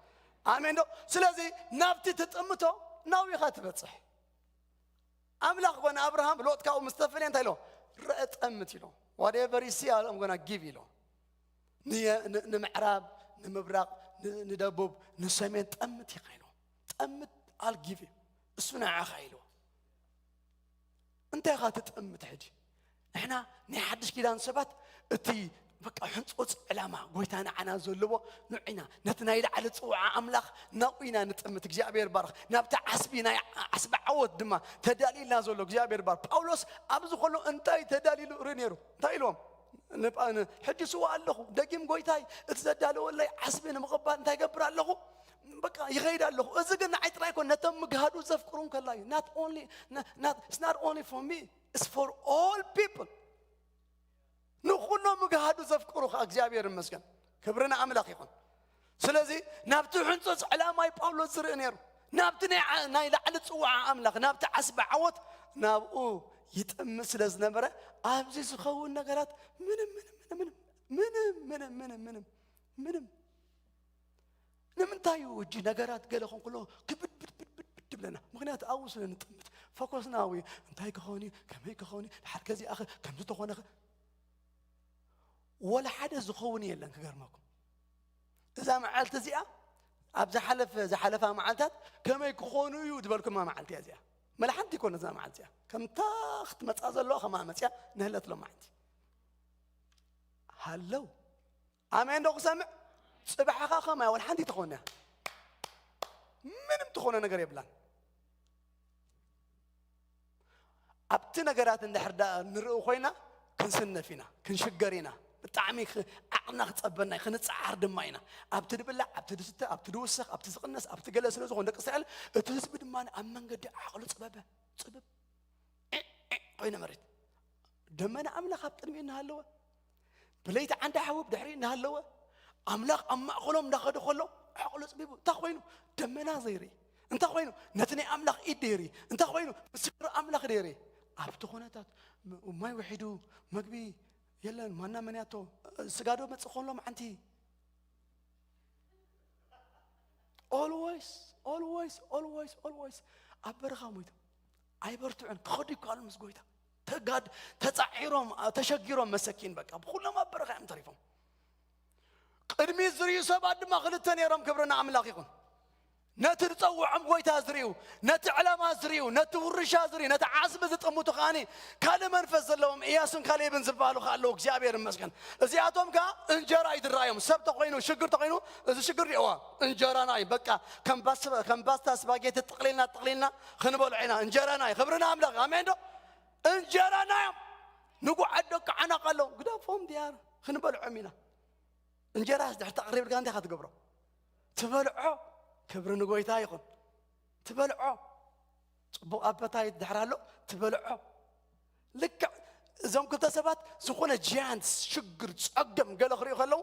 ኣሜን ዶ? ስለዚ ናብቲ ትጥምቶ ናብኡ ኢኻ ትበጽሕ። ኣምላኽ ኮነ ኣብርሃም ሎጥ ካብኡ ምስ ተፈልየ እንታይ ኢሎ? ርአ ጠምት ኢሎ። Whatever you see, I'm gonna give ኢሎ። ንየ-፣ ን-፣ ንምዕራብ፣ ንምብራቕ፣ ን-፣ ንደቡብ፣ ንሰሜን ጠምት ኢኻ ኢሎ። ጠምት ኣልጊቭ እዩ። እሱ ንዓኻ ኢልዎ። እንታይ ኢኻ ትጥምት ሕጂ? ንሕና ናይ ሓድሽ ኪዳን ሰባት እቲ በቃ ሕንጾጽ ዕላማ ጎይታ ንዓና ዘለዎ ንዑ ኢና። ነቲ ናይ ላዕሊ ጽውዓ ኣምላኽ ናብኡ ኢና ንጥምት። እግዚኣብሔር ባርኽ። ናብቲ ዓስቢ ናይ ዓስቢ ዓወት ድማ ተዳልዩልና ዘሎ እግዚኣብሔር ባርኽ። ጳውሎስ ኣብዚ ከሎ እንታይ ተዳልዩሉ ርኢ ነይሩ? እንታይ ኢልዎም? ንጳ-፣ ን-፣ ሕጂ ስዋ ኣለኹ፣ ደጊም ጎይታይ እቲ ዘዳለወለይ ዓስቢ ንምቕባል እንታይ ገብር ኣለኹ? በቃ ይኸይድ ኣለኹ። እዚ ግን ንዓይ ጥራይ ኮን ነቶም ምግሃዱ ዘፍቅሩ ከላ እዩ። Not only, not, not, it's not only for me, it's for all people። ንኹሎም ምግሃዱ ዘፍቅሩ ከኣ እግዚኣብሔር ይመስገን። ክብሪ ንኣምላኽ ይኹን። ስለዚ ናብቲ ሕንጹጽ ዕላማ እዩ ጳውሎስ ዝርኢ ነይሩ። ናብቲ ናይ ዓ-፣ ናይ ላዕሊ ጽዋዓ ኣምላኽ፣ ናብቲ ዓስቢ ዓወት ናብኡ ይጥምት ስለ ዝነበረ ኣብዚ ዝኸውን ነገራት ምንም፣ ምንም፣ ምንም፣ ምንም፣ ምንም፣ ምንም፣ ምንም፣ ምንም፣ ምንም። ንምንታይ እዩ እጂ ነገራት ገለ ኾን ከሎ ክብድ ብድ ብድ ብድ ብድ ብለና? ምኽንያቱ ኣብኡ ስለ ንጥምት ፈኮስና ኣብኡ እዩ። እንታይ ክኸውን እዩ? ከመይ ክኸውን እዩ? ድሓር ከዚኣ ኸ ከምዚ ተኾነ ኸ? ወላ ሓደ ዝኸውን የለን። ክገርመኩም እዛ መዓልቲ እዚኣ ኣብ ዝሓለፈ ዝሓለፋ መዓልታት ከመይ ክኾኑ እዩ ዝበልኩማ መዓልቲ እያ እዚኣ። መላ ሓንቲ ይኮነ እዛ መዓልቲ እዚኣ ከምታ ክትመጻ ዘለዋ ከማ መጽያ ንህለት ሎም መዓልቲ ሃለው። ኣሜን ዶ ክሰምዕ? ጽባሕኻ ከማይ ወላ ሓንቲ ትኾን እያ። ምንም ትኾነ ነገር የብላን። ኣብቲ ነገራት እንድሕር ደኣ ንርኢ ኮይና ክንስነፍ ኢና፣ ክንሽገር ኢና። ብጣዕሚ ክ-፣ ዓቕና ክጸበና እዩ፣ ክንጸዓር ድማ ኢና። ኣብቲ ድብላዕ፣ ኣብቲ ድስተ፣ ኣብቲ ድውሰኽ፣ ኣብቲ ዝቕነስ፣ ኣብቲ ገለ ስለ ዝኾነ ደቂ እስራኤል፣ እቲ ህዝቢ ድማ ኣብ መንገዲ ዓቕሉ ጽበበ፣ ጽብብ ዒዕ፣ ዒዕ ኮይነ መሬት። ደመና ኣምላኽ ኣብ ቅድሚኡ እናሃለወ፣ ብለይቲ ዓንዲ ሓዊ ብድሕሪኡ እናሃለወ፣ ኣምላኽ ኣብ ማእከሎም እንዳኸደ ከሎ፣ ዓቕሉ ጽቢቡ። እንታይ ኮይኑ? ደመና ዘይርኢ። እንታይ ኮይኑ? ነቲ ናይ ኣምላኽ ኢድ ደይሪ። እንታይ ኮይኑ? ምስክር ኣምላኽ ደይሪ። ኣብቲ ኩነታት ም-፣ ማይ ውሒዱ፣ መግቢ የለን፣ ማና መን ያቶ፣ ስጋዶ መጽእ ከሎ መዓንቲ። Always, always, always, always ኣብ በረኻ ሞይቶም። ኣይበርትዑን፣ ክኸዱ ይከኣሉ ምስ ጎይታ። ተጋድ-፣ ተጻዒሮም፣ ኣ-፣ ተሸጊሮም መሰኪን በቃ። ብኹሎም ኣብ በረኻ እዮም ተሪፎም። ቅድሚት ዝርእዩ ሰባት ድማ ክልተ ነይሮም፣ ክብሪ ንኣምላኽ ይኹን። ነቲ ዝጸውዖም ጎይታ ዝርእዩ፣ ነቲ ዕላማ ዝርእዩ፣ ነቲ ውርሻ ዝርእዩ፣ ነቲ ዓስቢ ዝጥምቱ ከኣኒ ካልእ መንፈስ ዘለዎም እያሱን ካሌብን ዝበሃሉ ከኣ ኣለዉ። እግዚኣብሔር ይመስገን። እዚኣቶም ከኣ እንጀራ እዩ ዝረኣዮም። ሰብ ተኾይኑ፣ ሽግር ተኾይኑ፣ እዚ ሽግር ሪእዋ። እንጀራና እዩ። በቃ ከም ባስ-፣ ከም ባስታ ስፓጌቲ ጥቕሊልና፣ ጥቕሊልና ክንበልዖ ኢና። እንጀራና እዩ። ክብሪ ንኣምላኽ። ኣሜን ዶ? እንጀራና እዮም። ንጉዓት ደቂ ዓናቕ ኣለዉ። ግደፎም ድያር። ክንበልዖም ኢና። እንጀራስ ድሕር ተቕሪብልካ እንታይ ኢኻ ትገብሮ? ትበልዖ። ክብሪ ንጎይታ ይኹን። ትበልዖ። ጽቡቕ ኣፐታይት ድሕር ኣሎ፣ ትበልዖ። ልክዕ እዞም ክልተ ሰባት ዝኾነ ጃያንትስ፣ ሽግር፣ ጸገም ገለ ክርእዩ ከለዉ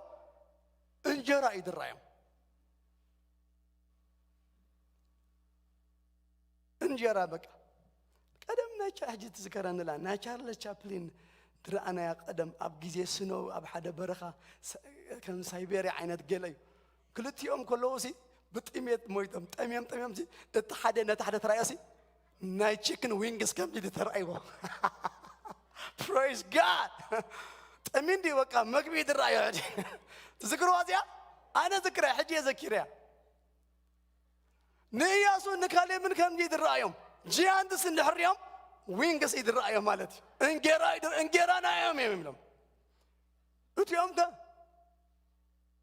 እንጀራ እዩ ዝረኣዮም። እንጀራ በቃ። ቀደም ናይ ቻ-፣ ሕጂ ትዝከረንላ፣ ናይ ቻርለስ ቻፕሊን ዝረኣናያ ቀደም ኣብ ግዜ ስኖው ኣብ ሓደ በረኻ ሰ-፣ ከም ሳይቤርያ ዓይነት ገለ እዩ። ክልቲኦም ከለዉ ሲ ብጥሜት ሞይቶም፣ ጠምዮም፣ ጠምዮም ሲ እቲ ሓደ ነቲ ሓደ ተራእዮ ሲ ናይ ቺክን ዊንግስ ከምዚ ተራእይዎ። Praise God። ጠሚን ድዩ በቃ መግቢ ዝረኣዮ ሕጂ። ትዝክርዋ እዚኣ? ኣነ ዝክረያ፣ ሕጂ እየ ዘኪረያ። ንእያሱን ንካሌብን ከምዚ ይድረኣዮም። ጂያንትስ እንድሕር ሪኦም ዊንግስ ይድረኣዮም ማለት እዩ። እንጌራ ይድር-፣ እንጌራና እዮም እዮም ይብሎም። እቲኦም ከ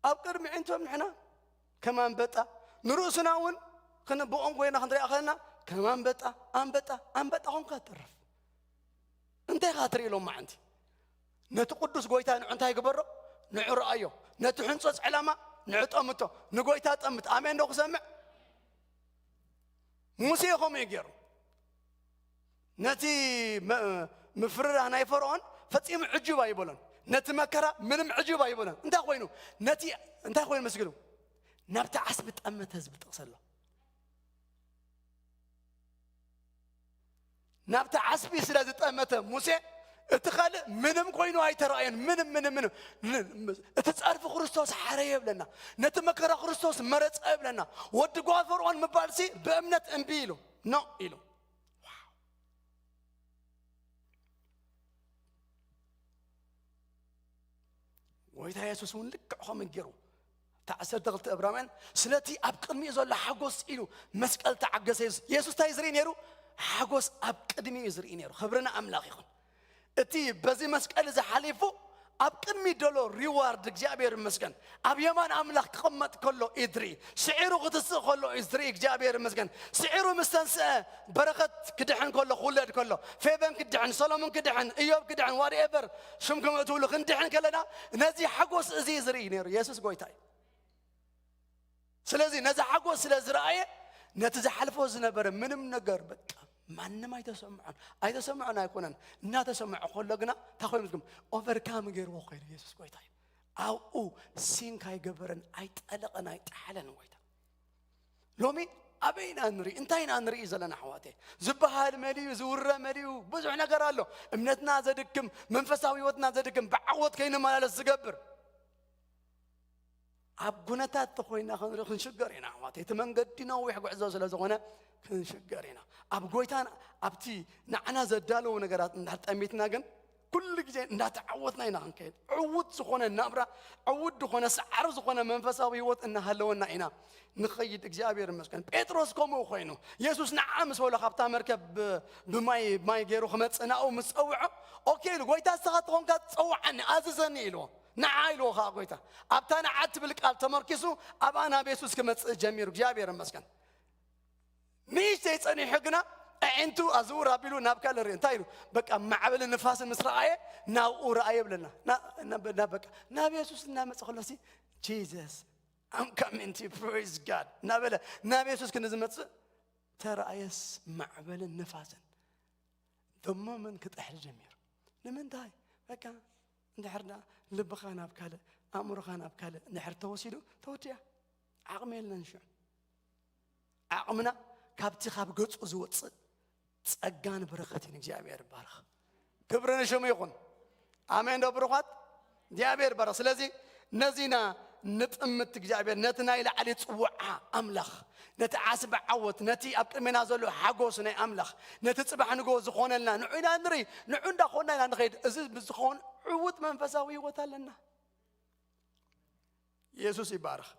ኣብ ቅድሚ ዕንቶም ንሕና ከም ኣንበጣ፣ ንርእስና እውን ክን-፣ ብኦም ኮይና ክንሪኣ ከለና ከም ኣንበጣ፣ ኣንበጣ፣ ኣንበጣ ኾንካ ትተርፍ። እንታይ ኢኻ ትርኢ ሎማዓንቲ? ነቲ ቅዱስ ጎይታ ንዑ እንታይ ግበሮ? ንዑ ረኣዮ። ነቲ ሕንጾጽ ዕላማ ንዑ ጠምቶ። ንጎይታ ጠምት። ኣሜን ዶ ክሰምዕ? ሙሴ ከምኡ እዩ ገይሩ። ነቲ መ-፣ ምፍርራህ ናይ ፈርዖን ፈጺሙ ዕጁብ ኣይበሎን። ነቲ መከራ ምንም ዕጁብ ኣይበሎን። እንታይ ኮይኑ? ነቲ፣ እንታይ ኮይኑ መስጊዱ? ናብቲ ዓስቢ ጠመተ ዝብል ጥቕሲ ኣሎ። ናብቲ ዓስቢ ስለ ዝጠመተ ሙሴ፣ እቲ ካልእ ምንም ኮይኑ ኣይተረኣዮን። ምንም፣ ምንም፣ ምንም። ን-፣ እቲ ጸርፊ ክርስቶስ ሓረየ ይብለና። ነቲ መከራ ክርስቶስ መረጸ ይብለና። ወዲ ጓል ፈርዖን ምባልሲ ብእምነት እምቢ ኢሉ፣ ኖ ኢሉ። ዋው። ጎይታ የሱስ እውን ልክዕ ከምኡ ገይሩ። እታ ዓሰርተ ክልተ እብራውያን፣ ስለቲ ኣብ ቅድሚኡ ዘሎ ሓጎስ ኢሉ መስቀል ተዓገሰ። የሱስ፣ የሱስ እንታይ ዝርኢ ነይሩ? ሓጎስ ኣብ ቅድሚኡ ዝርኢ ነይሩ። ክብሪ ንኣምላኽ ይኹን። እቲ በዚ መስቀል እዚ ሓሊፉ ኣብ ቅድሚት ዘሎ ሪዋርድ እግዚኣብሔር ይመስገን። ኣብ የማን ኣምላኽ ክቕመጥ ከሎ እዩ ዝርኢ። ስዒሩ ክትስእ ከሎ እዩ ዝርኢ እግዚኣብሔር ይመስገን። ስዒሩ ምስ ተንስአ በረኸት ክድሕን ከሎ፣ ክውለድ ከሎ፣ ፌበን ክድሕን፣ ሰሎሞን ክድሕን፣ እዮብ ክድሕን፣ ዋትኤቨር ሽምኩም እትብሉ ክንድሕን ከለና ነዚ ሓጎስ እዚ እዩ ዝርኢ ነይሩ። የሱስ ጎይታ እዩ። ስለዚ ነዚ ሓጎስ ስለ ዝረኣየ፣ ነቲ ዝሓልፎ ዝነበረ ምንም ነገር በቃ ማንም ኣይተሰምዖን። ኣይተሰምዖን ኣይኮነን፣ እናተሰምዖ ከሎ ግና እንታይ ኮይኑ ዝግም ኦቨርካም ገይርዎ ኮይኑ። ኢየሱስ ጎይታ እዩ። ኣብኡ ሲንክ ኣይገበረን፣ ኣይጠለቐን፣ ኣይጠሓለን። ጎይታ ሎሚ ኣበይ ኢና ንርኢ? እንታይ ኢና ንርኢ ዘለና ኣሕዋተይ? ዝበሃል መሊኡ፣ ዝውረ መሊኡ፣ ብዙሕ ነገር ኣሎ። እምነትና ዘድክም፣ መንፈሳዊ ህይወትና ዘድክም፣ ብዓወት ከይንመላለስ ዝገብር ኣብ ኩነታት ተኮይና ክንርኢ ክንሽገር ኢና ኣሕዋት። እቲ መንገዲ ነዊሕ ጉዕዞ ስለ ዝኾነ ክንሽገር ኢና። ኣብ ጎይታን ኣብቲ ንዓና ዘዳለዉ ነገራት እንዳጠሚትና ግን ኩሉ ግዜ እንዳተዓወትና ኢና ክንከይድ። ዕዉት ዝኾነ ናብራ፣ ዕዉት ዝኾነ ሳዕሪ ዝኾነ መንፈሳዊ ህይወት እናሃለወና ኢና ንኸይድ። እግዚኣብሔር ይመስገን። ጴጥሮስ ከምኡ ኮይኑ፣ የሱስ ንዓ ምስ በሎ ካብታ መርከብ ብ-፣ ብማይ፣ ማይ ገይሩ ክመጽእ ናብኡ ምስ ጸውዖ፣ ኦኬ ኢሉ፣ ጎይታ ንስኻ ተኾንካ ጸውዓኒ፣ ኣዝዘኒ ኢልዎ። ንዓ ኢልዎ ኸዓ ጎይታ። ኣብታ ንዓ ትብል ቃል ተመርኪሱ ኣብኣ ናብ የሱስ ክመጽእ ጀሚሩ። እግዚኣብሔር ይመስገን። ንእሽተይ ጸኒሑ ግና ኣዒንቱ ኣዝውር ኣቢሉ ናብ ካልእ ርኢ። እንታይ ኢሉ? በቃ ማዕበልን ንፋስን ምስ ረኣየ ናብኡ ረኣየ ይብለና። ና-፣ ና-፣ ና-፣ በቃ ናብ የሱስ እናመጸ ከሎ ሲ፣ Jesus, I'm coming to you, praise God እናበለ ናብ የሱስ ክንዝመጽእ ተረኣየስ ማዕበልን ንፋስን ደሞምን ክጥሕል ጀሚሩ። ንምንታይ? በቃ እንድሕር ደኣ ልብኻ ናብ ካልእ፣ ኣእምሮኻ ናብ ካልእ እንድሕር ተወሲዱ፣ ተወዲኣ። ዓቕሚ የለን ሽዑ። ዓቕምና ካብቲ ካብ ገጹ ዝወጽእ ጸጋን በረኸትን። እግዚኣብሔር ይባረኽ። ክብሪ ንሽሙ ይኹን። ኣሜን ዶ ብሩኻት? እግዚኣብሔር ይባረኽ። ስለዚ ነዚና ንጥምት። እግዚኣብሔር ነቲ ናይ ላዕሊ ጽውዓ ኣምላኽ፣ ነቲ ዓስቢ ዓወት፣ ነቲ ኣብ ቅድሜና ዘሎ ሓጎስ ናይ ኣምላኽ፣ ነቲ ጽባሕ ንግሆ ዝኾነልና ንዑ ኢና ንርኢ። ንዑ እንዳኾንና ኢና ንኸይድ። እዚ ብዝኸውን ዕዉት መንፈሳዊ ህይወት ኣለና። ኢየሱስ ይባረኽ።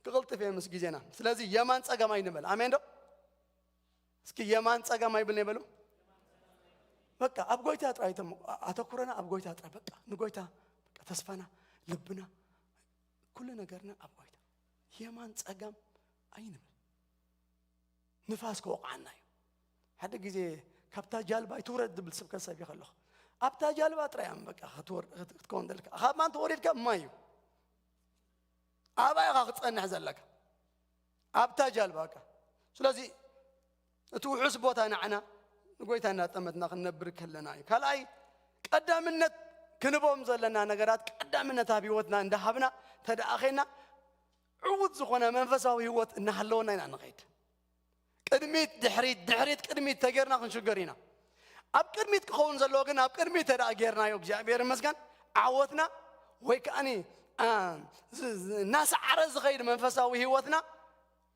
ክቕልጥፍ እየ ምስ ግዜና። ስለዚ የማን ጸጋም ኣይንበል። ኣሜን ዶ? እስኪ የማን ጸጋም ኣይብል ነበሉ። በቃ ኣብ ጎይታ ጥራይ ተም-፣ ኣተኩረና ኣብ ጎይታ ጥራይ። በቃ ንጎይታ፣ በቃ ተስፋና፣ ልብና፣ ኩሉ ነገርና ኣብ ጎይታ። የማን ጸጋም ኣይንበል። ንፋስ ክወቕዓና እዩ። ሓደ ግዜ ካብታ ጃልባ ኣይትውረድ ዝብል ስብከት ሰቢኸ ኣለኹ። ኣብታ ጃልባ ጥራይ እያ በቃ ክትወር-፣ ክት-፣ ክትከውን ዘለካ። ካብ ማን ተወሪድካ? ማይ እዩ። ኣብኣ ኢኻ ክትጸንሕ ዘለካ። ኣብታ ጃልባ በቃ። ስለዚ እቲ ውሑስ ቦታ ንዓና ንጎይታ እናጠመትና ክንነብር ከለና እዩ። ካልኣይ፣ ቀዳምነት ክንቦም ዘለና ነገራት ቀዳምነት ኣብ ህይወትና እንዳሃብና ተደኣኸና ዕዉት ዝኾነ መንፈሳዊ ህይወት እናሃለወና ኢና ንኸይድ። ቅድሚት ድሕሪት፣ ድሕሪት ቅድሚት ተጌርና ክንሽገር ኢና። ኣብ ቅድሚት ክኸውን ዘለዎ ግን ኣብ ቅድሚት ተደኣ ጌርናዮ፣ እግዚኣብሔር ይመስገን፣ ዓወትና ወይ ከኣኒ፣ አ፣ ዝ-፣ ዝ-፣ እናሰዓረ ዝኸይድ መንፈሳዊ ህይወትና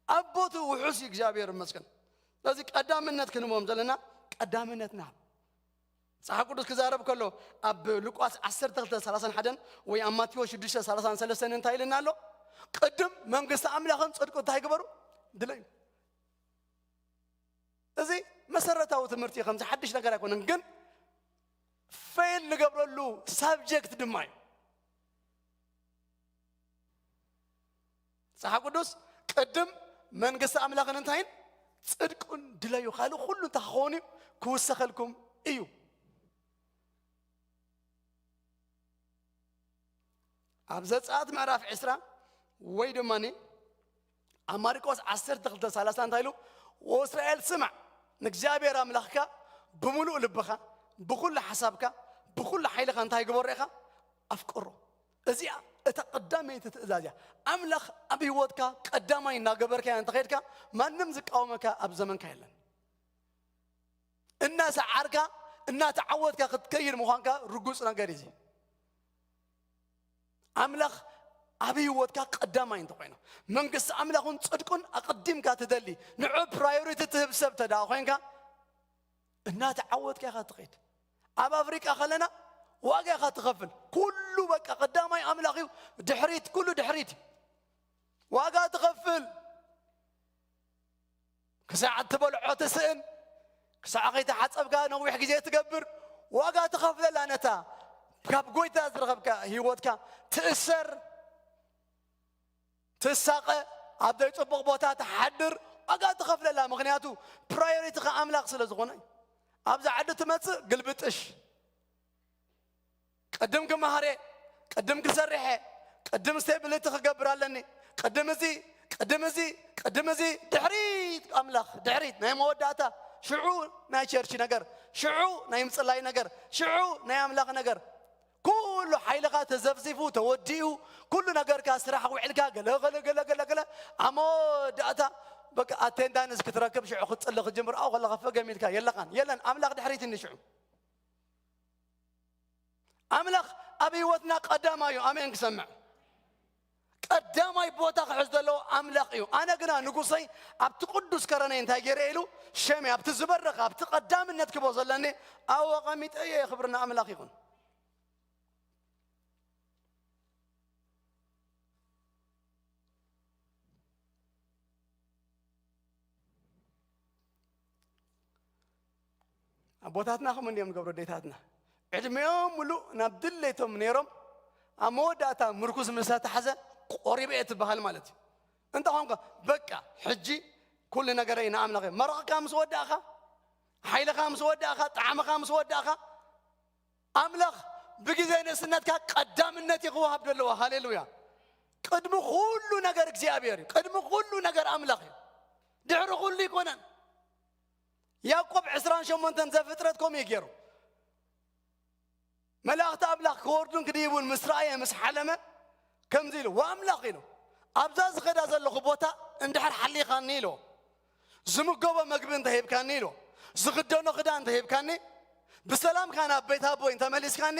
ኣብ ቦትኡ ውሑስ እዩ፣ እግዚኣብሔር ይመስገን። ስለዚ ቀዳምነት ክንቦም ዘለና ቀዳምነት ንሃብ። መጽሓፍ ቅዱስ ክዛረብ ከሎ ኣብ ሉቃስ ዓሰርተ ክልተ ሰላሳን ሓደን ወይ ኣብ ማቴዎስ ሽዱሽተ ሰላሳን ሰለስተን እንታይ ኢልና ኣሎ? ቅድም መንግስቲ ኣምላኽን ጽድቁ እንታይ ግበሩ? ድለዩ። እዚ መሰረታዊ ትምህርቲ እዩ፣ ከምዚ ሓድሽ ነገር ኣይኮነን፣ ግን ፌል ንገብረሉ ሳብጀክት ድማ እዩ። መጽሓፍ ቅዱስ ቅድም መንግስቲ ኣምላኽን እንታይን ጽድቁን ድለዩ፣ ካልእ ኩሉ እንታይ ክኸውን እዩ? ክውሰኸልኩም እዩ። ኣብ ዘጸኣት ምዕራፍ ዕስራ ወይ ድማ ኣብ ማርቆስ ዓሰርተ ክልተ ሰላሳ እንታይ ኢሉ? ወእስራኤል ስማዕ፣ ንእግዚኣብሔር ኣምላኽካ ብምሉእ ልብኻ፣ ብኹሉ ሓሳብካ፣ ብኹሉ ሓይልኻ እንታይ ግበሮ ኢኻ? ኣፍቅሮ። እዚኣ እታ ቀዳመይቲ ትእዛዝ እያ። ኣምላኽ ኣብ ህይወትካ ቀዳማይ እናገበርካያ እንተኸይድካ፣ ማንም ዝቃወመካ ኣብ ዘመንካ የለን። እናሰዓርካ፣ እናተዓወትካ ክትከይድ ምዃንካ ርጉጽ ነገር እዩ። ኣምላኽ ኣብ ህይወትካ ቀዳማይ እንተኾይኑ፣ መንግስቲ ኣምላኽን ጽድቁን ኣቐዲምካ ትደሊ፣ ንዑ ፕራዮሪቲ ትህብ ሰብ ተደኣ ኮይንካ፣ እናተዓወትካ ኢኻ ትኸይድ። ኣብ ኣፍሪቃ ከለና ዋጋ ኢኻ ትኸፍል። ኩሉ በቃ ቀዳማይ ኣምላኽ እዩ፣ ድሕሪት፣ ኩሉ ድሕሪት እዩ። ዋጋ ትኸፍል። ክሳዕ እትበልዖ ትስእን፣ ክሳዕ ከይተሓጸብካ ነዊሕ ግዜ ትገብር፣ ዋጋ ትኸፍለላ ነታ ካብ ጎይታ ዝረኸብካ ህይወትካ ትእሰር፣ ትሳቐ፣ ኣብ ዘይጽቡቕ ቦታ ትሓድር፣ ዋጋ ትኸፍለላ። ምኽንያቱ ፕራዮሪቲኻ ኣምላኽ ስለ ዝኾነ እዩ። ኣብዛ ዓዲ ትመጽእ ግልብጥሽ። ቅድም ክመሃር እየ፣ ቅድም ክሰርሕ እየ፣ ቅድም ስቴብሊቲ ክገብር ኣለኒ፣ ቅድም እዚ፣ ቅድም እዚ ቅድም እዚ ድሕሪት ኣምላኽ ድሕሪት ናይ መወዳእታ ሽዑ ናይ ቸርች ነገር ሽዑ ናይ ምጽላይ ነገር ሽዑ ናይ ኣምላኽ ነገር ኩሉ ሓይልኻ ተዘፍዚፉ ተወዲኡ ኩሉ ነገርካ ስራሕ ውዕልካ ገለ ገለ ገለ ገለ ገለ ኣብ መወዳእታ በቃ ኣቴንዳንስ ክትረክብ ሽዑ ክትጽሊ ክትጅምር ኣብኡ ከለኻ ፈገም ኢልካ የለኻን የለን ኣምላኽ ድሕሪት እኒ ሽዑ ኣምላኽ ኣብ ህይወትና ቀዳማዩ ኣሜን ክሰምዕ ቀዳማይ ቦታ ክሕዝ ዘለዎ ኣምላኽ እዩ ኣነ ግና ንጉሰይ ኣብቲ ቅዱስ ከረነይ እንታይ ገይረ ኢሉ ሸመይ ኣብቲ ዝበረኸ ኣብቲ ቀዳምነት ክቦ ዘለኒ ኣብኡ ኣቐሚጠ እየ ክብርና ኣምላኽ ይኹን ኣቦታትና ከምኡ እንዲዮም ዝገብሩ ኣዴታትና ዕድሜኦም ሙሉእ ናብ ድሌቶም ነይሮም ኣብ መወዳእታ ምርኩስ ምስ ኣተሓዘ ቆሪበ እየ ትበሃል ማለት እዩ እንተ ኾንካ በቃ ሕጂ ኩሉ ነገረይ ንኣምላኽ እዩ መረቕካ ምስ ወዳእኻ ሓይልኻ ምስ ወዳእኻ ጣዕምኻ ምስ ወዳእኻ ኣምላኽ ብግዜ ንእስነትካ ቀዳምነት እዩ ክወሃብ ዘለዎ ሃሌሉያ ቅድሚ ኩሉ ነገር እግዚኣብሔር እዩ ቅድሚ ኩሉ ነገር ኣምላኽ እዩ ድሕሪ ኩሉ ይኮነን ያዕቆብ ዕስራን ሸሞንተን ዘፍጥረት ከምኡ እዩ ገይሩ መላእኽቲ ኣምላኽ ክወርዱን ክድይቡን ምስ ረኣየ ምስ ሓለመ ከምዚ ኢሉ ወኣምላኽ ኢሉ ኣብዛ ዝኸዳ ዘለኹ ቦታ እንድሕር ሓሊኻኒ ኢልዎ ዝምገቦ መግቢ እንተሂብካኒ ኢልዎ ዝኽደኖ ክዳን እንተሂብካኒ ብሰላምካ ናብ ቤት ኣቦይ እንተመሊስካኒ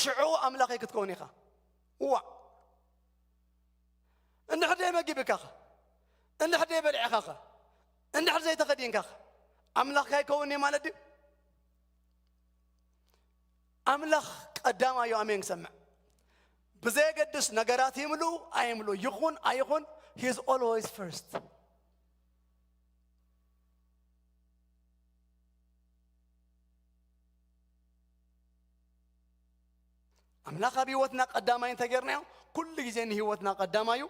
ሽዑ ኣምላኸይ ክትከውን ኢኻ እዋ እንድሕር ደይ መጊብካኸ እንድሕር ደይ በልዕኻኸ እንድሕር ዘይተኸዲንካኸ ኣምላኽካ ይከውን እዩ ማለት ድዩ ኣምላኽ ቀዳማዩ ኣሜን ክሰምዕ ብዘየገድስ ነገራት ይምልኡ ኣይምልኡ ይኹን ኣይኹን he's always first ኣምላኽ ኣብ ህይወትና ቀዳማይ እንተጌርናዮ ኩሉ ግዜ ንህይወትና ቀዳማዩ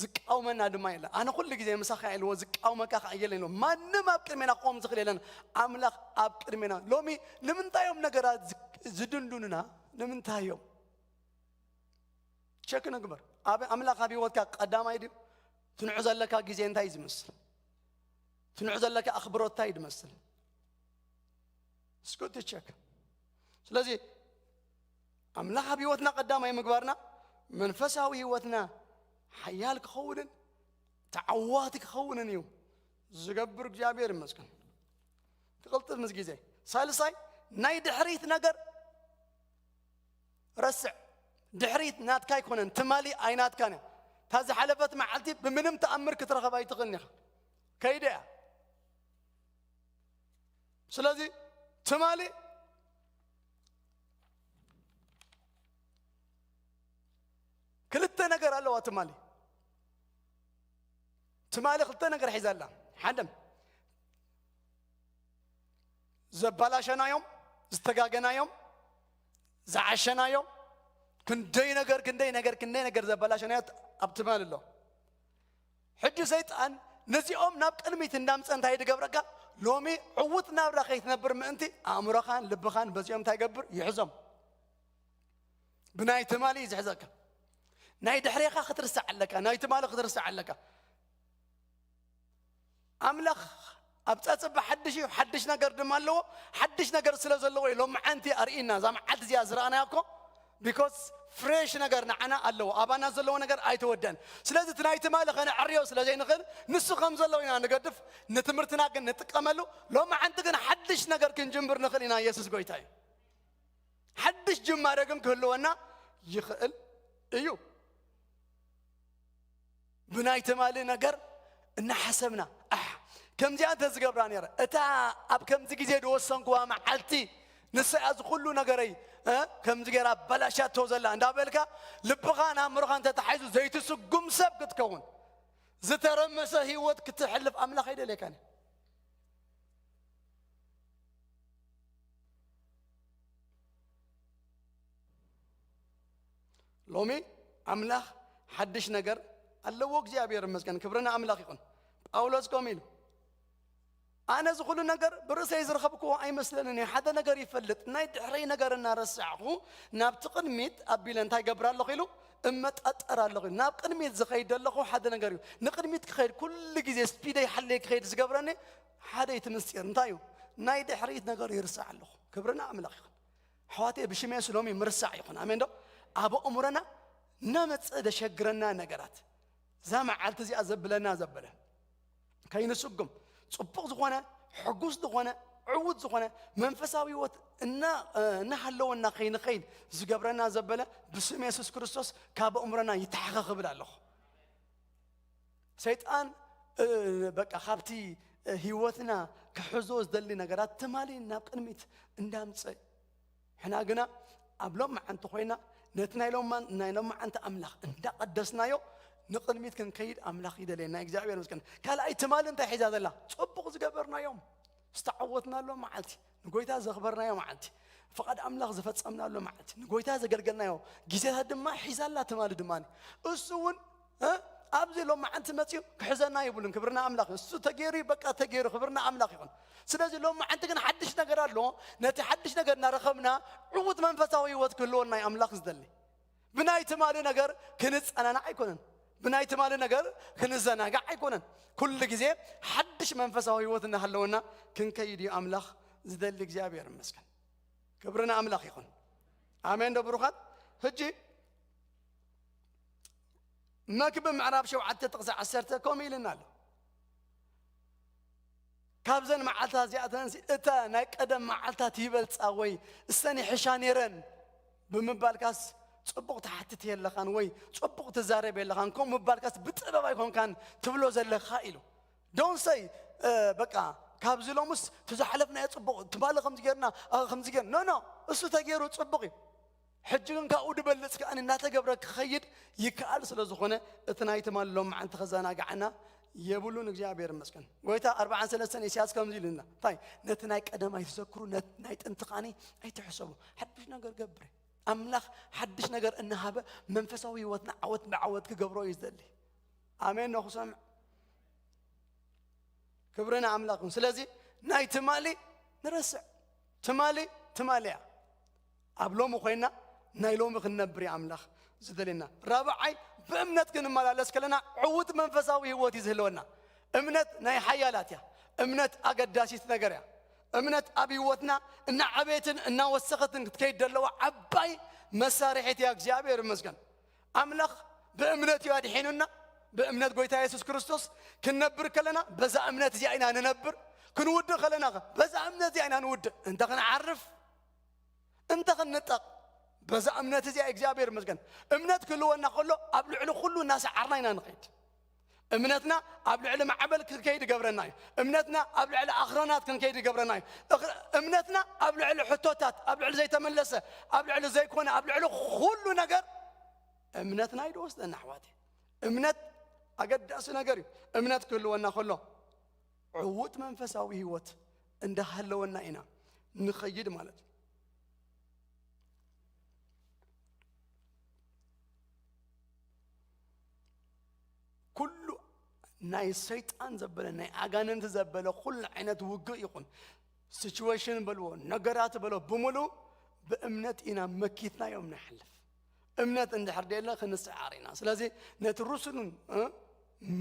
ዝቃወመና ድማ የለ ኣነ ኩሉ ግዜ ምሳኻ ኢልዎ ዝቃወመካ ከዓ የለን ኢልዎ ማንም ኣብ ቅድሜና ክቆም ዝኽእል የለን ኣምላኽ ኣብ ቅድሜና ሎሚ ንምንታይ እዮም ነገራት ዝድንዱንና ንምንታይ እዮም ቸክ ንግበር ኣምላኽ ኣብ ህይወትካ ቀዳማይ ድዩ ትንዑ ዘለካ ግዜ እንታይ ዝመስል ትንዑ ዘለካ ኣኽብሮት እንታይ ዝመስል ስኩት ቸክ ስለዚ ኣምላኽ ኣብ ህይወትና ቀዳማይ ምግባርና መንፈሳዊ ህይወትና ሓያል ክኸውንን ተዓዋቲ ክኸውንን እዩ ዝገብር እግዚኣብሔር ይመስገን ክቕልጥፍ ምስ ግዜ ሳልሳይ ናይ ድሕሪት ነገር ረስዕ ድሕሪት ናትካ ኣይኮነን ትማሊ ኣይናትካን እያ እታ ዝሓለፈት መዓልቲ ብምንም ተኣምር ክትረኸብ ኣይትኽእልን ኢኻ ከይደ እያ ስለዚ ትማሊ ክልተ ነገር ኣለዋ ትማሊ ትማሊ ክልተ ነገር ሒዛ ኣላ ሓደ ዘባላሸናዮም ዝተጋገናዮም ዝዓሸናዮም ክንደይ ነገር ክንደይ ነገር ክንደይ ነገር ዘባላሸናዮ ኣብ ትማሊ ኣሎ ሕጂ ሰይጣን ነዚኦም ናብ ቅድሚት እንዳምፀ እንታይ ድገብረካ ሎሚ ዕውት ናብራ ከይትነብር ምእንቲ ኣእምሮኻን ልብኻን በዚኦም እንታይ ገብር ይሕዞም ብናይ ትማሊ እዩ ዝሕዘካ ናይ ድሕሬኻ ክትርሳዕ ኣለካ ናይ ትማሊ ክትርሳዕ ኣለካ ኣምላኽ ኣብ ጸጽባ ሓድሽ እዩ ሓድሽ ነገር ድማ ኣለዎ ሓድሽ ነገር ስለ ዘለዎ እዩ ሎምዓንቲ ኣርእና እዛ መዓልቲ እዚኣ ዝረኣናያ እኮ because ፍሬሽ ነገር ንዓና ኣለዎ ኣባና ዘለዎ ነገር ኣይተወደን ስለዚ እቲ ናይ ትማሊ ከነዕርዮ ስለ ዘይንኽእል ንሱ ከም ዘለዎ ኢና ንገድፍ ንትምህርትና ግን ንጥቀመሉ ሎምዓንቲ ግን ሓድሽ ነገር ክንጅምር ንኽእል ኢና የሱስ ጎይታ እዩ ሓድሽ ጅማረ ግን ክህልወና ይኽእል እዩ ብናይ ትማሊ ነገር እናሓሰብና ኣሕ ከምዚኣ እንተ ዝገብራ ነረ እታ ኣብ ከምዚ ግዜ ዝወሰንክዋ መዓልቲ ንሳ እያ ዝኩሉ ነገረይ ከምዚ ገይራ ኣበላሻቶ ዘላ እንዳበልካ ልብኻን ኣእምሮኻን ተታሒዙ ዘይትስጉም ሰብ ክትከውን ዝተረመሰ ህይወት ክትሕልፍ ኣምላኽ ኣይደልየካን ሎሚ ኣምላኽ ሓድሽ ነገር ኣለዎ እግዚኣብሔር ይመስገን ክብርና ኣምላኽ ይኹን ጳውሎስ ከም ኢሉ ኣነ እዚ ኩሉ ነገር ብርእሰይ ዝረኸብክዎ ኣይመስለንን እዩ ሓደ ነገር ይፈልጥ ናይ ድሕረይ ነገር እናረሳዕኹ ናብቲ ቅድሚት ኣቢለ እንታይ ገብር ኣለኹ ኢሉ እመጣጠር ኣለኹ። ናብ ቅድሚት ዝኸይድ ዘለኹ ሓደ ነገር እዩ። ንቅድሚት ክኸይድ፣ ኩሉ ግዜ ስፒደይ ሓለይ ክኸይድ ዝገብረኒ ሓደ እቲ ምስጢር እንታይ እዩ? ናይ ድሕሪት ነገር ይርስዕ ኣለኹ። ክብርና ኣምላኽ ይኹን። ኣሕዋተይ፣ ብሽም የሱስ ሎሚ ምርሳዕ ይኹን። ኣሜን ዶ? ኣብ ኣእምሮና እናመጸ ዘሸግረና ነገራት፣ እዛ መዓልቲ እዚኣ ዘብለና ዘበለ ከይንስጉም፣ ጽቡቕ ዝኾነ፣ ሕጉስ ዝኾነ፣ ዕዉት ዝኾነ መንፈሳዊ ህይወት እና እናሃለወና ከይንኸይድ ዝገብረና ዘበለ፣ ብስም የሱስ ክርስቶስ ካብ ኣእምሮና ይተሓኸ ክብል ኣለኹ። ሰይጣን እ፣ በቃ ካብቲ እ፣ ህይወትና ክሕዞ ዝደሊ ነገራት ትማሊ ናብ ቅድሚት እንዳምጸ፣ ሕና ግና ኣብ ሎም መዓንቲ ኮይና ነቲ ናይ ሎም ናይ ሎም መዓንቲ ኣምላኽ እንዳቀደስናዮ ንቅድሚት ክንከይድ ኣምላኽ ይደልየና። እግዚኣብሔር ይመስገን። ካልኣይ፣ ትማሊ እንታይ ሒዛ ዘላ? ጽቡቕ ዝገበርናዮም፣ ዝተዓወትናሎም መዓልቲ፣ ንጎይታ ዘኽበርናዮ መዓልቲ፣ ፍቓድ ኣምላኽ ዝፈጸምናሉ መዓልቲ፣ ንጎይታ ዘገልገልናዮ ግዜታት ድማ ሒዛ ኣላ። ትማሊ ድማ እሱ እውን እ፣ ኣብዚ ሎም መዓልቲ መጺኡ ክሕዘና ይብሉን። ክብርና ኣምላኽ እዩ። እሱ ተገይሩ እዩ፣ በቃ ተገይሩ። ክብርና ኣምላኽ ይኹን። ስለዚ ሎም መዓልቲ ግን ሓድሽ ነገር ኣሎ። ነቲ ሓድሽ ነገር እናረኸብና ዕዉት መንፈሳዊ ህይወት ክህልወና እዩ ኣምላኽ ዝደሊ። ብናይ ትማሊ ነገር ክንጸናናዕ ኣይኮነን። ብናይ ትማሊ ነገር ክንዘናጋዕ ኣይኮነን። ኩሉ ግዜ ሓድሽ መንፈሳዊ ህይወት እናሃለወና ክንከይድ እዩ ኣምላኽ ዝደሊ። እግዚኣብሔር ይመስገን። ክብርና ኣምላኽ ይኹን። ኣሜን ዶ ብሩኻት? ሕጂ መክብብ ምዕራፍ ሸውዓተ ጥቕሲ ዓሰርተ ከምኡ ኢልና ኣሎ። ካብዘን መዓልታት እዚኣተንሲ እታ ናይ ቀደም መዓልታት ይበልጻ ወይ እሰን ይሕሻ ነይረን ብምባልካስ ጽቡቕ ትሓትት የለኻን ወይ ጽቡቕ ትዛረብ የለኻን፣ ከምኡ ምባልካስ ብጥበብ ኣይኮንካን ትብሎ ዘለኻ ኢሉ። ዶን ሰይ በቃ ካብዚ ሎምስ እቲ ዝሓለፍናዮ ጽቡቕ፣ ትማሊ ከምዚ ጌርና፣ አ፣ ከምዚ ጌርና። ኖ፣ ኖ፣ እሱ ተገይሩ ጽቡቕ እዩ። ሕጂ ግን ካብኡ ድበልጽ ከኣ እናተገብረ ክኸይድ ይከኣል ስለ ዝኾነ፣ እቲ ናይ ትማሊ ሎም መዓንቲ ከዘናግዓና የብሉን። እግዚኣብሔር ይመስገን። ጎይታ ኣርብዓን ሰለስተን ኢሳያስ ከምዚ ኢሉና፣ እንታይ? ነቲ ናይ ቀደም ኣይትዘክሩ፣ ነት-፣ ናይ ጥንቲ ከኣኒ ኣይትሕሰቡ። ሓድሽ ነገር ገብር። ኣምላኽ ሓድሽ ነገር እናሃበ መንፈሳዊ ህይወትና ዓወት ብዓወት ክገብሮ እዩ ዝደሊ። ኣሜን ነው ክሰምዕ። ክብሪ ንኣምላኽ ይኹን። ስለዚ ናይ ትማሊ ንረስዕ። ትማሊ ትማሊ እያ። ኣብ ሎሚ ኮይና ናይ ሎሚ ክንነብር እዩ ኣምላኽ ዝደልየና። ራብዓይ፣ ብእምነት ክንመላለስ ከለና ዕዉት መንፈሳዊ ህይወት እዩ ዝህልወና። እምነት ናይ ሓያላት እያ። እምነት ኣገዳሲት ነገር እያ። እምነት ኣብ ህይወትና እናዓበየትን እናወሰኸትን ክትከይድ ዘለዋ ዓባይ መሳርሒት እያ። እግዚኣብሔር ይመስገን። ኣምላኽ ብእምነት እዩ ኣድሒኑና። ብእምነት ጎይታ የሱስ ክርስቶስ ክንነብር ከለና በዛ እምነት እዚኣ ኢና ንነብር። ክንውድእ ከለና ኸ በዛ እምነት እዚኣ ኢና ንውድእ። እንተ ክንዓርፍ፣ እንተ ክንንጠቕ፣ በዛ እምነት እዚኣ እግዚኣብሔር ይመስገን። እምነት ክህልወና ከሎ ኣብ ልዕሊ ኩሉ እናሰዓርና ኢና ንኸይድ። እምነትና ኣብ ልዕሊ ማዕበል ክንከይድ ይገብረና እዩ። እምነትና ኣብ ልዕሊ ኣኽራናት ክንከይድ ይገብረና እዩ። እኽ-፣ እምነትና ኣብ ልዕሊ ሕቶታት፣ ኣብ ልዕሊ ዘይተመለሰ፣ ኣብ ልዕሊ ዘይኮነ፣ ኣብ ልዕሊ ኩሉ ነገር እምነትና እዩ ዝወስደና ኣሕዋተይ። እምነት ኣገዳሲ ነገር እዩ። እምነት ክህልወና ከሎ ዕዉት መንፈሳዊ ህይወት እንዳሃለወና ኢና ንኸይድ ማለት እዩ። ኩሉ ናይ ሰይጣን ዘበለ፣ ናይ ኣጋንንቲ ዘበለ ኩሉ ዓይነት ውግእ ይኹን፣ ሲቹዌሽን በልዎ፣ ነገራት በሎ፣ ብምሉእ ብእምነት ኢና መኪትናዮም ንሓልፍ። እምነት እንድሕር ደየለ ክንስዓር ኢና። ስለዚ ነቲ ርሱን፣ እ፣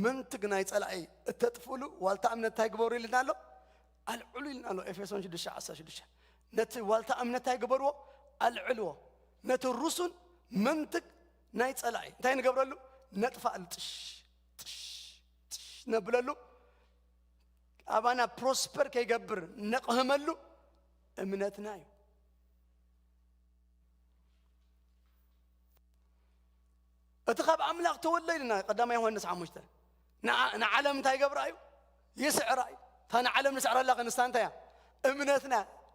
መንትግ ናይ ጸላኢ እተጥፍእሉ ዋልታ እምነት እንታይ ግበሩ ኢልና ኣሎ? ኣልዕሉ ኢልና ኣሎ። ኤፌሶን ሽዱሽተ ዓሰርተ ሽዱሽተ። ነቲ ዋልታ እምነት እንታይ ግበርዎ? ኣልዕልዎ። ነቲ ርሱን መንትግ ናይ ጸላኢ እንታይ ንገብረሉ? ነጥፋሉ። ጥሽ፣ ጥሽ፣ ጥሽ ነብለሉ። ኣባና ፕሮስፐር ከይገብር ነቕህመሉ እምነትና እዩ። እቲ ካብ ኣምላኽ ተወልደ ኢልና ቀዳማይ ዮሃንስ ሓሙሽተ። ንዓ-፣ ንዓለም እንታይ ገብራ እዩ? ይስዕራ እዩ። እታ ንዓለም ንስዕረላ ክንስታ እንታይ እያ? እምነትና።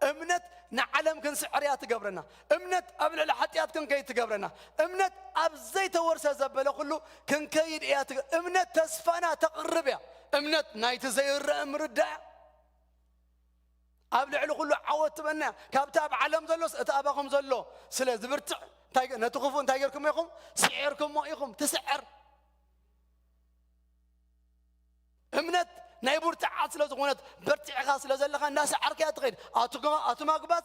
እምነት ንዓለም ክንስዕር እያ ትገብረና። እምነት ኣብ ልዕሊ ሓጢኣት ክንከይድ ትገብረና። እምነት ኣብ ዘይተወርሰ ዘበለ ኩሉ ክንከይድ እያ ትገ-፣ እምነት ተስፋና ተቕርብ እያ። እምነት ናይቲ ዘይረአ ምርዳእ እያ። ኣብ ልዕሊ ኩሉ ዓወት ትበና እያ። ካብቲ ኣብ ዓለም ዘሎስ እቲ ኣባኹም ዘሎ ስለ ዝብርትዕ፣ እንታይ ገ-፣ ነቲ ክፉእ እንታይ ጌርኩሞ ኢኹም? ስዒርኩሞ ኢኹም። ትስዕር። እምነት ናይ ብርትዓት ስለ ዝኾነት፣ በርቲዕኻ ስለ ዘለኻ እንዳሰዓርካያ ትኸይድ። ኣቱማ ኣቱማ ኣጉባዝ፣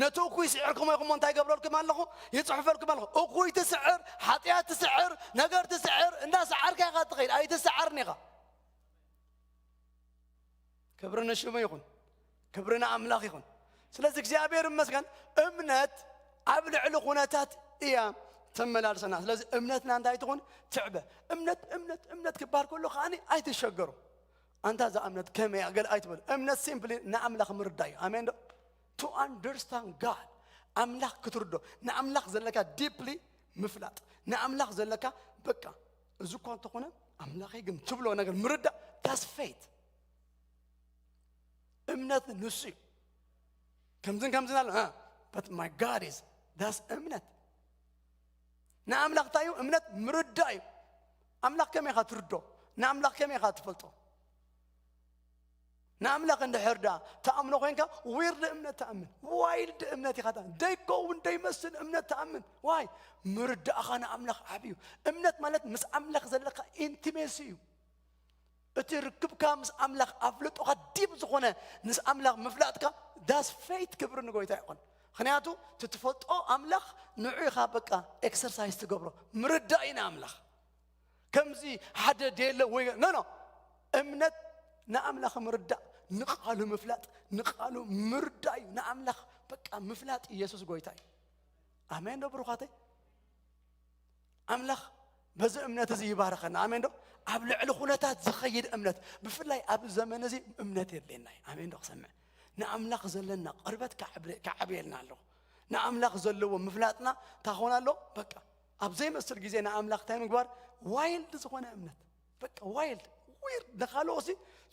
ነቲ እኩይ ስዒርኩሞ ኢኹሞ እንታይ ገብረልኩም ኣለኹ? ይጽሕፈልኩም ኣለኹ። እኩይ ትስዕር፣ ሓጢኣት ትስዕር፣ ነገር ትስዕር፣ እንዳሰዓርካ ኢኻ ትኸይድ። ኣይትሰዓርን ኢኻ። ክብሪ ንሽሙ ይኹን። ክብሪ ንኣምላኽ ይኹን። ስለዚ እግዚኣብሔር ይመስገን፣ እምነት ኣብ ልዕሊ ኩነታት እያ ተመላልሰና። ስለዚ እምነትና እንታይ ትኹን? ትዕበ። እምነት እምነት እምነት ክበሃል ከሎ ከኣ ኣይትሸገሩ። ኣንታ እዛ እምነት ከመይ እያ ገለ ኣይትበሉ። እምነት ሲምፕሊ ንኣምላኽ ምርዳእ እዩ። ኣሜን ዶ? To understand God፣ ኣምላኽ ክትርዶ፣ ንኣምላኽ ዘለካ ዲፕሊ ምፍላጥ፣ ንኣምላኽ ዘለካ በቃ እዚ እኳ እንተኾነ ኣምላኸይ ግን ትብሎ ነገር ምርዳእ፣ that's faith። እምነት ንሱ እዩ። ከምዝን ከምዝን ኣሎ፣ but my God is፣ that's እምነት። ንኣምላኽ እንታይ እዩ? እምነት ምርዳእ እዩ። ኣምላኽ ከመይ ኢኻ ትርዶ? ንኣምላኽ ከመይ ኢኻ ትፈልጦ? ንኣምላኽ እንድሕር ደኣ ትኣምኖ ኮይንካ፣ ዊርድ እምነት ትኣምን፣ ዋይልድ እምነት ኢኻ ትኣምን፣ ደይከውን ደይመስል እምነት ትኣምን። ዋይ? ምርዳእኻ ንኣምላኽ ዓብዩ። እምነት ማለት ምስ ኣምላኽ ዘለካ ኢንቲሜሲ እዩ። እቲ ርክብካ ምስ ኣምላኽ ኣፍልጦኻ ዲብ ዝኾነ ምስ ኣምላኽ ምፍላጥካ፣ that's faith። ክብሪ ንጎይታ ይኹን። ምኽንያቱ እቲ ትፈልጦ ኣምላኽ ንዑ ኢኻ በቃ ኤክሰርሳይዝ ትገብሮ። ምርዳእ ኢና ኣምላኽ ከምዚ ሓደ ደየለ ወይ ኖ ኖ። እምነት ንኣምላኽ ምርዳእ፣ ንቃሉ ምፍላጥ፣ ንቃሉ ምርዳእ እዩ። ንኣምላኽ በቃ ምፍላጥ ኢየሱስ ጎይታ እዩ። ኣሜን ዶ ብሩኻተይ? ኣምላኽ በዚ እምነት እዚ ይባርኸና። ኣሜን ዶ? ኣብ ልዕሊ ኩነታት ዝኸይድ እምነት፣ ብፍላይ ኣብ ዘመን እዚ እምነት የድልየና እዩ። ኣሜን ዶ ክሰምዕ? ንኣምላኽ ዘለና ቅርበት ከዓብረ- ከዓብየልና ኣለዎ። ንኣምላኽ ዘለዎ ምፍላጥና እንታይ ክኾን ኣለዎ? በቃ ኣብ ዘይመስል ግዜ ንኣምላኽ እንታይ ምግባር? ዋይልድ ዝኾነ እምነት፣ በቃ ዋይልድ፣ ዊርድ፣ ንኻልኦሲ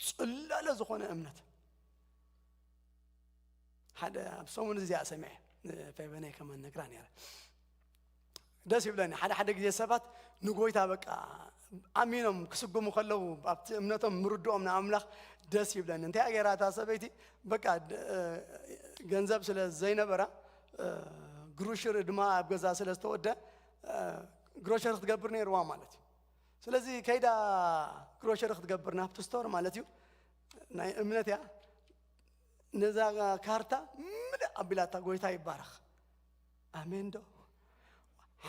ጽላለ ዝኾነ እምነት። ሓደ ኣብ ሰሙን እዚኣ ሰሚዐ፣ ንፌቨነይ ከማን ነግራ ነይረ። ደስ ይብለኒ። ሓደ ሓደ ግዜ ሰባት ንጎይታ በቃ ኣሚኖም ክስጉሙ ከለዉ፣ ኣብቲ እምነቶም ምርድኦም ንኣምላኽ ደስ ይብለኒ። እንታይ ገይራ እታ ሰበይቲ? በቃ ድ- ገንዘብ ስለ ዘይነበራ፣ ግሩሽሪ ድማ ኣብ ገዛ ስለ ዝተወደ፣ ግሮሸሪ ክትገብር ነይርዋ ማለት እዩ። ስለዚ ከይዳ ግሮሸሪ ክትገብር ናብቲ ስቶር ማለት እዩ። ናይ እምነት እያ። ነዛ ካርታ ምልእ ኣቢላታ። ጎይታ ይባረኽ። ኣሜን ዶ?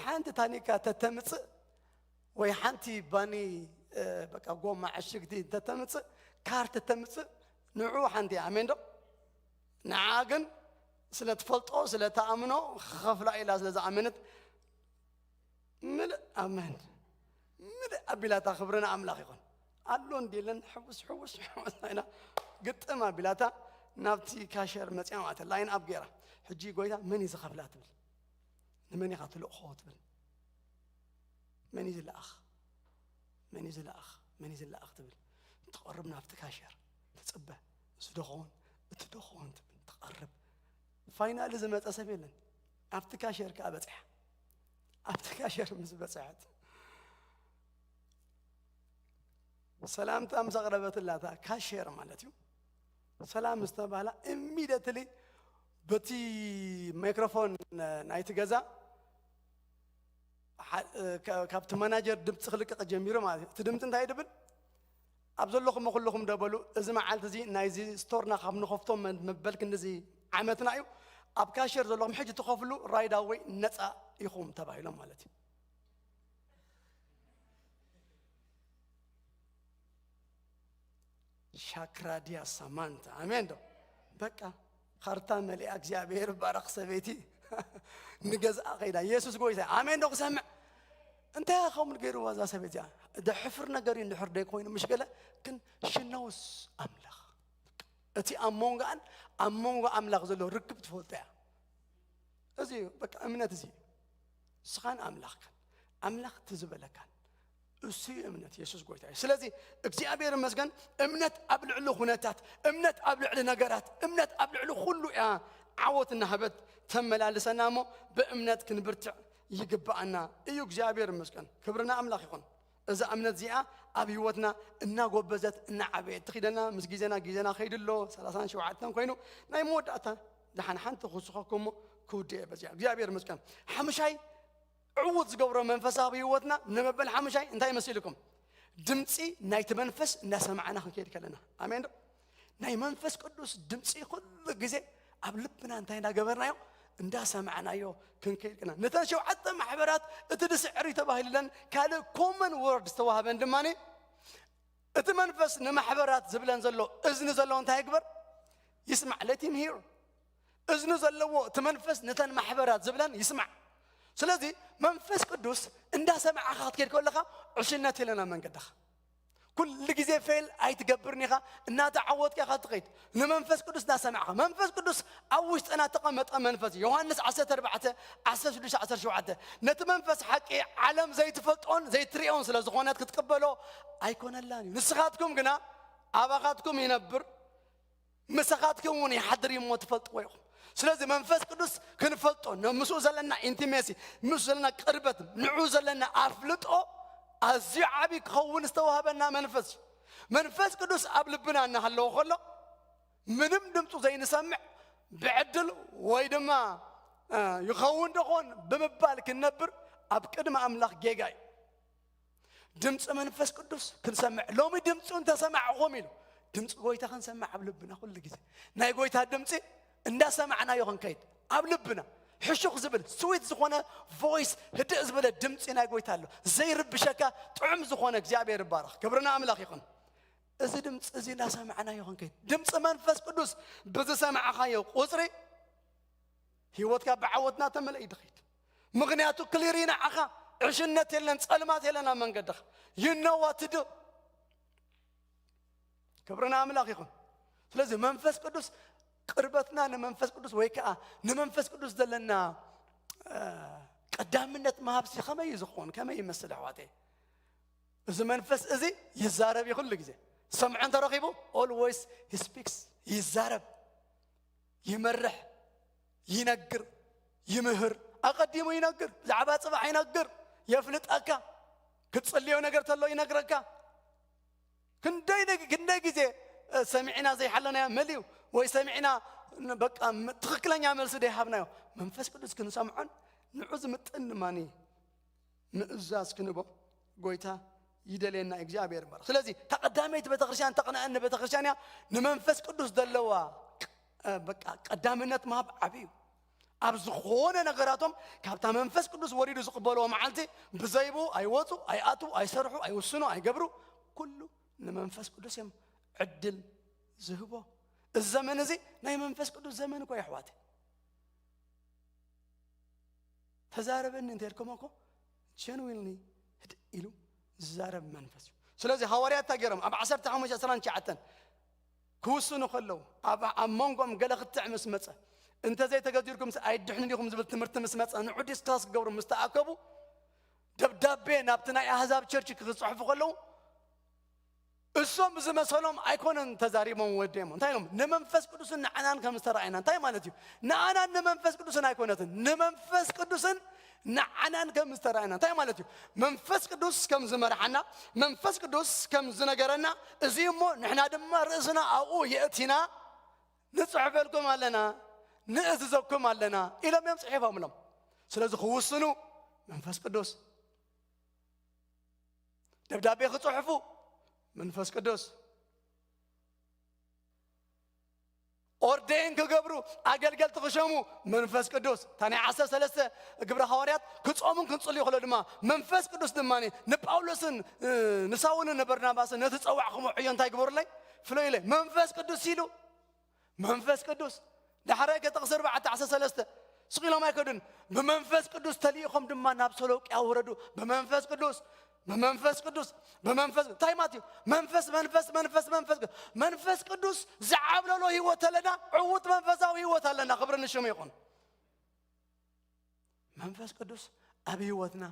ሓንቲ ታኒካ ተተምጽእ ወይ ሓንቲ ባኒ፣ እ፣ በቃ ጎማ ዕሽግቲ ተተምጽእ፣ ካር ተተምጽእ፣ ንዑ ሓንቲ እያ። ኣሜን ዶ? ንዓ ግን ስለ ትፈልጦ፣ ስለ ተኣምኖ፣ ክኸፍላ ኢላ ስለ ዝኣመነት፣ ምልእ ኣመን ምልእ ኣቢላታ። ክብሪ ንኣምላኽ ይኹን። ኣሎ እንዲለን ሕውስ ሕውስ ሕውስ ኢላ ግጥም ኣቢላታ ናብቲ ካሸር መጽያ ማለት ላይን ኣፕ ገይራ። ሕጂ ጎይታ መን እዩ ዝኸፍላ ትብል፣ ንመን ኢኻ ትልእኾ ትብል፣ መን እዩ ዝለኣኽ፣ መን እዩ ዝለኣኽ፣ መን እዩ ዝለኣኽ ትብል። ትቐርብ ናብቲ ካሸር ትጽበ፣ እዚ ዶ ኸውን፣ እቲ ዶ ኸውን ትብል፣ ትቐርብ። ፋይናሊ ዝመጸ ሰብ የለን። ኣብቲ ካሸር ከኣ በጽሓ። ኣብቲ ካሸር ምስ በጽሐት፣ ሰላምታ ምስ ኣቕረበትላ፣ እታ ካሸር ማለት እዩ፣ ሰላም ምስ ተባህላ፣ ኢሚደትሊ በቲ ማይክሮፎን ናይቲ ገዛ፣ ሓ- እ፣ ካ- ካብቲ ማናጀር ድምፂ ክልቀቕ ጀሚሩ ማለት እዩ። እቲ ድምፂ እንታይ ድብል? ኣብ ዘለኹም ኩልኹም ደበሉ፣ እዚ መዓልቲ እዚ ናይዚ ስቶርና ካብ ንኸፍቶ መ- መበል ክንድዚ ዓመትና እዩ። ኣብ ካሸር ዘለኹም ሕጂ ትኸፍሉ፣ ራይዳወይ ነፃ ኢኹም ተባሂሎም ማለት እዩ። ሻክራዲያ ሳማንታ። ኣሜን ዶ? በቃ ካርታ መሊኣ። እግዚኣብሔር ባረኽ። ሰበይቲ ንገዝኣ ከይዳ። ኢየሱስ ጎይታ። ኣሜን ዶ ክሰምዕ? እንታይ ከምኡ ገይርዋ እዛ ሰበይቲ እያ? ደሕፍር ነገር እዩ እንድሕር ደይ ኮይኑ፣ ምሽ ገለ ግን ሽነውስ ኣምላኽ፣ እቲ ኣብ መንጎኣን ኣብ መንጎ ኣምላኽ ዘሎ ርክብ ትፈልጦ እያ። እዚ እዩ በቃ እምነት። እዚ እዩ ንስኻን ኣምላኽካን፣ ኣምላኽ እቲ ዝበለካን፣ እሱ እዩ እምነት። ኢየሱስ ጎይታ እዩ። ስለዚ እግዚኣብሔር ይመስገን፣ እምነት ኣብ ልዕሊ ኩነታት፣ እምነት ኣብ ልዕሊ ነገራት፣ እምነት ኣብ ልዕሊ ኩሉ እያ ዓወት እናሃበት ተመላልሰና እሞ፣ ብእምነት ክንብርትዕ ይግብኣና እዩ። እግዚኣብሔር ይመስገን፣ ክብርና ኣምላኽ ይኹን። እዛ እምነት እዚኣ ኣብ ህይወትና እናጎበዘት እናዓበየት ትኺደና፣ ምስ ግዜና፣ ግዜና ከይዱ ኣሎ፣ ሰላሳን ሸውዓተን ኮይኑ፣ ናይ መወዳእታ ደሓን ሓንቲ ክውስኸኩም እሞ ክውድእ እየ በዚኣ። እግዚኣብሔር ይመስገን። ሓምሻይ ዕዉት ዝገብሮ መንፈሳዊ ህይወትና ንመበል ሓምሻይ እንታይ መሲልኩም? ድምፂ ናይቲ መንፈስ እንዳሰማዕና ክንከይድ ከለና፣ ኣሜን ዶ? ናይ መንፈስ ቅዱስ ድምፂ ኩሉ ግዜ ኣብ ልብና እንታይ እንዳገበርናዮ? እንዳሰማዕናዮ ክንከይድ ከለና፣ ነተን ሸውዓተ ማሕበራት እቲ ድስዕር እዩ ተባሂሉለን ካልእ ኮመን ወርድ ዝተዋህበን ድማ እቲ መንፈስ ንማሕበራት ዝብለን ዘሎ እዝኒ ዘለዎ እንታይ ይግበር? ይስማዕ። Let him hear። እዝኒ ዘለዎ እቲ መንፈስ ነተን ማሕበራት ዝብለን ይስማዕ። ስለዚ መንፈስ ቅዱስ እንዳሰማዕኻ ክትከይድ ከለኻ ዕሽነት የለና መንገድኻ። ኩሉ ግዜ ፌል ኣይትገብርን ኢኻ፣ እናተዓወትካ ኢኻ ትኸይድ። ንመንፈስ ቅዱስ እናሰማዕኻ፣ መንፈስ ቅዱስ ኣብ ውሽጥና ተቐመጠ መንፈስ እዩ። ዮሃንስ ዓሰርተ ኣርባዕተ ዓሰርተ ሽዱሽተ ዓሰርተ ሸውዓተ፣ ነቲ መንፈስ ሓቂ ዓለም ዘይትፈልጦን ዘይትሪኦን ስለ ዝኾነት ክትቅበሎ ኣይኮነላን እዩ። ንስኻትኩም ግና ኣባኻትኩም ይነብር፣ ምሳኻትኩም እውን ይሓድር እዩ እሞ ትፈልጥዎ ኢኹም። ስለዚ መንፈስ ቅዱስ ክንፈልጦ፣ ን-፣ ምስኡ ዘለና ኢንቲሜሲ፣ ምስኡ ዘለና ቅርበት፣ ንዑ ዘለና ኣፍልጦ ኣዝዩ ዓብዪ ክኸውን ዝተዋህበና መንፈስ እዩ። መንፈስ ቅዱስ ኣብ ልብና እናሃለወ ከሎ ምንም ድምፁ ዘይንሰምዕ ብዕድል ወይ ድማ፣ እ፣ ይኸውን ደኾን ብምባል ክንነብር ኣብ ቅድሚ ኣምላኽ ጌጋ እዩ። ድምፂ መንፈስ ቅዱስ ክንሰምዕ፣ ሎሚ ድምፁ እንተሰማዕኹም ኢሉ፣ ድምፂ ጎይታ ክንሰምዕ ኣብ ልብና ኩሉ ግዜ ናይ ጎይታ ድምፂ እንዳሰማዕናዮ ክንከይድ ኣብ ልብና ሕሹኽ ዝብል ስዊት ዝኾነ ቮይስ፣ ህድእ ዝበለ ድምፂ ናይ ጎይታ ኣሎ። ዘይርብሸካ ጥዑም ዝኾነ እግዚኣብሔር ይባረኽ። ክብሪ ንኣምላኽ ይኹን። እዚ ድምፂ እዚ እንዳሰማዕናዮ ክንከይድ፣ ድምፂ መንፈስ ቅዱስ ብዝሰማዕኻዮ ቁፅሪ ህይወትካ ብዓወት እናተመልአ እዩ ድኸይድ። ምኽንያቱ ክሊር እዩ ንዓኻ፣ ዕሽነት የለን፣ ጸልማት የለን ኣብ መንገድኻ። You know what to do። ክብሪ ንኣምላኽ ይኹን። ስለዚ መንፈስ ቅዱስ፣ ቅርበትና ንመንፈስ ቅዱስ ወይ ከዓ ንመንፈስ ቅዱስ ዘለና፣ እ፣ ቀዳምነት ምሃብሲ ከመይ እዩ ዝኸውን? ከመይ ይመስል ኣሕዋተይ? እዚ መንፈስ እዚ ይዛረብ እዩ ኩሉ ግዜ። ሰምዖ እንተረኺቡ፣ always he speaks፣ ይዛረብ፣ ይመርሕ፣ ይነግር፣ ይምህር። ኣቐዲሙ ይነግር፣ ብዛዕባ ጽባሕ ይነግር፣ የፍልጠካ፣ ክትጽልዮ ነገር ተሎ ይነግረካ። ክንደይ ደግ-፣ ክንደይ ግዜ፣ እ፣ ሰሚዕና ዘይሓለናዮ መሊኡ ወይ ሰሚዕና ን-፣ በቃ ም-፣ ትኽክለኛ መልሲ ዘይሃብናዮ መንፈስ ቅዱስ ክንሰምዖን ንዑ ዝምጥን ድማ ምእዛዝ ክንቦ ጎይታ ይደልየና። እግዚኣብሔር ይባረክ። ስለዚ እታ ቀዳመይቲ ቤተክርስትያን ተቕንአኒ ቤተክርስትያን እያ። ንመንፈስ ቅዱስ ዘለዋ፣ እ፣ በቃ ቀዳምነት ምሃብ ዓብዩ። ኣብ ዝኾነ ነገራቶም ካብታ መንፈስ ቅዱስ ወሪዱ ዝቕበልዎ መዓልቲ ብዘይቡ ኣይወፁ፣ ኣይኣትዉ፣ ኣይሰርሑ፣ ኣይውስኑ፣ ኣይገብሩ። ኩሉ ንመንፈስ ቅዱስ እዮም ዕድል ዝህቦ። እዚ ዘመን እዚ ናይ መንፈስ ቅዱስ ዘመን እኮ እዩ ኣሕዋተይ። ተዛረበኒ እንተ ኢልኩም እኮ ጀንዊንሊ ህድእ ኢሉ ዝዛረብ መንፈስ እዩ። ስለዚ ሃዋርያት እንታይ ገይሮም? ኣብ ዓሰርተ ሓሙሽተ ዕስራን ትሽዓተን ክውስኑ ከለዉ ኣብ፣ ኣብ መንጎም ገለ ክትዕ ምስ መጸ፣ እንተ ዘይተገዚርኩም ኣይድሕኑ ዲኹም ዝብል ትምህርቲ ምስ መጸ፣ ንዑ ዲስካስ ክገብሩ ምስ ተኣከቡ፣ ደብዳቤ ናብቲ ናይ ኣህዛብ ቸርች ክጽሕፉ ከለዉ እሶም ዝመሰሎም ኣይኮነን ተዛሪቦም ወዲኦም። እንታይ ኢሎም? ንመንፈስ ቅዱስን ንዓናን ከም ዝተረኣየና። እንታይ ማለት እዩ? ንዓናን ንመንፈስ ቅዱስን ኣይኮነትን፣ ንመንፈስ ቅዱስን ንዓናን ከም ዝተረኣየና። እንታይ ማለት እዩ? መንፈስ ቅዱስ ከም ዝመርሓና፣ መንፈስ ቅዱስ ከም ዝነገረና፣ እዚ እሞ ንሕና ድማ ርእስና ኣብኡ የእቲና ንጽሕፈልኩም ኣለና፣ ንእዝዘኩም ኣለና ኢሎም እዮም ጽሒፎምሎም። ስለዚ ክውስኑ መንፈስ ቅዱስ፣ ደብዳቤ ክጽሕፉ መንፈስ ቅዱስ፣ ኦርዴን ክገብሩ ኣገልገልቲ ክሸሙ መንፈስ ቅዱስ። እታ ናይ ዓሰርተ ሰለስተ ግብረ ሃዋርያት ክጾሙን ክንጽልዩ ከሎ ድማ መንፈስ ቅዱስ ድማ ንጳውሎስን፣ እ፣ ንሳውልን ንበርናባስን ነቲ ጸዋዕኹሞ ዕዮ እንታይ ግበሩለይ? ፍለዩለይ። መንፈስ ቅዱስ ኢሉ መንፈስ ቅዱስ ዳሕራይ ከ ጥቕሲ ኣርባዕተ ዓሰርተ ሰለስተ ስቕ ኢሎም ኣይከዱን። ብመንፈስ ቅዱስ ተልኢኾም ድማ ናብ ሰሎቅያ ወረዱ። ብመንፈስ ቅዱስ፣ ብመንፈስ ቅዱስ፣ ብመንፈስ፣ እንታይ ማለት እዩ? መንፈስ፣ መንፈስ፣ መንፈስ፣ መንፈስ ቅዱስ። መንፈስ ቅዱስ ዝዓብለሎ ህይወት ኣለና፣ ዕዉት መንፈሳዊ ህይወት ኣለና። ክብሪ ንሽሙ ይኹን። መንፈስ ቅዱስ ኣብ ህይወትና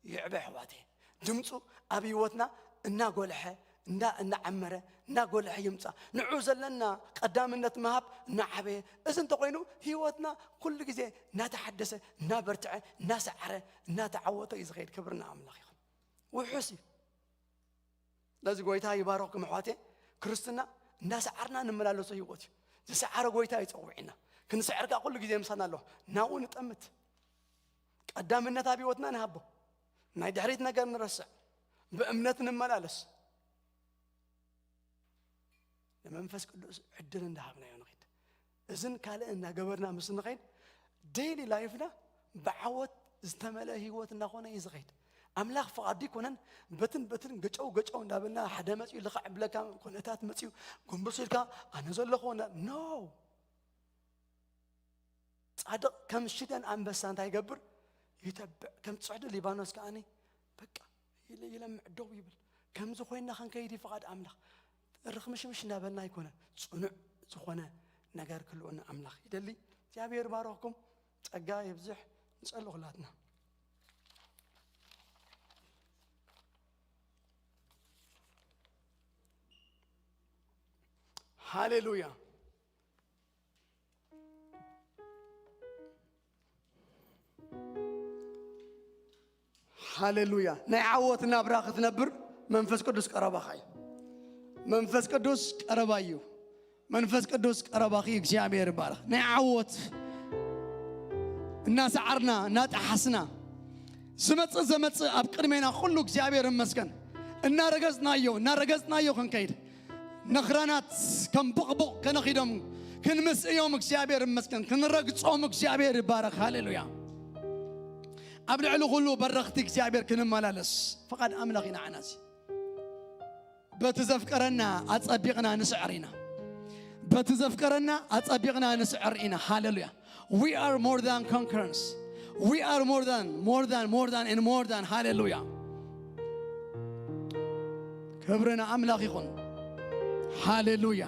ይዕበ ኣሕዋተይ። ድምፁ ኣብ ህይወትና እናጎልሐ፣ እንዳ-፣ እናዓመረ፣ እናጎልሐ ይምፃ። ንዑ ዘለና ቀዳምነት ምሃብ እናዓበየ፣ እዚ እንተኾይኑ ህይወትና ኩሉ ግዜ እናተሓደሰ፣ እናበርትዐ፣ እናሰዓረ፣ እናተዓወተ እዩ ዝኸይድ። ክብሪ ንኣምላኽ ይኹን። ውሑስ እዩ። ስለዚ ጎይታ ይባርኽኩም ኣሕዋተይ። ክርስትና እንዳሰዓርና እንመላለሶ ህይወት እዩ። ዝሰዓረ ጎይታ ይጸውዕና። ክንስዕር ከኣ ኩሉ ግዜ ምሳና ኣሎ። ናብኡ ንጠምት። ቀዳምነት ኣብ ህይወትና ንሃቦ። ናይ ድሕሪት ነገር ንረስዕ። ብእምነት ንመላለስ። ንመንፈስ ቅዱስ ዕድል እንዳሃብናዮ ንኸይድ። እዝን ካልእ እናገበርና ምስ ንኸይድ፣ ዴይሊ ላይፍና ብዓወት ዝተመልአ ህይወት እናኾነ እዩ ዝኸይድ። ኣምላኽ ፍቓዱ ይኮነን። በትን በትን ገጨው ገጨው እንዳበልና፣ ሓደ መፅዩ ልኽዕ ብለካ፣ ኩነታት መፅዩ ጎንበስ ኢልካ፣ ኣነ ዘለኹ ና-፣ ኖ። ጻድቕ ከም ሽደን ኣንበሳ እንታይ ይገብር? ይተብዕ። ከም ጽሕዲ ሊባኖስ ከኣኒ በቃ ይለ-፣ ይለምዕ፣ ደው ይብል። ከምዚ ኮይና ክንከይድ እዩ ፍቓድ ኣምላኽ። ርኽምሽምሽ እናበልና ኣይኮነን። ጽኑዕ ዝኾነ ነገር ክህልወና ኣምላኽ ይደሊ። እግዚኣብሔር ባረኽኩም። ጸጋ የብዝሕ። ንጸሊ ኩላትና። ሃሌሉያ። ሃሌሉያ። ናይ ዓወት ናብራ ክትነብር መንፈስ ቅዱስ ቀረባኻ እዩ። መንፈስ ቅዱስ ቀረባ እዩ። መንፈስ ቅዱስ ቀረባኺ። እግዚኣብሔር ይባረኽ። ናይ ዓወት እናሰዓርና እናጠሓስና ዝመጽእ ዘመጽእ ኣብ ቅድሜና ኩሉ እግዚኣብሔር ይመስገን። እናረገጽናዮ እናረገጽናዮ ክንከይድ ነኽራናት ከም ቡቕቡቕ ከነኺዶም ክንምስእዮም እግዚኣብሔር ይመስገን። ክንረግጾም እግዚኣብሔር ይባረኽ። ሃሌሉያ። ኣብ ልዕሊ ኩሉ በረኽቲ እግዚኣብሔር ክንመላለስ ፍቓድ ኣምላኽ ኢና። ዓናዚ በቲ ዘፍቀረና ኣጸቢቕና ንስዕር ኢና። በቲ ዘፍቀረና ኣጸቢቕና ንስዕር ኢና። ሃሌሉያ። We are more than conquerors. We are more than, more than, more than, and more than. ሃሌሉያ። ክብሪ ንኣምላኽ ይኹን። ሃሌሉያ።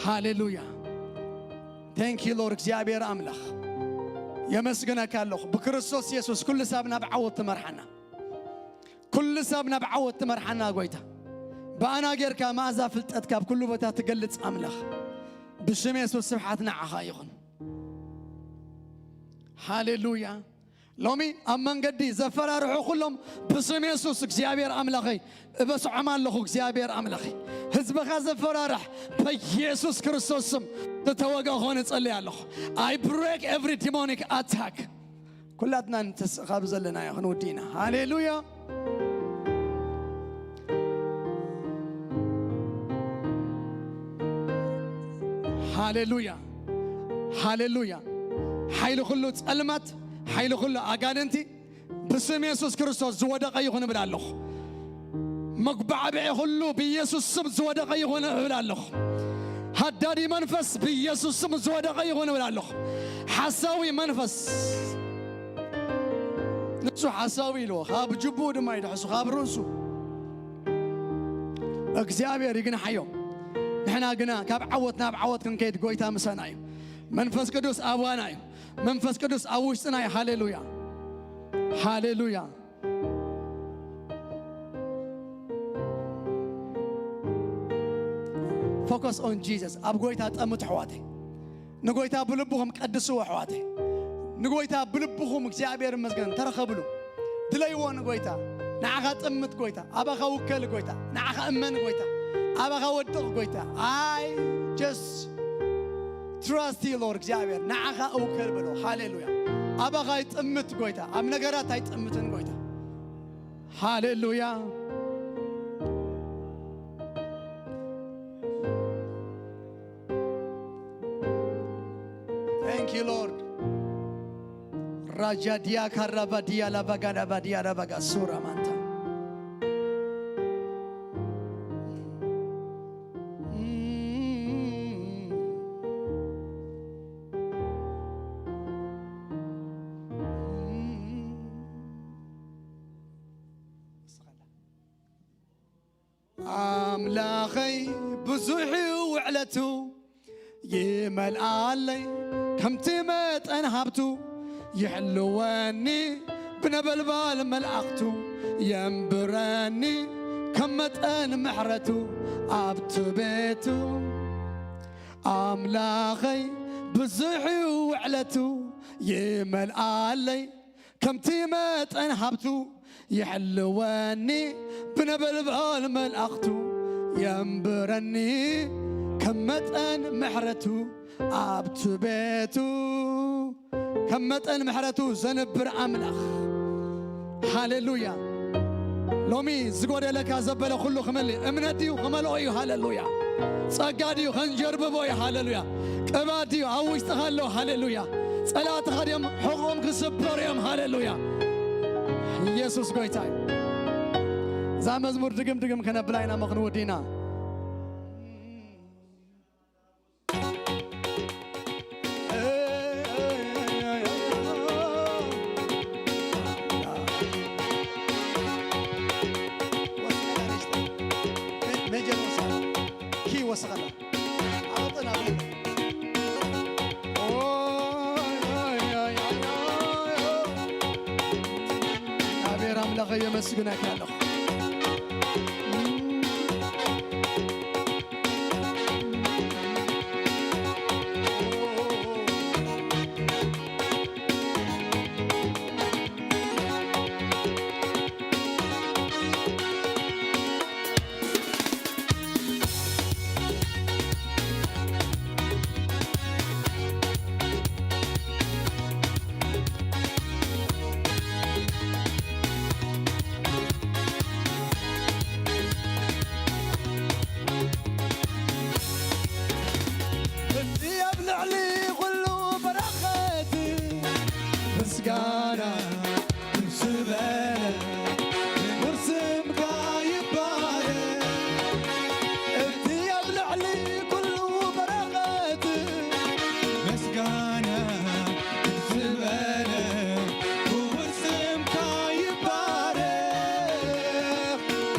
ሃሌሉያ። Thank you Lord። እግዚኣብሔር ኣምላኽ የመስግነካ ኣለኹ። ብክርስቶስ የሱስ ኩሉ ሰብ ናብ ዓወት ትመርሓና። ኩሉ ሰብ ናብ ዓወት ትመርሓና ጎይታ። ብኣና ጌርካ መኣዛ ፍልጠትካ ኣብ ኩሉ ቦታ ትገልጽ ኣምላኽ። ብሽም የሱስ ስብሓት ንዓኻ ይኹን። ሃሌሉያ። ሎሚ ኣብ መንገዲ ዘፈራርሑ ኩሎም ብስም የሱስ እግዚኣብሔር ኣምላኸይ እበስዖም ኣለኹ። እግዚኣብሔር ኣምላኸይ ህዝብኻ ዘፈራርሕ በኢየሱስ ክርስቶስ ስም ዝተወግአ ኾነ እጸልይ ኣለኹ። I break every demonic attack. ኩላትና ንተስ-፣ ካብ ዘለናዮ ክንውዲ ኢና። ሃሌሉያ። ሃሌሉያ። ሃሌሉያ። ሓይሊ ኩሉ ጸልማት፣ ሓይሊ ኩሉ ኣጋንንቲ ብስም የሱስ ክርስቶስ ዝወደቐ ይኹን እብል ኣለኹ። መጉባዕብዒ ኩሉ ብኢየሱስ ስም ዝወደቐ ይኹን እብል ኣለኹ። ሃዳዲ መንፈስ ብኢየሱስ ስም ዝወደቐ ይኹን እብል ኣለኹ። ሓሳዊ መንፈስ፣ ንሱ ሓሳዊ ኢልዎ፣ ካብ ጅቡኡ ድማ ይድሕሱ፣ ካብ ርእሱ። እግዚኣብሔር ይግንሓዮም። ንሕና ግና ካብ ዓወት ናብ ዓወት ክንከይድ ጎይታ ምሳና እዩ። መንፈስ ቅዱስ ኣባና እዩ። መንፈስ ቅዱስ ኣብ ውሽጥና እዩ። ሃሌሉያ። ሃሌሉያ። Focus on Jesus። ኣብ ጎይታ ጠምቱ ኣሕዋተይ። ንጎይታ ብልብኹም ቀድስዎ ኣሕዋተይ። ንጎይታ ብልብኹም እግዚኣብሔር ይመስገን ተረኸብሉ። ድለይዎ ንጎይታ። ንዓኻ ጥምት ጎይታ። ኣባኻ ውከል ጎይታ። ንዓኻ እመን ጎይታ። ኣባኻ ወድቕ ጎይታ። I just trust you Lord። እግዚኣብሔር ንዓኻ እውከል በሎ። ሃሌሉያ። ኣባኻ ኣይጥምት ጎይታ። ኣብ ነገራት ኣይጥምትን ጎይታ። ሃሌሉያ። Thank you Lord። ራጃዲያ ካራባዲያ ላባጋዳባዲያ ላባጋ ሱራ ማንታ። ኣምላኸይ ብዙሕ እዩ ውዕለቱ፣ ይመልኣለይ ከምቲ መጠን ሃብቱ፣ ይሕልወኒ ብነበልባል መልኣኽቱ፣ የንብረኒ ከም መጠን ምሕረቱ ኣብቲ ቤቱ። ኣምላኸይ ብዙሕ እዩ ውዕለቱ፣ ይመልኣለይ ከምቲ መጠን ሃብቱ፣ ይሕልወኒ ብነበልባል መልኣኽቱ፣ የንብረኒ ከም መጠን ምሕረቱ ኣብቲ ቤቱ። ከም መጠን ምሕረቱ ዘንብር ኣምላኽ። ሃሌሉያ። ሎሚ ዝጎደለካ ዘበለ ኩሉ ክመልእ እምነት እዩ፣ ክመልኦ እዩ። ሃሌሉያ። ጸጋ ድዩ? ከንጀርብቦ እዩ። ሃሌሉያ። ቅባት ድዩ? ኣብ ውሽጥኻ ኣሎ። ሃሌሉያ። ጸላእትኻ ድዮም? ሕቖም ክስበሩ እዮም። ሃሌሉያ። ኢየሱስ ጎይታ እዩ። እዛ መዝሙር ድግም ድግም ከነብላ ኢና እሞ ክንውዲ ኢና። ኪ ወስኸላ። ኣቕጥን ኣቕጥን። ኦይ፣ ኦይ፣ ኦይ፣ ኦይ፣ ኦይ። እግዚኣብሔር ኣምላኸ የመስግነካ ኣለኹ። እቲ ኣብ ልዕሊ ኩሉ በረኸት ምስጋና ምስ በለ ክቡር ስምካ ይባረክ። እቲ ኣብ ልዕሊ ኩሉ በረኸት ምስጋና ምስ በለ ክቡር ስምካ ይባረክ።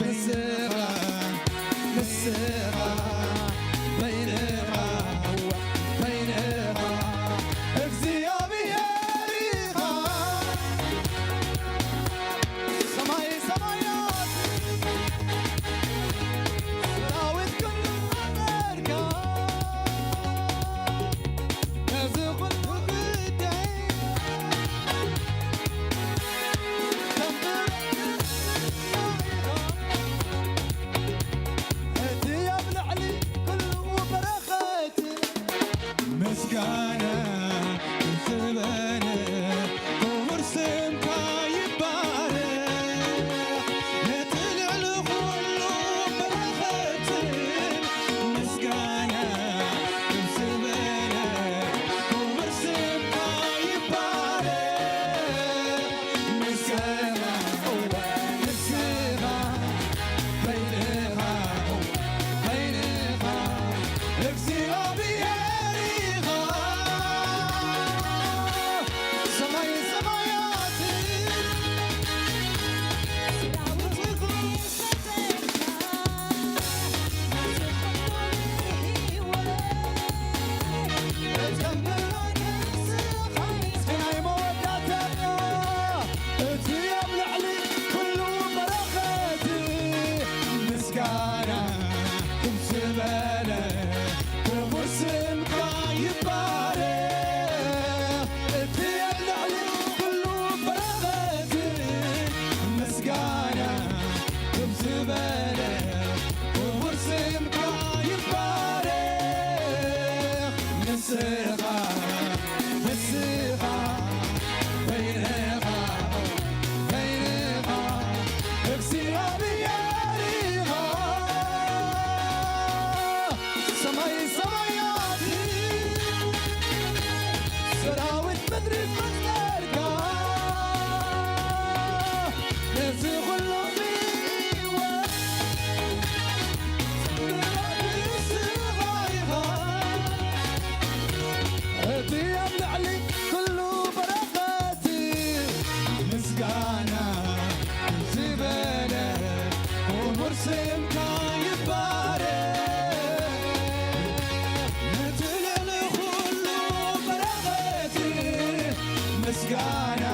ንስኻ ንስኻ በይንኻ በይንኻ እግዚኣብሔር ኢኻ። ሰማይ ሰማያት ሰራዊት ኩሉ ሓዳርካ ነዚ ኩሉ ግደይ እቲ ኣብ ልዕሊ ኩሉ በረኸት ምስጋና ክብር ክቡር ስምካ ይባረክ። ነቲ ልዕሊ ኩሉ በረኸትን ምስጋና ክብር ክቡር ስምካ ይባረክ። ምስጋና እወ ንስኻ በይንኻ በይንኻ እግዚኣብሔር ኢኻ። ሰማይ ሰማያት ናይ መወዳእታ እቲ ኣብ ልዕሊ ኩሉ በረኸት ምስጋና ክብር ዝበለ ክቡር ስምካ ይባረክ። እቲ ኣብ ልዕሊ ኩሉ በረኸት ምስጋና ክብር ዝበለ ክቡር ስምካ ይባረክ። ንስኻ ንስኻ በይንኻ በይንኻ እግዚኣብሔር ኢኻ። ሰማይ ሰማያት ሰራዊት ምድሪ ፈጠርካ ነዚ ኩሉ ህይወት እቲ ኣብ ልዕሊ ኩሉ በረኸት ምስጋና ዝበለ ክቡር ስምካ ይባረክ። ነቲ ልዕሊ ኩሉ በረኸት ምስጋና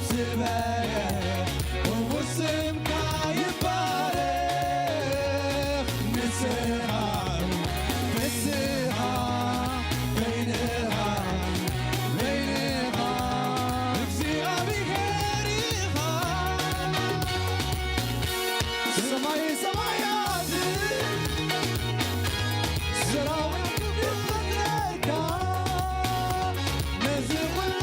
ዝበለ ክቡር ስምካ ይባረክ። ንስኻ ንስኻ በይንኻ በይንኻ እግዚኣብሔር ኢኻ። ሰማይ ሰማያት ሰራዊት ክብሪ ፈጠርካ ነዚ ኩሉ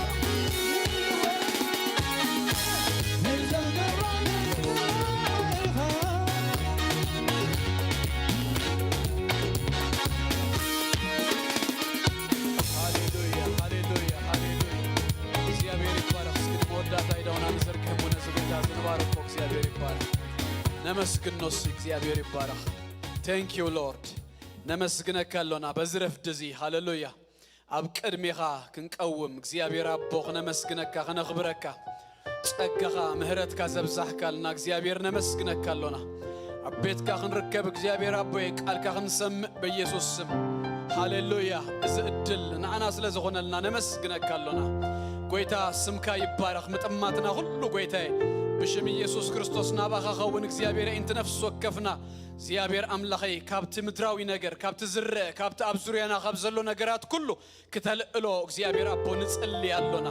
ንዘርግሕሞ ነዚ ጎይታ ዝንባርኮ እግዚኣብሔር ይባረኽ። ነመስግኖ ሲ እግዚኣብሔር ይባረኽ። Thank you Lord። ነመስግነካ ኣሎና በዚ ረፍዲ እዚ። ሃለሉያ። ኣብ ቅድሜኻ ክንቀውም እግዚኣብሔር ኣቦ ክነመስግነካ ክነኽብረካ፣ ጸጋኻ ምህረትካ ዘብዛሕካልና እግዚኣብሔር ነመስግነካ ኣሎና። ኣብ ቤትካ ክንርከብ እግዚኣብሔር ኣቦየ ቃልካ ክንሰምዕ በኢየሱስ ስም። ሃሌሉያ። እዚ እድል ንዓና ስለ ዝኾነልና ነመስግነካ ኣሎና። ጎይታ ስምካ ይባረኽ። ምጥማትና ኩሉ ጎይታየ ብሽም ኢየሱስ ክርስቶስ ናባኻ ኸውን እግዚኣብሔር እንቲ ነፍሲ ወከፍና እግዚኣብሔር ኣምላኸይ ካብቲ ምድራዊ ነገር ካብቲ ዝረአ ካብቲ ኣብ ዙርያና ካብ ዘሎ ነገራት ኩሉ ክተልእሎ እግዚኣብሔር ኣቦ ንጽሊ ኣሎና።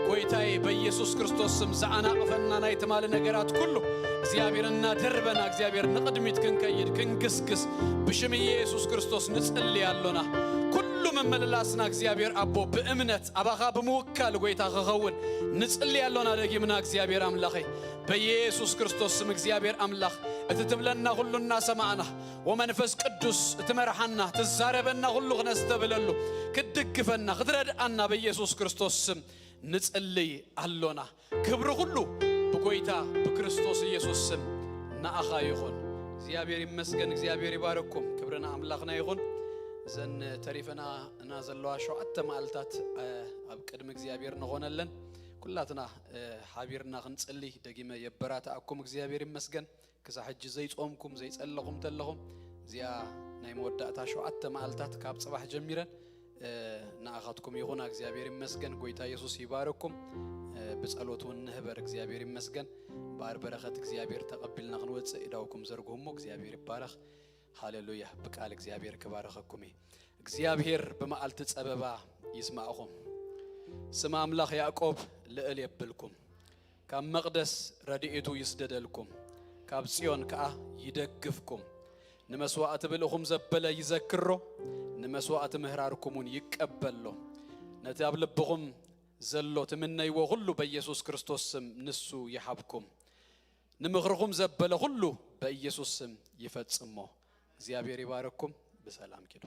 ጎይታዬ በኢየሱስ ክርስቶስ ስም ዝዓናቕፈና ናይ ትማሊ ነገራት ኩሉ እግዚኣብሔር እናደርበና እግዚኣብሔር ንቕድሚት ክንከይድ ክንግስግስ ብሽም ኢየሱስ ክርስቶስ ንጽሊ ኣሎና። ኩሉ ምምልላስና እግዚኣብሔር ኣቦ ብእምነት ኣባኻ ብምውካል ጎይታ ክኸውን ንጽሊ ኣሎና። ደጊምና እግዚኣብሔር ኣምላኸይ በኢየሱስ ክርስቶስ ስም እግዚኣብሔር ኣምላኽ እቲ ትብለና ኩሉ እናሰማዕና ወመንፈስ ቅዱስ እቲ መርሓና ትዛረበና ኩሉ ክነስተብለሉ ክትድግፈና ክትረድኣና በኢየሱስ ክርስቶስ ስም ንጽልይ ኣሎና። ክብሪ ኩሉ ብጎይታ ብክርስቶስ ኢየሱስ ስም ንኣኻ ይኹን። እግዚኣብሔር ይመስገን። እግዚኣብሔር ይባረኩም። ክብሪ ንኣምላኽና ይኹን። እዘን ተሪፈና እና ዘለዋ ሸውዓተ መዓልታት ኣብ ቅድሚ እግዚኣብሔር ንኾነለን ኩላትና ሓቢርና ክንጽልይ ደጊመ የበራትኣኩም። እግዚኣብሔር ይመስገን። ክሳብ ሕጂ ዘይጾምኩም ዘይጸለኹም ተለኹም እዚኣ ናይ መወዳእታ ሸውዓተ መዓልታት ካብ ጽባሕ ጀሚረን ንኣኻትኩም ይኹን። እግዚኣብሔር ይመስገን። ጎይታ የሱስ ይባረኩም። ብጸሎት እውን ንህበር። እግዚኣብሔር ይመስገን። በኣር በረኸት እግዚኣብሔር ተቐቢልና ክንወፅእ ኢዳውኩም ዘርግሁሞ። እግዚኣብሔር ይባረኽ። ሃሌሉያ። ብቃል እግዚኣብሔር ክባረኸኩም እየ። እግዚኣብሔር ብመዓልቲ ጸበባ ይስማዕኹም። ስም ኣምላኽ ያዕቆብ ልእል የብልኩም። ካብ መቕደስ ረድኤቱ ይስደደልኩም፣ ካብ ጽዮን ከኣ ይደግፍኩም። ንመስዋእቲ ብልእኹም ዘበለ ይዘክሮ፣ ንመስዋእቲ ምህራርኩም እውን ይቀበሎ። ነቲ ኣብ ልብኹም ዘሎ ትምነይዎ ኩሉ በኢየሱስ ክርስቶስ ስም ንሱ ይሃብኩም። ንምኽርኹም ዘበለ ኩሉ በኢየሱስ ስም ይፈጽሞ። እግዚኣብሔር ይባረኩም። ብሰላም ኪዱ።